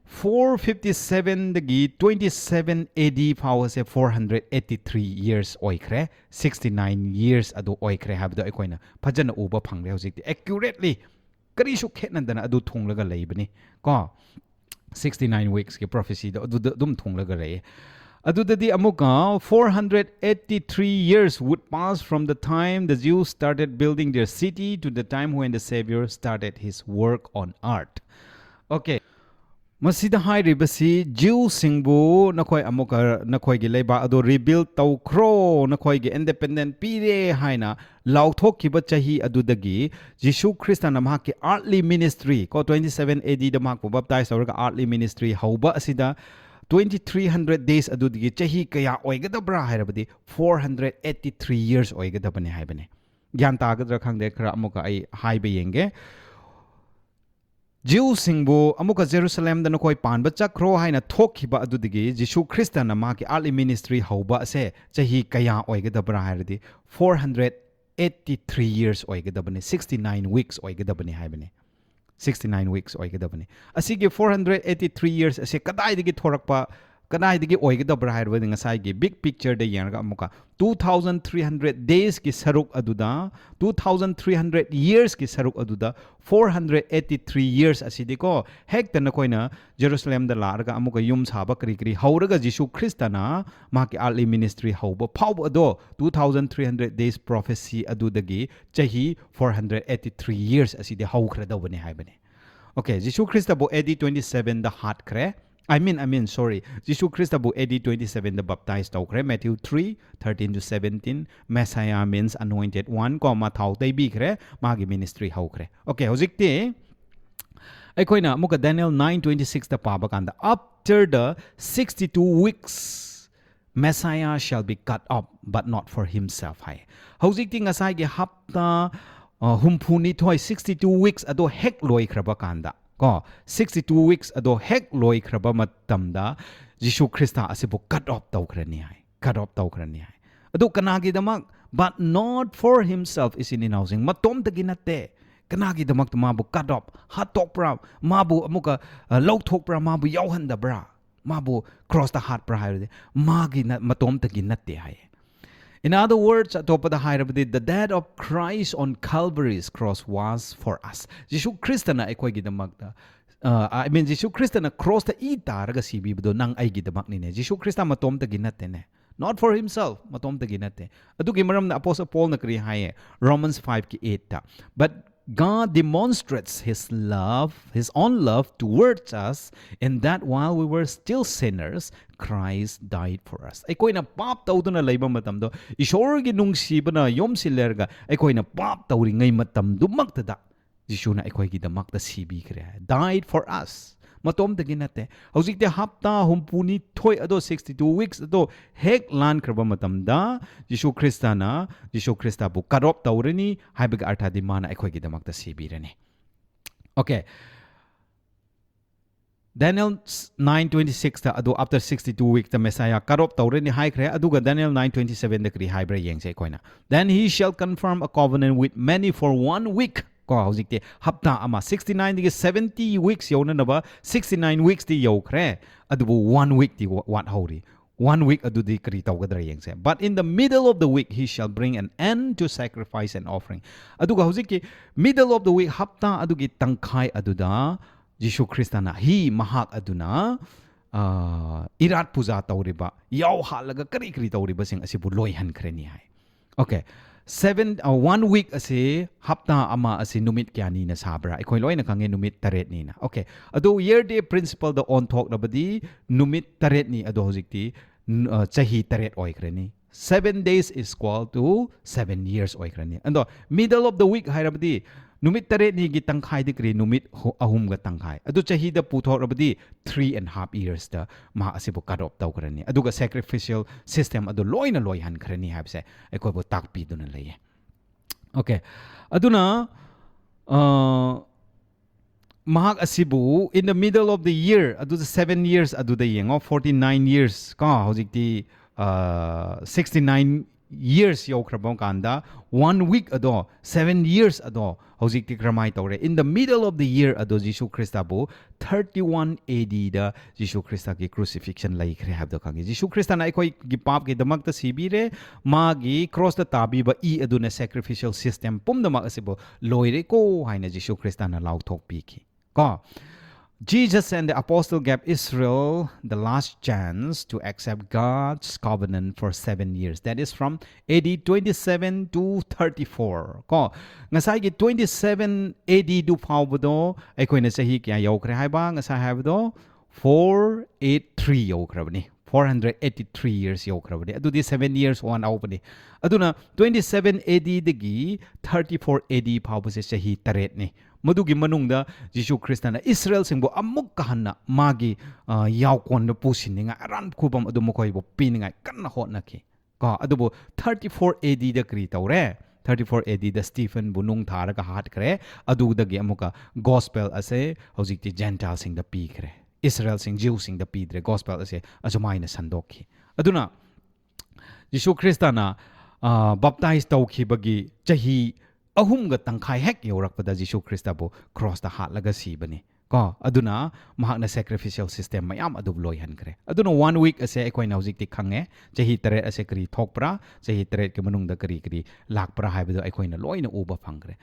Four fifty seven ꯗꯒꯤ twenty seven A D ꯐꯥꯎꯕꯁꯦ four hundred eighty three years ꯑꯣꯏꯈ꯭ꯔꯦ꯫ Sixty nine years ꯑꯗꯨ ꯑꯣꯏꯈ꯭ꯔꯦ ꯍꯥꯏꯕꯗꯣ ꯑꯩꯈꯣꯏꯅ ꯐꯖꯅ ꯎꯕ ꯐꯪꯂꯦ ꯍꯧꯖꯤꯛꯇꯤ꯫ Accurately, ꯀꯔꯤꯁꯨ ꯈꯦꯠꯅꯗꯅ ꯑꯗꯨ ꯊꯨꯡꯂꯒ ꯂꯩꯕꯅꯤ ꯀꯣ꯫ Sixty nine weeks ꯀꯤ prophecy ꯗꯣ ꯑꯗꯨꯗ ꯑꯗꯨꯝ ꯊꯨꯡꯂꯒ ꯂꯩꯌꯦ꯫ ꯑꯗꯨꯗꯗꯤ ꯑꯃꯨꯛꯀ four hundred eighty three years would pass from the time the Jews started building their city to the time when the Savior started his work on earth. Okay. ꯃꯁꯤꯗ ꯍꯥꯏꯔꯤꯕꯁꯤ Jew ꯁꯤꯡꯕꯨ ꯅꯈꯣꯏ ꯑꯃꯨꯛꯀ ꯅꯈꯣꯏꯒꯤ ꯂꯩꯕꯥꯛ ꯑꯗꯨ rebuild ꯇꯧꯈ꯭ꯔꯣ, ꯅꯈꯣꯏꯒꯤ independent ꯄꯤꯔꯦ ꯍꯥꯏꯅ ꯂꯥꯎꯊꯣꯛꯈꯤꯕ ꯆꯍꯤ ꯑꯗꯨꯗꯒꯤ ꯖꯤꯁꯨ ꯈ꯭ꯔꯤꯁꯇꯅ ꯃꯍꯥꯛꯀꯤ earthly ministry ꯀꯣ, twenty seven A D ꯗ ꯃꯍꯥꯛꯄꯨ baptize ꯇꯧꯔꯒ earthly ministry ꯍꯧꯕ ꯑꯁꯤꯗ twenty three hundred days ꯑꯗꯨꯗꯒꯤ ꯆꯍꯤ ꯀꯌꯥ ꯑꯣꯏꯒꯗꯕ꯭ꯔꯥ ꯍꯥꯏꯔꯕꯗꯤ four hundred eighty three years ꯑꯣꯏꯒꯗꯕꯅꯤ ꯍꯥꯏꯕꯅꯤ꯫ ꯒ꯭ꯌꯥꯟ ꯇꯥꯒꯗ꯭ꯔꯥ ꯈꯪꯗꯦ, ꯈꯔ ꯑꯃꯨꯛꯀ ꯑꯩ ꯍꯥꯏꯕ ꯌꯦꯡꯒꯦ꯫ Jew ꯁꯤꯡꯕꯨ ꯑꯃꯨꯛꯀ ꯖꯦꯔꯨꯁꯂꯦꯝꯗ ꯅꯈꯣꯏ ꯄꯥꯟꯕ ꯆꯠꯈ꯭ꯔꯣ ꯍꯥꯏꯅ ꯊꯣꯛꯈꯤꯕ ꯑꯗꯨꯗꯒꯤ ꯖꯤꯁꯨ ꯈ꯭ꯔꯤꯁꯇꯅ ꯃꯍꯥꯛꯀꯤ earthly ministry ꯍꯧꯕ ꯑꯁꯦ ꯆꯍꯤ ꯀꯌꯥ ꯑꯣꯏꯒꯗꯕ꯭ꯔꯥ ꯍꯥꯏꯔꯗꯤ four hundred eighty three years ꯑꯣꯏꯒꯗꯕꯅꯤ, sixty nine weeks ꯑꯣꯏꯒꯗꯕꯅꯤ ꯍꯥꯏꯕꯅꯤ꯫ Sixty nine weeks ꯑꯣꯏꯒꯗꯕꯅꯤ꯫ ꯑꯁꯤꯒꯤ four hundred eighty three years ꯑꯁꯦ ꯀꯗꯥꯏꯗꯒꯤ ꯊꯣꯔꯛꯄ, ꯀꯗꯥꯏꯗꯒꯤ ꯑꯣꯏꯒꯗꯕ꯭ꯔꯥ ꯍꯥꯏꯔꯕꯗꯤ ꯉꯁꯥꯏꯒꯤ big picture ꯗ ꯌꯦꯡꯉꯒ ꯑꯃꯨꯛꯀ two thousand three hundred days ꯀꯤ ꯁꯔꯨꯛ ꯑꯗꯨꯗ, two thousand three hundred years ꯀꯤ ꯁꯔꯨꯛ ꯑꯗꯨꯗ four hundred eighty three years ꯑꯁꯤꯗꯤꯀꯣ, ꯍꯦꯛꯇ ꯅꯈꯣꯏꯅ ꯖꯦꯔꯨꯁꯂꯦꯝꯗ ꯂꯥꯛꯑꯒ ꯑꯃꯨꯛꯀ ꯌꯨꯝ ꯁꯥꯕ ꯀꯔꯤ ꯀꯔꯤ ꯍꯧꯔꯒ ꯖꯤꯁꯨ ꯈ꯭ꯔꯤꯁꯇꯅ ꯃꯍꯥꯛꯀꯤ earthly ministry ꯍꯧꯕ ꯐꯥꯎꯕ ꯑꯗꯣ two thousand three hundred days prophecy ꯑꯗꯨꯗꯒꯤ ꯆꯍꯤ four hundred eighty three years ꯑꯁꯤꯗꯤ ꯍꯧꯈ꯭ꯔꯗꯧꯕꯅꯤ ꯍꯥꯏꯕꯅꯤ꯫ Okay, Jesus ꯈ꯭ꯔꯤꯁꯇꯕꯨ A D twenty seven the ꯍꯥꯠꯈ꯭ꯔꯦ꯫ I mean, I mean, sorry, Jesus ꯈ꯭ꯔꯤꯁꯇꯕꯨ A D twenty seven the baptize ꯇꯧꯈ꯭ꯔꯦ꯫ Matthew three, thirteen to seventeen, Messiah means anointed one ꯀꯣ, ꯃꯥ ꯊꯥꯎ ꯇꯩꯕꯤꯈ꯭ꯔꯦ, ꯃꯥꯒꯤ ministry ꯍꯧꯈ꯭ꯔꯦ꯫ Okay, ꯍꯧꯖꯤꯛꯇꯤ ꯑꯩꯈꯣꯏꯅ ꯑꯃꯨꯛꯀ Daniel nine twenty six ꯇ ꯄꯥꯕ ꯀꯥꯟꯗ, "After the sixty two weeks, Messiah shall be cut off, but not for himself" ꯍꯥꯏ꯫ ꯍꯧꯖꯤꯛꯇꯤ ꯉꯁꯥꯏꯒꯤ ꯍꯞꯇꯥ ꯑ, ꯍꯨꯝꯐꯨꯅꯤꯊꯣꯏ, sixty two weeks ꯑꯗꯣ ꯍꯦꯛ ꯂꯣꯏꯈ꯭ꯔꯕ ꯀꯥꯟꯗ ꯀꯣ, sixty two weeks ꯑꯗꯣ ꯍꯦꯛ ꯂꯣꯏꯈ꯭ꯔꯕ ꯃꯇꯝꯗ ꯖꯤꯁꯨ ꯈ꯭ꯔꯤꯁꯇ ꯑꯁꯤꯕꯨ cut off ꯇꯧꯈ꯭ꯔꯅꯤ ꯍꯥꯏ, cut off ꯇꯧꯈ꯭ꯔꯅꯤ ꯍꯥꯏ꯫ ꯑꯗꯨ ꯀꯅꯥꯒꯤꯗꯃꯛ? But not for himself, ꯏꯆꯤꯟ ꯏꯅꯥꯎꯁꯤꯡ, ꯃꯇꯣꯝꯇꯒꯤ ꯅꯠꯇꯦ꯫ ꯀꯅꯥꯒꯤꯗꯃꯛꯇ ꯃꯥꯕꯨ cut off, ꯍꯥꯠꯇꯣꯛꯄ꯭ꯔꯥ, ꯃꯥꯕꯨ ꯑꯃꯨꯛꯀ ꯑ, ꯂꯧꯊꯣꯛꯄ꯭ꯔꯥ, ꯃꯥꯕꯨ ꯌꯥꯎꯍꯟꯗꯕ꯭ꯔꯥ, ꯃꯥꯕꯨ cross ꯇ ꯍꯥꯠꯄ꯭ꯔꯥ ꯍꯥꯏꯔꯗꯤ ꯃꯥꯒꯤ ꯅ- ꯃꯇꯣꯝꯇꯒꯤ ꯅꯠꯇꯦ ꯍꯥꯏ꯫ In other words, ꯑꯇꯣꯞꯄꯗ ꯍꯥꯏꯔꯕꯗꯤ, the death of Christ on Calvary's cross was for us. ꯖꯤꯁꯨ ꯈ꯭ꯔꯤꯁꯇꯅ ꯑꯩꯈꯣꯏꯒꯤꯗꯃꯛꯇ, ꯑ, I mean, ꯖꯤꯁꯨ ꯈ꯭ꯔꯤꯁꯇꯅ cross ꯇ ꯏ ꯇꯥꯔꯒ ꯁꯤꯕꯤꯕꯗꯣ ꯅꯪ ꯑꯩꯒꯤꯗꯃꯛꯅꯤꯅꯦ꯫ ꯖꯤꯁꯨ ꯈ꯭ꯔꯤꯁꯇ ꯃꯇꯣꯝꯇꯒꯤ ꯅꯠꯇꯦꯅꯦ꯫ Not for himself, ꯃꯇꯣꯝꯇꯒꯤ ꯅꯠꯇꯦ꯫ ꯑꯗꯨꯒꯤ ꯃꯔꯝꯅ Apostle Paul ꯅ ꯀꯔꯤ ꯍꯥꯏꯌꯦ? Romans five ꯀꯤ eight ꯇ, "But God demonstrates his love, his own love towards us, in that while we were still sinners, Christ died for us." ꯑꯩꯈꯣꯏꯅ ꯄꯥꯞ ꯇꯧꯗꯨꯅ ꯂꯩꯕ ꯃꯇꯝꯗꯣ, ꯏꯁꯣꯔꯒꯤ ꯅꯨꯡꯁꯤꯕꯅ ꯌꯣꯝꯁꯤꯜꯂꯦꯔꯒ ꯑꯩꯈꯣꯏꯅ ꯄꯥꯞ ꯇꯧꯔꯤꯉꯩ ꯃꯇꯝꯗꯨꯃꯛꯇꯗ ꯖꯤꯁꯨꯅ ꯑꯩꯈꯣꯏꯒꯤꯗꯃꯛꯇ ꯁꯤꯕꯤꯈ꯭ꯔꯦ꯫ Died for us. ꯃꯇꯣꯝꯇꯒꯤ ꯅꯠꯇꯦ꯫ ꯍꯧꯖꯤꯛꯇꯤ ꯍꯞꯇꯥ ꯍꯨꯝꯐꯨꯅꯤꯊꯣꯏ ꯑꯗꯣ, sixty two weeks ꯑꯗꯣ ꯍꯦꯛ ꯂꯥꯟꯈ꯭ꯔꯕ ꯃꯇꯝꯗ ꯖꯤꯁꯨ ꯈ꯭ꯔꯤꯁꯇꯅ, ꯖꯤꯁꯨ ꯈ꯭ꯔꯤꯁꯇꯕꯨ cut off ꯇꯧꯔꯅꯤ ꯍꯥꯏꯕꯒꯤ ꯑꯔꯊꯗꯤ ꯃꯥꯅ ꯑꯩꯈꯣꯏꯒꯤꯗꯃꯛꯇ ꯁꯤꯕꯤꯔꯅꯤ꯫ Okay. Daniel nine twenty six ꯇ ꯑꯗꯨ after sixty two weeks ꯇ Messiah cut off ꯇꯧꯔꯅꯤ ꯍꯥꯏꯈ꯭ꯔꯦ꯫ ꯑꯗꯨꯒ Daniel nine twenty seven ꯗ ꯀꯔꯤ ꯍꯥꯏꯕ꯭ꯔꯥ ꯌꯦꯡꯁꯦ ꯑꯩꯈꯣꯏꯅ꯫ "Then he shall confirm a covenant with many for one week." ꯀꯣ, ꯍꯧꯖꯤꯛꯇꯤ ꯍꯞꯇꯥ ꯑꯃ, sixty nine ꯗꯒꯤ seventy weeks ꯌꯧꯅꯅꯕ sixty nine weeks ꯇꯤ ꯌꯧꯈ꯭ꯔꯦ, ꯑꯗꯨꯕꯨ one week ꯇꯤ ꯋꯥ- ꯋꯥꯠꯍꯧꯔꯤ꯫ One week ꯑꯗꯨꯗꯤ ꯀꯔꯤ ꯇꯧꯒꯗ꯭ꯔꯥ ꯌꯦꯡꯁꯦ꯫ "But in the middle of the week he shall bring an end to sacrifice and offering." ꯑꯗꯨꯒ ꯍꯧꯖꯤꯛꯀꯤ middle of the week, ꯍꯞꯇꯥ ꯑꯗꯨꯒꯤ ꯇꯪꯈꯥꯏ ꯑꯗꯨꯗ ꯖꯤꯁꯨ ꯈ꯭ꯔꯤꯁꯇꯅ, ꯍꯤ ꯃꯍꯥꯛ ꯑꯗꯨꯅ, ꯑ, ꯏꯔꯥꯠ ꯄꯨꯖꯥ ꯇꯧꯔꯤꯕ, ꯌꯥꯎ ꯍꯥꯠꯂꯒ ꯀꯔꯤ ꯀꯔꯤ ꯇꯧꯔꯤꯕꯁꯤꯡ ꯑꯁꯤꯕꯨ ꯂꯣꯏꯍꯟꯈ꯭ꯔꯅꯤ ꯍꯥꯏ꯫ Okay. Seven, uh, one week ꯑꯁꯤ, ꯍꯞꯇꯥ ꯑꯃ ꯑꯁꯤ ꯅꯨꯃꯤꯠ ꯀꯌꯥꯅꯤꯅ ꯁꯥꯕ꯭ꯔꯥ? ꯑꯩꯈꯣꯏ ꯂꯣꯏꯅ ꯈꯪꯉꯦ, ꯅꯨꯃꯤꯠ ꯇꯔꯦꯠꯅꯤꯅ꯫ Okay. ꯑꯗꯨ year day principle ꯗ ꯑꯣꯟꯊꯣꯛꯂꯕꯗꯤ ꯅꯨꯃꯤꯠ ꯇꯔꯦꯠꯅꯤ꯫ ꯑꯗꯣ ꯍꯧꯖꯤꯛꯇꯤ ꯆꯍꯤ ꯇꯔꯦꯠ ꯑꯣꯏꯈ꯭ꯔꯅꯤ꯫ Seven days is equal to seven years ꯑꯣꯏꯈ꯭ꯔꯅꯤ꯫ ꯑꯗꯣ middle of the week ꯍꯥꯏꯔꯕꯗꯤ ꯅꯨꯃꯤꯠ ꯇꯔꯦꯠꯅꯤꯒꯤ ꯇꯪꯈꯥꯏꯗꯤ ꯀꯔꯤ? ꯅꯨꯃꯤꯠ ꯍꯨ- ꯑꯍꯨꯝꯒ ꯇꯪꯈꯥꯏ꯫ ꯑꯗꯨ ꯆꯍꯤꯗ ꯄꯨꯊꯣꯛꯂꯕꯗꯤ three and half years ꯇ ꯃꯍꯥꯛ ꯑꯁꯤꯕꯨ cut off ꯇꯧꯈ꯭ꯔꯅꯤ꯫ ꯑꯗꯨꯒ sacrificial system ꯑꯗꯨ ꯂꯣꯏꯅ ꯂꯣꯏꯍꯟꯈ꯭ꯔꯅꯤ ꯍꯥꯏꯕꯁꯦ ꯑꯩꯈꯣꯏꯕꯨ ꯇꯥꯛꯄꯤꯗꯨꯅ ꯂꯩꯌꯦ꯫ Okay. ꯑꯗꯨꯅ, ꯑ, ꯃꯍꯥꯛ ꯑꯁꯤꯕꯨ in the middle of the year, ꯑꯗꯨꯗ seven years ꯑꯗꯨꯗ ꯌꯦꯡꯉꯣ, forty nine years ꯀꯣ, ꯍꯧꯖꯤꯛꯇꯤ, ꯑ, sixty nine years ꯌꯧꯈ꯭ꯔꯕ ꯀꯥꯟꯗ, one week ꯑꯗꯣ, seven years ꯑꯗꯣ ꯍꯧꯖꯤꯛꯇꯤ ꯀꯔꯝꯍꯥꯏꯅ ꯇꯧꯔꯦ? In the middle of the year ꯑꯗꯣ ꯖꯤꯁꯨ ꯈ꯭ꯔꯤꯁꯇꯕꯨ thirty-one A D the Jesus ꯈ꯭ꯔꯤꯁꯇꯒꯤ crucifixion ꯂꯩꯈ꯭ꯔꯦ ꯍꯥꯏꯕꯗꯣ ꯈꯪꯉꯤ꯫ ꯖꯤꯁꯨ ꯈ꯭ꯔꯤꯁꯇꯅ ꯑꯩꯈꯣꯏꯒꯤ ꯄꯥꯞꯀꯤꯗꯃꯛꯇ ꯁꯤꯕꯤꯔꯦ, ꯃꯥꯒꯤ cross ꯇ ꯇꯥꯕꯤꯕ ꯏ ꯑꯗꯨꯅ sacrificial system ꯄꯨꯝꯅꯃꯛ ꯑꯁꯤꯕꯨ ꯂꯣꯏꯔꯦꯀꯣ ꯍꯥꯏꯅ ꯖꯤꯁꯨ ꯈ꯭ꯔꯤꯁꯇꯅ ꯂꯥꯎꯊꯣꯛꯄꯤꯈꯤ꯫ ꯀꯣ, Jesus and the apostle gave Israel the last chance to accept God's covenant for seven years. That is from A D twenty-seven to thirty-four. ꯀꯣ, ꯉꯁꯥꯏꯒꯤ twenty-seven A D ꯗꯨ ꯐꯥꯎꯕꯗꯣ ꯑꯩꯈꯣꯏꯅ ꯆꯍꯤ ꯀꯌꯥ ꯌꯧꯈ꯭ꯔꯦ ꯍꯥꯏꯕ? ꯉꯁꯥꯏ ꯍꯥꯏꯕꯗꯣ four eight three ꯌꯧꯈ꯭ꯔꯕꯅꯤ꯫ Four hundred eighty-three years ꯌꯧꯈ꯭ꯔꯕꯅꯤ꯫ ꯑꯗꯨꯗꯤ seven years ꯋꯥꯠꯍꯧꯕꯅꯤ꯫ ꯑꯗꯨꯅ twenty-seven A D ꯗꯒꯤ thirty-four A D ꯐꯥꯎꯕꯁꯦ ꯆꯍꯤ ꯇꯔꯦꯠꯅꯤ꯫ ꯃꯗꯨꯒꯤ ꯃꯅꯨꯡꯗ ꯖꯤꯁꯨ ꯈ꯭ꯔꯤꯁꯇꯅ ꯏꯁꯔꯥꯌꯦꯜꯁꯤꯡꯕꯨ ꯑꯃꯨꯛꯀ ꯍꯟꯅ ꯃꯥꯒꯤ, ꯑ, ꯌꯥꯎꯀꯣꯟꯗ ꯄꯨꯁꯤꯟꯅꯤꯡꯉꯥꯏ, ꯑꯔꯥꯟꯕ ꯈꯨꯕꯝ ꯑꯗꯨ ꯃꯈꯣꯏꯕꯨ ꯄꯤꯅꯤꯡꯉꯥꯏ ꯀꯟꯅ ꯍꯣꯠꯅꯈꯤ꯫ ꯀꯣ, ꯑꯗꯨꯕꯨ thirty-four A D ꯗ ꯀꯔꯤ ꯇꯧꯔꯦ? Thirty-four A D ꯗ ꯁ꯭ꯇꯤꯐꯟꯕꯨ ꯅꯨꯡ ꯊꯥꯔꯒ ꯍꯥꯠꯈ꯭ꯔꯦ꯫ ꯑꯗꯨꯗꯒꯤ ꯑꯃꯨꯛꯀ gospel ꯑꯁꯦ ꯍꯧꯖꯤꯛꯇꯤ ꯖꯦꯟꯇꯥꯏꯜꯁꯤꯡꯗ ꯄꯤꯈ꯭ꯔꯦ꯫ ꯏꯁꯔꯥꯌꯦꯜꯁꯤꯡ, ꯖꯤꯎꯁꯤꯡꯗ ꯄꯤꯗ꯭ꯔꯦ꯫ Gospel ꯑꯁꯦ ꯑꯁꯨꯃꯥꯏꯅ ꯁꯟꯗꯣꯛꯈꯤ꯫ ꯑꯗꯨꯅ ꯖꯤꯁꯨ ꯈ꯭ꯔꯤꯁꯇꯅ, ꯑ, baptize ꯇꯧꯈꯤꯕꯒꯤ ꯆꯍꯤ ꯑꯍꯨꯝꯒ ꯇꯪꯈꯥꯏ ꯍꯦꯛ ꯌꯧꯔꯛꯄꯗ ꯖꯤꯁꯨ ꯈ꯭ꯔꯤꯁꯇꯕꯨ cross ꯇ ꯍꯥꯠꯂꯒ ꯁꯤꯕꯅꯤ꯫ ꯀꯣ, ꯑꯗꯨꯅ ꯃꯍꯥꯛꯅ sacrificial system ꯃꯌꯥꯝ ꯑꯗꯨ ꯂꯣꯏꯍꯟꯈ꯭ꯔꯦ꯫ ꯑꯗꯨꯅ one week ꯑꯁꯦ ꯑꯩꯈꯣꯏꯅ ꯍꯧꯖꯤꯛꯇꯤ ꯈꯪꯉꯦ꯫ ꯆꯍꯤ ꯇꯔꯦꯠ ꯑꯁꯦ ꯀꯔꯤ ꯊꯣꯛꯄ꯭ꯔꯥ? ꯆꯍꯤ ꯇꯔꯦꯠꯀꯤ ꯃꯅꯨꯡꯗ ꯀꯔꯤ ꯀꯔꯤ ꯂꯥꯛꯄ꯭ꯔꯥ ꯍꯥꯏꯕꯗꯨ ꯑꯩꯈꯣꯏꯅ ꯂꯣꯏꯅ ꯎꯕ ꯐꯪꯈ꯭ꯔꯦ꯫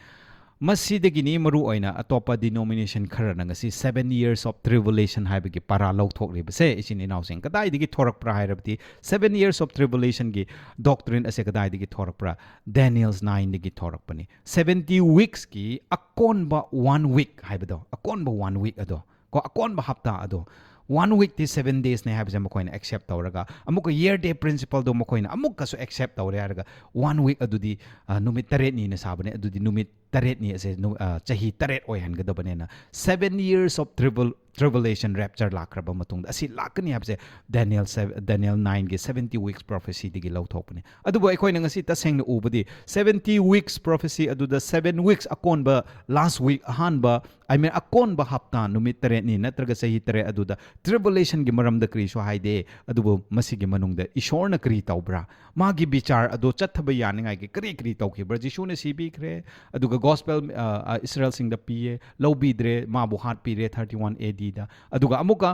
ꯃꯁꯤꯗꯒꯤꯅꯤ ꯃꯔꯨ ꯑꯣꯏꯅ ꯑꯇꯣꯞꯄ denomination ꯈꯔꯅ ꯉꯁꯤ seven years of tribulation ꯍꯥꯏꯕꯒꯤ ꯄꯔꯥ ꯂꯧꯊꯣꯛꯂꯤꯕꯁꯦ, ꯏꯆꯤꯟ ꯏꯅꯥꯎꯁꯤꯡ꯫ ꯀꯗꯥꯏꯗꯒꯤ ꯊꯣꯔꯛꯄ꯭ꯔꯥ ꯍꯥꯏꯔꯕꯗꯤ, seven years of tribulation ꯒꯤ doctrine ꯑꯁꯦ ꯀꯗꯥꯏꯗꯒꯤ ꯊꯣꯔꯛꯄ꯭ꯔꯥ? Daniel's nine ꯗꯒꯤ ꯊꯣꯔꯛꯄꯅꯤ꯫ Seventy weeks ꯀꯤ ꯑꯀꯣꯟꯕ one week ꯍꯥꯏꯕꯗꯣ, ꯑꯀꯣꯟꯕ one week ꯑꯗꯣ, ꯀꯣ, ꯑꯀꯣꯟꯕ ꯍꯞꯇꯥ ꯑꯗꯣ, one week T seven days ꯅꯦ ꯍꯥꯏꯕꯁꯦ ꯃꯈꯣꯏꯅ accept ꯇꯧꯔꯒ, ꯑꯃꯨꯛꯀ year day principle ꯗꯣ ꯃꯈꯣꯏꯅ ꯑꯃꯨꯛꯀꯁꯨ accept ꯇꯧꯔꯦ ꯍꯥꯏꯔꯒ, one week ꯑꯗꯨꯗꯤ, ꯑ, ꯅꯨꯃꯤꯠ ꯇꯔꯦꯠꯅꯤꯅ ꯁꯥꯕꯅꯦ, ꯑꯗꯨꯗꯤ ꯅꯨꯃꯤꯠ ꯇꯔꯦꯠꯅꯤ ꯑꯁꯦ ꯅꯨ-, ꯑ, ꯆꯍꯤ ꯇꯔꯦꯠ ꯑꯣꯏꯍꯟꯒꯗꯕꯅꯦꯅ, seven years of tribul-, tribulation, rapture ꯂꯥꯛꯈ꯭ꯔꯕ ꯃꯇꯨꯡꯗ꯫ ꯑꯁꯤ ꯂꯥꯛꯀꯅꯤ ꯍꯥꯏꯕꯁꯦ Daniel seven, Daniel nineꯒꯤ seventy weeks prophecyꯗꯒꯤ ꯂꯧꯊꯣꯛꯄꯅꯤ꯫ ꯑꯗꯨꯕꯨ ꯑꯩꯈꯣꯏꯅ ꯉꯁꯤ ꯇꯁꯦꯡꯅ ꯎꯕꯗꯤ seventy weeks prophecy ꯑꯗꯨꯗ seven weeks, ꯑꯀꯣꯟꯕ last week, ꯑꯍꯥꯟꯕ, I mean, ꯑꯀꯣꯟꯕ ꯍꯞꯇꯥ, ꯅꯨꯃꯤꯠ ꯇꯔꯦꯠꯅꯤ ꯅꯠꯇ꯭ꯔꯒ ꯆꯍꯤ ꯇꯔꯦꯠ ꯑꯗꯨꯗ tribulationꯒꯤ ꯃꯔꯝꯗ ꯀꯔꯤꯁꯨ ꯍꯥꯏꯗꯦ꯫ ꯑꯗꯨꯕꯨ ꯃꯁꯤꯒꯤ ꯃꯅꯨꯡꯗ ꯏꯁꯣꯔꯅ ꯀꯔꯤ ꯇꯧꯕ꯭ꯔꯥ? ꯃꯥꯒꯤ ꯕꯤꯆꯥꯔ ꯑꯗꯣ ꯆꯠꯊꯕ ꯌꯥꯅꯤꯡꯉꯥꯏꯒꯤ ꯀꯔꯤ ꯀꯔꯤ ꯇꯧꯈꯤꯕ꯭ꯔꯥ? ꯖꯤꯁꯨꯅ ꯁꯤꯕꯤꯈ꯭ꯔꯦ, ꯑꯗꯨꯒ gospel, ꯑ, ꯑ, ꯏꯁꯔꯥꯌꯦꯜꯁꯤꯡꯗ ꯄꯤꯌꯦ, ꯂꯧꯕꯤꯗ꯭ꯔꯦ, ꯃꯥꯕꯨ ꯍꯥꯠꯄꯤꯔꯦ thirty one ADꯗ, ꯑꯗꯨꯒ ꯑꯃꯨꯛꯀ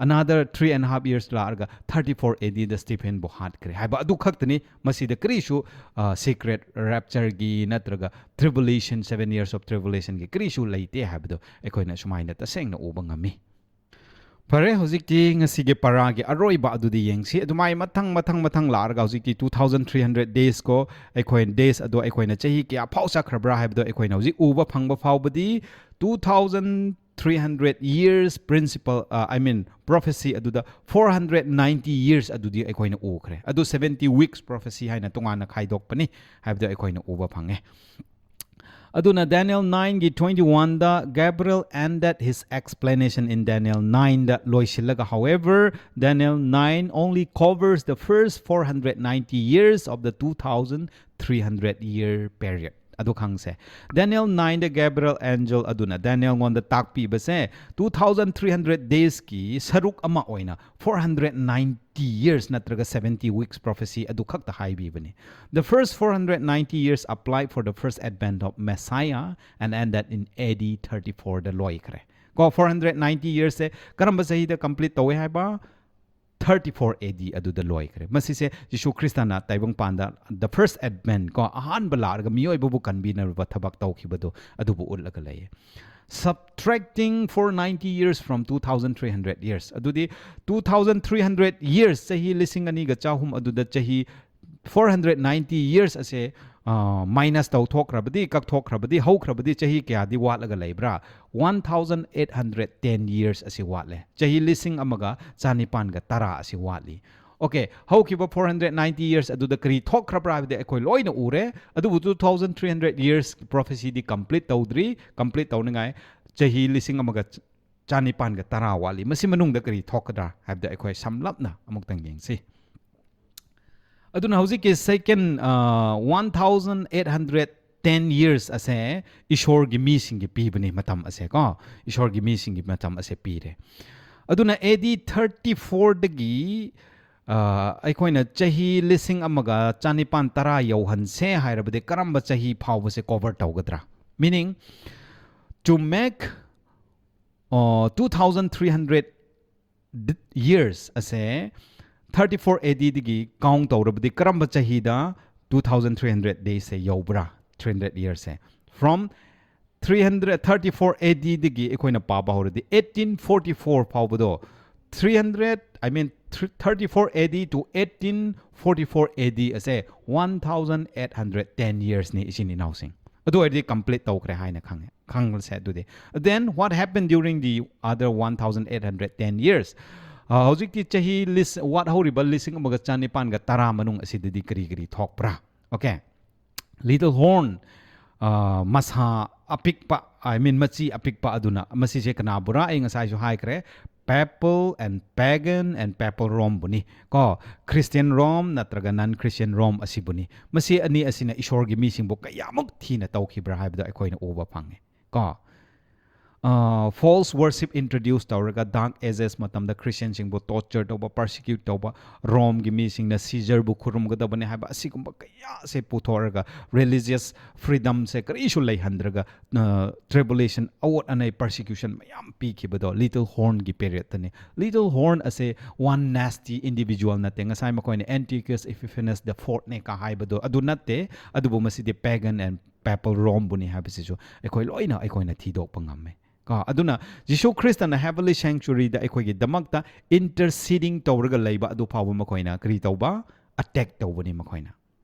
another three and a half years ꯂꯥꯛꯑꯒ thirty four ADꯗ ꯁ꯭ꯇꯤꯐꯦꯟꯕꯨ ꯍꯥꯠꯈ꯭ꯔꯦ ꯍꯥꯏꯕ ꯑꯗꯨ ꯈꯛꯇꯅꯤ꯫ ꯃꯁꯤꯗ ꯀꯔꯤꯁꯨ, ꯑ, secret raptureꯒꯤ ꯅꯠꯇ꯭ꯔꯒ tribulation, seven years of tribulationꯒꯤ ꯀꯔꯤꯁꯨ ꯂꯩꯇꯦ ꯍꯥꯏꯕꯗꯣ ꯑꯩꯈꯣꯏꯅ ꯁꯨꯃꯥꯏꯅ ꯇꯁꯦꯡꯅ ꯎꯕ ꯉꯝꯃꯤ꯫ ꯐꯔꯦ, ꯍꯧꯖꯤꯛꯇꯤ ꯉꯁꯤꯒꯤ ꯄꯔꯥꯒꯤ ꯑꯔꯣꯏꯕ ꯑꯗꯨꯗꯤ ꯌꯦꯡꯁꯤ꯫ ꯑꯗꯨꯃꯥꯏ ꯃꯊꯪ ꯃꯊꯪ ꯃꯊꯪ ꯂꯥꯛꯑꯒ ꯍꯧꯖꯤꯛꯇꯤ two thousand three hundred days ꯀꯣ, ꯑꯩꯈꯣꯏ days ꯑꯗꯣ ꯑꯩꯈꯣꯏꯅ ꯆꯍꯤ ꯀꯌꯥ ꯐꯥꯎ ꯆꯠꯈ꯭ꯔꯕ꯭ꯔꯥ ꯍꯥꯏꯕꯗꯣ ꯑꯩꯈꯣꯏꯅ ꯍꯧꯖꯤꯛ ꯎꯕ ꯐꯪꯕ ꯐꯥꯎꯕꯗꯤ two thousand three hundred years principle, uh, I mean prophecy ꯑꯗꯨꯗ four hundred ninety years ꯑꯗꯨꯗꯤ ꯑꯩꯈꯣꯏꯅ ꯎꯈ꯭ꯔꯦ꯫ ꯑꯗꯨ seventy weeks prophecy ꯍꯥꯏꯅ ꯇꯣꯉꯥꯟꯅ ꯈꯥꯏꯗꯣꯛꯄꯅꯤ ꯍꯥꯏꯕꯗꯣ ꯑꯩꯈꯣꯏꯅ ꯎꯕ ꯐꯪꯉꯦ꯫ ꯑꯗꯨꯅ Daniel nineꯒꯤ twenty oneꯗ Gabriel ended his explanation in Daniel nineꯗ ꯂꯣꯏꯁꯤꯜꯂꯒ, however, Daniel nine only covers the first four hundred ninety years of the two thousand three hundred year period꯫ ꯑꯗꯨ ꯈꯪꯁꯦ꯫ Daniel nineꯗ Gabriel angel ꯑꯗꯨꯅ ꯗꯥꯅꯤꯌꯦꯜꯉꯣꯟꯗ ꯇꯥꯛꯄꯤꯕꯁꯦ two thousand three hundred daysꯀꯤ ꯁꯔꯨꯛ ꯑꯃ ꯑꯣꯏꯅ four hundred ninety years ꯅꯠꯇ꯭ꯔꯒ seventy weeks prophecy ꯑꯗꯨ ꯈꯛꯇ ꯍꯥꯏꯕꯤꯕꯅꯤ꯫ The first four hundred ninety years apply for the first advent of Messiah and ended in AD thirty fourꯗ ꯂꯣꯏꯈ꯭ꯔꯦ꯫ ꯀꯣ, four hundred ninety yearsꯁꯦ ꯀꯔꯝꯕ ꯆꯍꯤꯗ complete ꯇꯧꯋꯦ ꯍꯥꯏꯕ? Thirty four AD ꯑꯗꯨꯗ ꯂꯣꯏꯈ꯭ꯔꯦ꯫ ꯃꯁꯤꯁꯦ ꯖꯤꯁꯨ ꯈ꯭ꯔꯤꯁꯇꯅ ꯇꯥꯏꯕꯪꯄꯥꯟꯗ the first advent ꯀꯣ, ꯑꯍꯥꯟꯕ ꯂꯥꯛꯑꯒ ꯃꯤꯑꯣꯏꯕꯕꯨ ꯀꯟꯕꯤꯅꯕ ꯊꯕꯛ ꯇꯧꯈꯤꯕꯗꯣ ꯑꯗꯨꯕꯨ ꯎꯠꯂꯒ ꯂꯩꯌꯦ꯫ Subtracting four ninety years from two thousand three hundred years, ꯑꯗꯨꯗꯤ two thousand three hundred years, ꯆꯍꯤ ꯂꯤꯁꯤꯡ ꯑꯅꯤꯒ ꯆꯍꯨꯝ ꯑꯗꯨꯗ ꯆꯍꯤ four hundred ninety years ꯑꯁꯦ, ꯑ, minus ꯇꯧꯊꯣꯛꯈ꯭ꯔꯕꯗꯤ, ꯀꯛꯊꯣꯛꯈ꯭ꯔꯕꯗꯤ, ꯍꯧꯈ꯭ꯔꯕꯗꯤ ꯆꯍꯤ ꯀꯌꯥꯗꯤ ꯋꯥꯠꯂꯒ ꯂꯩꯕ꯭ꯔꯥ? One thousand eight hundred ten years ꯑꯁꯤ ꯋꯥꯠꯂꯦ꯫ ꯆꯍꯤ ꯂꯤꯁꯤꯡ ꯑꯃꯒ ꯆꯅꯤꯄꯥꯟꯒ ꯇꯔꯥ ꯑꯁꯤ ꯋꯥꯠꯂꯤ꯫ Okay, ꯍꯧꯈꯤꯕ four hundred ninety years ꯑꯗꯨꯗ ꯀꯔꯤ ꯊꯣꯛꯈ꯭ꯔꯕ꯭ꯔꯥ ꯍꯥꯏꯕꯗꯤ ꯑꯩꯈꯣꯏ ꯂꯣꯏꯅ ꯎꯔꯦ꯫ ꯑꯗꯨꯕꯨ two thousand three hundred years prophecyꯗꯤ complete ꯇꯧꯗ꯭ꯔꯤ꯫ Complete ꯇꯧꯅꯤꯡꯉꯥꯏ ꯆꯍꯤ ꯂꯤꯁꯤꯡ ꯑꯃꯒ ꯆꯅꯤꯄꯥꯟꯒ ꯇꯔꯥ ꯋꯥꯠꯂꯤ꯫ ꯃꯁꯤ ꯃꯅꯨꯡꯗ ꯀꯔꯤ ꯊꯣꯛꯀꯗ꯭ꯔꯥ ꯍꯥꯏꯕꯗ ꯑꯩꯈꯣꯏ ꯁꯝꯂꯞꯅ ꯑꯃꯨꯛꯇꯪ ꯌꯦꯡꯁꯤ꯫ ꯑꯗꯨꯅ ꯍꯧꯖꯤꯛꯀꯤ second, uh, one thousand eight hundred ten years ꯑꯁꯦ ꯏꯁꯣꯔꯒꯤ ꯃꯤꯁꯤꯡꯒꯤ ꯄꯤꯕꯅꯤ꯫ ꯃꯇꯝ ꯑꯁꯦ ꯀꯣ, ꯏꯁꯣꯔꯒꯤ ꯃꯤꯁꯤꯡꯒꯤ ꯃꯇꯝ ꯑꯁꯦ ꯄꯤꯔꯦ꯫ ꯑꯗꯨꯅ A D thirty fourꯗꯒꯤ ꯑꯩꯈꯣꯏꯅ ꯆꯍꯤ ꯂꯤꯁꯤꯡ ꯑꯃꯒ ꯆꯅꯤꯄꯥꯟ ꯇꯔꯥ ꯌꯧꯍꯟꯁꯦ ꯍꯥꯏꯔꯕꯗꯤ ꯀꯔꯝꯕ ꯆꯍꯤ ꯐꯥꯎꯕꯁꯦ cover ꯇꯧꯒꯗ꯭ꯔꯥ? Meaning, to make uh, two thousand three hundred years ꯑꯁꯦ thirty four A Dꯗꯒꯤ count ꯇꯧꯔꯕꯗꯤ ꯀꯔꯝꯕ ꯆꯍꯤꯗ two thousand three hundred daysꯁꯦ ꯌꯧꯕ꯭ꯔꯥ? Three hundred yearsꯁꯦ from three hundred thirty four A Dꯗꯒꯤ ꯑꯩꯈꯣꯏꯅ ꯄꯥꯕ ꯍꯧꯔꯗꯤ eighteen forty four ꯐꯥꯎꯕꯗꯣ, three hundred, I mean, thirty four A D to eighteen forty four A D ꯑꯁꯦ one thousand eight hundred ten yearsꯅꯤ, ꯏꯆꯤꯟ ꯏꯅꯥꯎꯁꯤꯡ꯫ ꯑꯗꯨ ꯑꯣꯏꯔꯗꯤ complete ꯇꯧꯈ꯭ꯔꯦ ꯍꯥꯏꯅ ꯈꯪꯉꯦ, ꯈꯪꯂꯁꯦ ꯑꯗꯨꯗꯤ꯫ Then what happened during the other one thousand eight hundred ten years? ꯑ, ꯍꯧꯖꯤꯛꯇꯤ ꯆꯍꯤ ꯂꯤꯁ-, ꯋꯥꯠꯍꯧꯔꯤꯕ ꯂꯤꯁꯤꯡ ꯑꯃꯒ ꯆꯅꯤꯄꯥꯟꯒ ꯇꯔꯥ ꯃꯅꯨꯡ ꯑꯁꯤꯗꯗꯤ ꯀꯔꯤ ꯀꯔꯤ ꯊꯣꯛꯄ꯭ꯔꯥ? Okay. Little horn, ꯑ, ꯃꯁꯥ ꯑꯄꯤꯛꯄ, I mean, ꯃꯆꯤ ꯑꯄꯤꯛꯄ ꯑꯗꯨꯅ, ꯃꯁꯤꯁꯦ ꯀꯅꯥꯕꯨꯔꯥ? ꯑꯩ ꯉꯁꯥꯏꯁꯨ ꯍꯥꯏꯈ꯭ꯔꯦ, papal and pagan and papal Romeꯕꯨꯅꯤ꯫ ꯀꯣ, Christian Rome ꯅꯠꯇ꯭ꯔꯒ non Christian Rome ꯑꯁꯤꯕꯨꯅꯤ꯫ ꯃꯁꯤ ꯑꯅꯤ ꯑꯁꯤꯅ ꯏꯁꯣꯔꯒꯤ ꯃꯤꯁꯤꯡꯕꯨ ꯀꯌꯥꯃꯨꯛ ꯊꯤꯅ ꯇꯧꯈꯤꯕ꯭ꯔꯥ ꯍꯥꯏꯕꯗꯣ ꯑꯩꯈꯣꯏꯅ ꯎꯕ ꯐꯪꯉꯦ꯫ ꯀꯣ, ꯑ, false worship introduce ꯇꯧꯔꯒ Dark Ages ꯃꯇꯝꯗ Christianꯁꯤꯡꯕꯨ torture ꯇꯧꯕ, persecute ꯇꯧꯕ, ꯔꯣꯝꯒꯤ ꯃꯤꯁꯤꯡꯅ Caesarꯕꯨ ꯈꯨꯔꯨꯝꯒꯗꯕꯅꯤ ꯍꯥꯏꯕ ꯑꯁꯤꯒꯨꯝꯕ ꯀꯌꯥꯁꯦ ꯄꯨꯊꯣꯛꯑꯒ religious freedomꯁꯦ ꯀꯔꯤꯁꯨ ꯂꯩꯍꯟꯗ꯭ꯔꯒ, ꯑ, tribulation, ꯑꯋꯣꯠ ꯑꯅꯩ, persecution ꯃꯌꯥꯝ ꯄꯤꯈꯤꯕꯗꯣ Little Hornꯒꯤ periodꯇꯅꯤ꯫ Little Horn ꯑꯁꯦ one nasty individual ꯅꯠꯇꯦ꯫ ꯉꯁꯥꯏ ꯃꯈꯣꯏꯅ Antiochus Epiphanes the fourthꯅꯦ ꯀ ꯍꯥꯏꯕꯗꯣ ꯑꯗꯨ ꯅꯠꯇꯦ꯫ ꯑꯗꯨꯕꯨ ꯃꯁꯤꯗꯤ pagan and papal Romeꯕꯨꯅꯤ ꯍꯥꯏꯕꯁꯤꯁꯨ ꯑꯩꯈꯣꯏ ꯂꯣꯏꯅ ꯑꯩꯈꯣꯏꯅ ꯊꯤꯗꯣꯛꯄ ꯉꯝꯃꯦ꯫ ꯀꯣ, ꯑꯗꯨꯅ ꯖꯤꯁꯨ ꯈ꯭ꯔꯤꯁꯇꯅ heavenly sanctuaryꯗ ꯑꯩꯈꯣꯏꯒꯤꯗꯃꯛꯇ interceding ꯇꯧꯔꯒ ꯂꯩꯕ ꯑꯗꯨ ꯐꯥꯎꯕ ꯃꯈꯣꯏꯅ ꯀꯔꯤ ꯇꯧꯕ? Attack ꯇꯧꯕꯅꯤ ꯃꯈꯣꯏꯅ꯫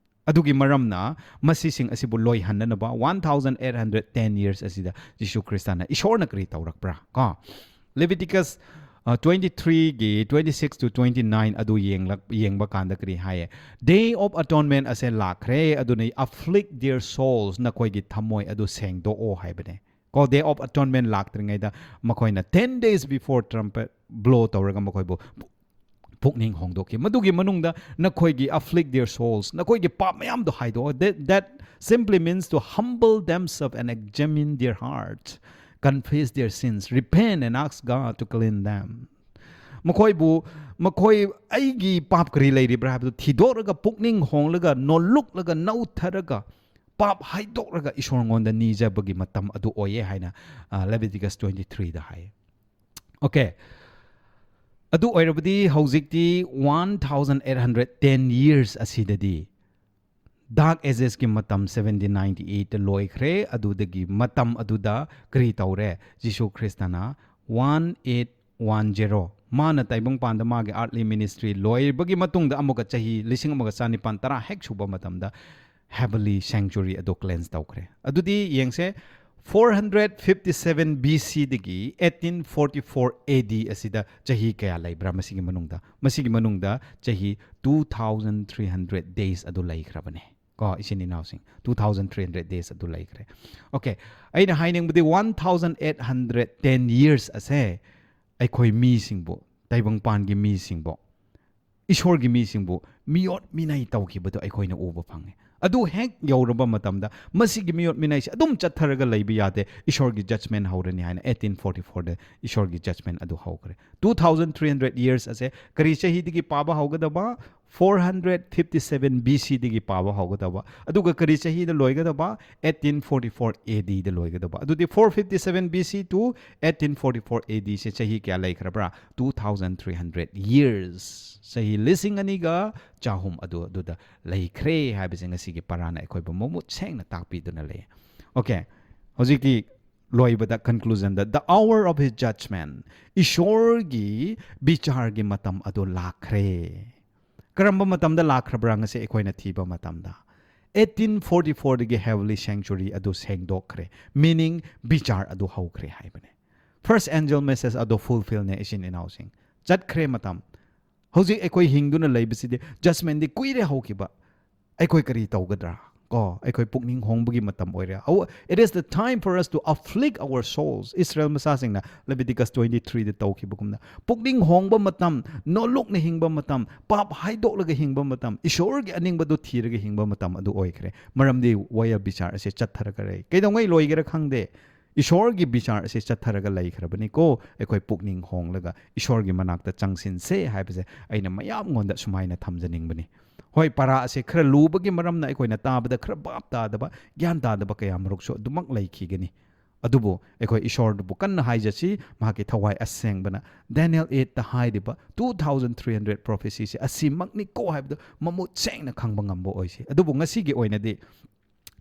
ꯑꯗꯨꯒꯤ ꯃꯔꯝꯅ ꯃꯁꯤꯁꯤꯡ ꯑꯁꯤꯕꯨ ꯂꯣꯏꯍꯟꯅꯅꯕ one thousand eight hundred ten years ꯑꯁꯤꯗ ꯖꯤꯁꯨ ꯈ꯭ꯔꯤꯁꯇꯅ, ꯏꯁꯣꯔꯅ ꯀꯔꯤ ꯇꯧꯔꯛꯄ꯭ꯔꯥ? ꯀꯣ, Leviticus, ꯑ, twenty threeꯒꯤ twenty six to twenty nine ꯑꯗꯨ ꯌꯦꯡꯂꯛ-, ꯌꯦꯡꯕ ꯀꯥꯟꯗ ꯀꯔꯤ ꯍꯥꯏꯌꯦ? Day of Atonement ꯑꯁꯦ ꯂꯥꯛꯈ꯭ꯔꯦ, ꯑꯗꯨꯅ afflict their souls, ꯅꯈꯣꯏꯒꯤ ꯊꯃꯣꯏ ꯑꯗꯨ ꯁꯦꯡꯗꯣꯛꯑꯣ ꯍꯥꯏꯕꯅꯦ꯫ ꯀꯣ, Day of Atonement ꯂꯥꯛꯇ꯭ꯔꯤꯉꯩꯗ ꯃꯈꯣꯏꯅ ten days before trumpet blow ꯇꯧꯔꯒ ꯃꯈꯣꯏꯕꯨ ꯄꯨꯛꯅꯤꯡ ꯍꯣꯡꯗꯣꯛꯈꯤ꯫ ꯃꯗꯨꯒꯤ ꯃꯅꯨꯡꯗ ꯅꯈꯣꯏꯒꯤ afflict their souls, ꯅꯈꯣꯏꯒꯤ ꯄꯥꯞ ꯃꯌꯥꯝꯗꯣ ꯍꯥꯏꯗꯣꯛꯑꯣ꯫ That, that simply means to humble themselves and examine their hearts, confess their sins, repent and ask God to clean them. ꯃꯈꯣꯏꯕꯨ, ꯃꯈꯣꯏ ꯑꯩꯒꯤ ꯄꯥꯞ ꯀꯔꯤ ꯂꯩꯔꯤꯕ꯭ꯔꯥ ꯍꯥꯏꯕꯗꯨ ꯊꯤꯗꯣꯛꯂꯒ, ꯄꯨꯛꯅꯤꯡ ꯍꯣꯡꯂꯒ, ꯅꯣꯜꯂꯨꯛꯂꯒ, ꯅꯧꯊꯔꯒ, ꯄꯥꯞ ꯍꯥꯏꯗꯣꯛꯂꯒ ꯏꯁꯣꯔꯉꯣꯟꯗ ꯅꯤꯖꯕꯒꯤ ꯃꯇꯝ ꯑꯗꯨ ꯑꯣꯏꯌꯦ ꯍꯥꯏꯅ, ꯑ, Leviticus twenty-threeꯗ ꯍꯥꯏ꯫ Okay. ꯑꯗꯨ ꯑꯣꯏꯔꯕꯗꯤ ꯍꯧꯖꯤꯛꯇꯤ one thousand eight hundred ten years ꯑꯁꯤꯗꯗꯤ Dark Agesꯀꯤ ꯃꯇꯝ seventeen ninety-eight ꯂꯣꯏꯈ꯭ꯔꯦ꯫ ꯑꯗꯨꯗꯒꯤ ꯃꯇꯝ ꯑꯗꯨꯗ ꯀꯔꯤ ꯇꯧꯔꯦ? ꯖꯤꯁꯨ ꯈ꯭ꯔꯤꯁꯇꯅ one eight one zero, ꯃꯥꯅ ꯇꯥꯏꯕꯪꯄꯥꯟꯗ ꯃꯥꯒꯤ earthly ministry ꯂꯣꯏꯕꯒꯤ ꯃꯇꯨꯡꯗ ꯑꯃꯨꯛꯀ ꯆꯍꯤ ꯂꯤꯁꯤꯡ ꯑꯃꯒ ꯆꯅꯤꯄꯥꯟ ꯇꯔꯥ ꯍꯦꯛ ꯁꯨꯕ ꯃꯇꯝꯗ heavenly sanctuary ꯑꯗꯨ cleanse ꯇꯧꯈ꯭ꯔꯦ꯫ ꯑꯗꯨꯗꯤ ꯌꯦꯡꯁꯦ, four hundred fifty-seven B C ꯗꯒꯤ eighteen forty-four A D ꯑꯁꯤꯗ ꯆꯍꯤ ꯀꯌꯥ ꯂꯩꯕ꯭ꯔꯥ ꯃꯁꯤꯒꯤ ꯃꯅꯨꯡꯗ? ꯃꯁꯤꯒꯤ ꯃꯅꯨꯡꯗ ꯆꯍꯤ two thousand three hundred days ꯑꯗꯨ ꯂꯩꯈ꯭ꯔꯕꯅꯦ꯫ ꯀꯣ, ꯏꯆꯤꯟ ꯏꯅꯥꯎꯁꯤꯡ, two thousand three hundred days ꯑꯗꯨ ꯂꯩꯈ꯭ꯔꯦ꯫ Okay, ꯑꯩꯅ ꯍꯥꯏꯅꯤꯡꯕꯗꯤ one thousand eight hundred ten years ꯑꯁꯦ ꯑꯩꯈꯣꯏ ꯃꯤꯁꯤꯡꯕꯨ, ꯇꯥꯏꯕꯪꯄꯥꯟꯒꯤ ꯃꯤꯁꯤꯡꯕꯨ, ꯏꯁꯣꯔꯒꯤ ꯃꯤꯁꯤꯡꯕꯨ ꯃꯤꯑꯣꯠ ꯃꯤꯅꯩ ꯇꯧꯈꯤꯕꯗꯨ ꯑꯩꯈꯣꯏꯅ ꯎꯕ ꯐꯪꯉꯦ꯫ ꯑꯗꯨ ꯍꯦꯛ ꯌꯧꯔꯕ ꯃꯇꯝꯗ ꯃꯁꯤꯒꯤ ꯃꯤꯑꯣꯠ ꯃꯤꯅꯩꯁꯦ ꯑꯗꯨꯝ ꯆꯠꯊꯔꯒ ꯂꯩꯕ ꯌꯥꯗꯦ, ꯏꯁꯣꯔꯒꯤ judgment ꯍꯧꯔꯅꯤ ꯍꯥꯏꯅ eighteen forty-fourꯗ ꯏꯁꯣꯔꯒꯤ judgment ꯑꯗꯨ ꯍꯧꯈ꯭ꯔꯦ꯫ Two thousand three hundred years ꯑꯁꯦ ꯀꯔꯤ ꯆꯍꯤꯗꯒꯤ ꯄꯥꯕ ꯍꯧꯒꯗꯕ? Four hundred fifty-seven B Cꯗꯒꯤ ꯄꯥꯕ ꯍꯧꯒꯗꯕ꯫ ꯑꯗꯨꯒ ꯀꯔꯤ ꯆꯍꯤꯗ ꯂꯣꯏꯒꯗꯕ? Eighteen forty-four A Dꯗ ꯂꯣꯏꯒꯗꯕ꯫ ꯑꯗꯨꯗꯤ four fifty-seven B C to eighteen forty-four A Dꯁꯦ ꯆꯍꯤ ꯀꯌꯥ ꯂꯩꯈ꯭ꯔꯕ꯭ꯔꯥ? Two thousand three hundred years, ꯆꯍꯤ ꯂꯤꯁꯤꯡ ꯑꯅꯤꯒ ꯆꯍꯨꯝ ꯑꯗꯨ ꯑꯗꯨꯗ ꯂꯩꯈ꯭ꯔꯦ ꯍꯥꯏꯕꯁꯦ ꯉꯁꯤꯒꯤ ꯄꯔꯥꯅ ꯑꯩꯈꯣꯏꯕꯨ ꯃꯃꯨꯠ ꯁꯦꯡꯅ ꯇꯥꯛꯄꯤꯗꯨꯅ ꯂꯩ꯫ Okay, ꯍꯧꯖꯤꯛꯇꯤ ꯂꯣꯏꯕꯗ, conclusionꯗ, "The hour of his judgment", ꯏꯁꯣꯔꯒꯤ ꯕꯤꯆꯥꯔꯒꯤ ꯃꯇꯝ ꯑꯗꯨ ꯂꯥꯛꯈ꯭ꯔꯦ꯫ ꯀꯔꯝꯕ ꯃꯇꯝꯗ ꯂꯥꯛꯈ꯭ꯔꯕ꯭ꯔꯥ? ꯉꯁꯤ ꯑꯩꯈꯣꯏꯅ ꯊꯤꯕ ꯃꯇꯝꯗ eighteen forty-fourꯗꯒꯤ heavenly sanctuary ꯑꯗꯨ ꯁꯦꯡꯗꯣꯛꯈ꯭ꯔꯦ, meaning ꯕꯤꯆꯥꯔ ꯑꯗꯨ ꯍꯧꯈ꯭ꯔꯦ ꯍꯥꯏꯕꯅꯦ꯫ First angel message ꯑꯗꯨ fulfillꯅꯦ, ꯏꯆꯤꯟ ꯏꯅꯥꯎꯁꯤꯡ꯫ ꯆꯠꯈ꯭ꯔꯦ ꯃꯇꯝ꯫ ꯍꯧꯖꯤꯛ ꯑꯩꯈꯣꯏ ꯍꯤꯡꯗꯨꯅ ꯂꯩꯕꯁꯤꯗꯤ judgmentꯗꯤ ꯀꯨꯏꯔꯦ ꯍꯧꯈꯤꯕ꯫ ꯑꯩꯈꯣꯏ ꯀꯔꯤ ꯇꯧꯒꯗ꯭ꯔꯥ? ꯀꯣ, ꯑꯩꯈꯣꯏ ꯄꯨꯛꯅꯤꯡ ꯍꯣꯡꯕꯒꯤ ꯃꯇꯝ ꯑꯣꯏꯔꯦ꯫ It is the time for us to afflict our souls. ꯏꯁꯔꯥꯌꯦꯜ ꯃꯆꯥꯁꯤꯡꯅ Leviticus twenty-threeꯗ ꯇꯧꯈꯤꯕꯒꯨꯝꯅ, ꯄꯨꯛꯅꯤꯡ ꯍꯣꯡꯕ ꯃꯇꯝ, ꯅꯣꯂꯨꯛꯅ ꯍꯤꯡꯕ ꯃꯇꯝ, ꯄꯥꯞ ꯍꯥꯏꯗꯣꯛꯂꯒ ꯍꯤꯡꯕ ꯃꯇꯝ, ꯏꯁꯣꯔꯒꯤ ꯑꯅꯤꯡꯕꯗꯨ ꯊꯤꯔꯒ ꯍꯤꯡꯕ ꯃꯇꯝ ꯑꯗꯨ ꯑꯣꯏꯈ꯭ꯔꯦ꯫ ꯃꯔꯝꯗꯤ ꯋꯥꯌꯦꯜ ꯕꯤꯆꯥꯔ ꯑꯁꯦ ꯆꯠꯊꯔꯒ ꯂꯩ꯫ ꯀꯩꯗꯧꯉꯩ ꯂꯣꯏꯒꯦꯔꯥ ꯈꯪꯗꯦ꯫ ꯏꯁꯣꯔꯒꯤ ꯕꯤꯆꯥꯔ ꯑꯁꯦ ꯆꯠꯊꯔꯒ ꯂꯩꯈ꯭ꯔꯕꯅꯤꯀꯣ꯫ ꯑꯩꯈꯣꯏ ꯄꯨꯛꯅꯤꯡ ꯍꯣꯡꯂꯒ ꯏꯁꯣꯔꯒꯤ ꯃꯅꯥꯛꯇ ꯆꯪꯁꯤꯟꯁꯦ ꯍꯥꯏꯕꯁꯦ ꯑꯩꯅ ꯃꯌꯥꯝꯉꯣꯟꯗ ꯁꯨꯃꯥꯏꯅ ꯊꯝꯖꯅꯤꯡꯕꯅꯤ꯫ ꯍꯣꯏ, ꯄꯔꯥ ꯑꯁꯦ ꯈꯔ ꯂꯨꯕꯒꯤ ꯃꯔꯝꯅ ꯑꯩꯈꯣꯏꯅ ꯇꯥꯕꯗ ꯈꯔ ꯚꯥꯞ ꯇꯥꯗꯕ, ꯒ꯭ꯌꯥꯟ ꯇꯥꯗꯕ ꯀꯌꯥ ꯃꯔꯨꯛꯁꯨ ꯑꯗꯨꯃꯛ ꯂꯩꯈꯤꯒꯅꯤ꯫ ꯑꯗꯨꯕꯨ ꯑꯩꯈꯣꯏ ꯏꯁꯣꯔꯗꯨꯕꯨ ꯀꯟꯅ ꯍꯥꯏꯖꯁꯤ, ꯃꯍꯥꯛꯀꯤ ꯊꯋꯥꯏ ꯑꯁꯦꯡꯕꯅ Daniel eightꯇ ꯍꯥꯏꯔꯤꯕ two thousand three hundred prophecyꯁꯦ ꯑꯁꯤꯃꯛꯅꯤꯀꯣ ꯍꯥꯏꯕꯗꯨ ꯃꯃꯨꯠ ꯁꯦꯡꯅ ꯈꯪꯕ ꯉꯝꯕ ꯑꯣꯏꯁꯤ꯫ ꯑꯗꯨꯕꯨ ꯉꯁꯤꯒꯤ ꯑꯣꯏꯅꯗꯤ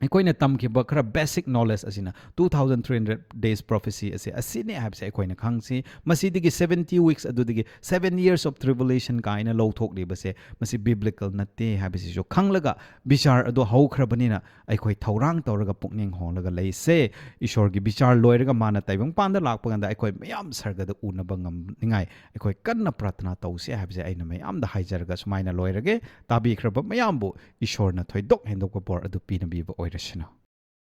ꯑꯩꯈꯣꯏꯅ ꯇꯝꯈꯤꯕ ꯈꯔ basic knowledge ꯑꯁꯤꯅ, two thousand three hundred days prophecy ꯑꯁꯤ ꯑꯁꯤꯅꯦ ꯍꯥꯏꯕꯁꯦ ꯑꯩꯈꯣꯏꯅ ꯈꯪꯁꯤ꯫ ꯃꯁꯤꯗꯒꯤ seventy weeks, ꯑꯗꯨꯗꯒꯤ seven years of tribulation ꯀꯥꯏꯅ ꯂꯧꯊꯣꯛꯂꯤꯕꯁꯦ, ꯃꯁꯤ biblical ꯅꯠꯇꯦ ꯍꯥꯏꯕꯁꯤꯁꯨ ꯈꯪꯂꯒ, ꯕꯤꯆꯥꯔ ꯑꯗꯨ ꯍꯧꯈ꯭ꯔꯕꯅꯤꯅ ꯑꯩꯈꯣꯏ ꯊꯧꯔꯥꯡ ꯇꯧꯔꯒ ꯄꯨꯛꯅꯤꯡ ꯍꯣꯡꯂꯒ ꯂꯩꯁꯦ꯫ ꯏꯁꯣꯔꯒꯤ ꯕꯤꯆꯥꯔ ꯂꯣꯏꯔꯒ ꯃꯥꯅ ꯇꯥꯏꯕꯪꯄꯥꯟꯗ ꯂꯥꯛꯄ ꯀꯥꯟꯗ ꯑꯩꯈꯣꯏ ꯃꯌꯥꯝ ꯁꯔꯒꯗ ꯎꯅꯕ ꯉꯝꯅꯤꯡꯉꯥꯏ ꯑꯩꯈꯣꯏ ꯀꯟꯅ ꯄ꯭ꯔꯥꯊꯅꯥ ꯇꯧꯁꯦ ꯍꯥꯏꯕꯁꯦ ꯑꯩꯅ ꯃꯌꯥꯝꯗ ꯍꯥꯏꯖꯔꯒ ꯁꯨꯃꯥꯏꯅ ꯂꯣꯏꯔꯒꯦ꯫ ꯇꯥꯕꯤꯈ꯭ꯔꯕ ꯃꯌꯥꯝꯕꯨ ꯏꯁꯣꯔꯅ ꯊꯣꯏꯗꯣꯛ ꯍꯦꯟꯗꯣꯛꯄ ꯕꯣꯔ ꯑꯗꯨ ꯄꯤꯅꯕꯤꯕ ꯑꯣꯏꯔꯁꯅꯨ꯫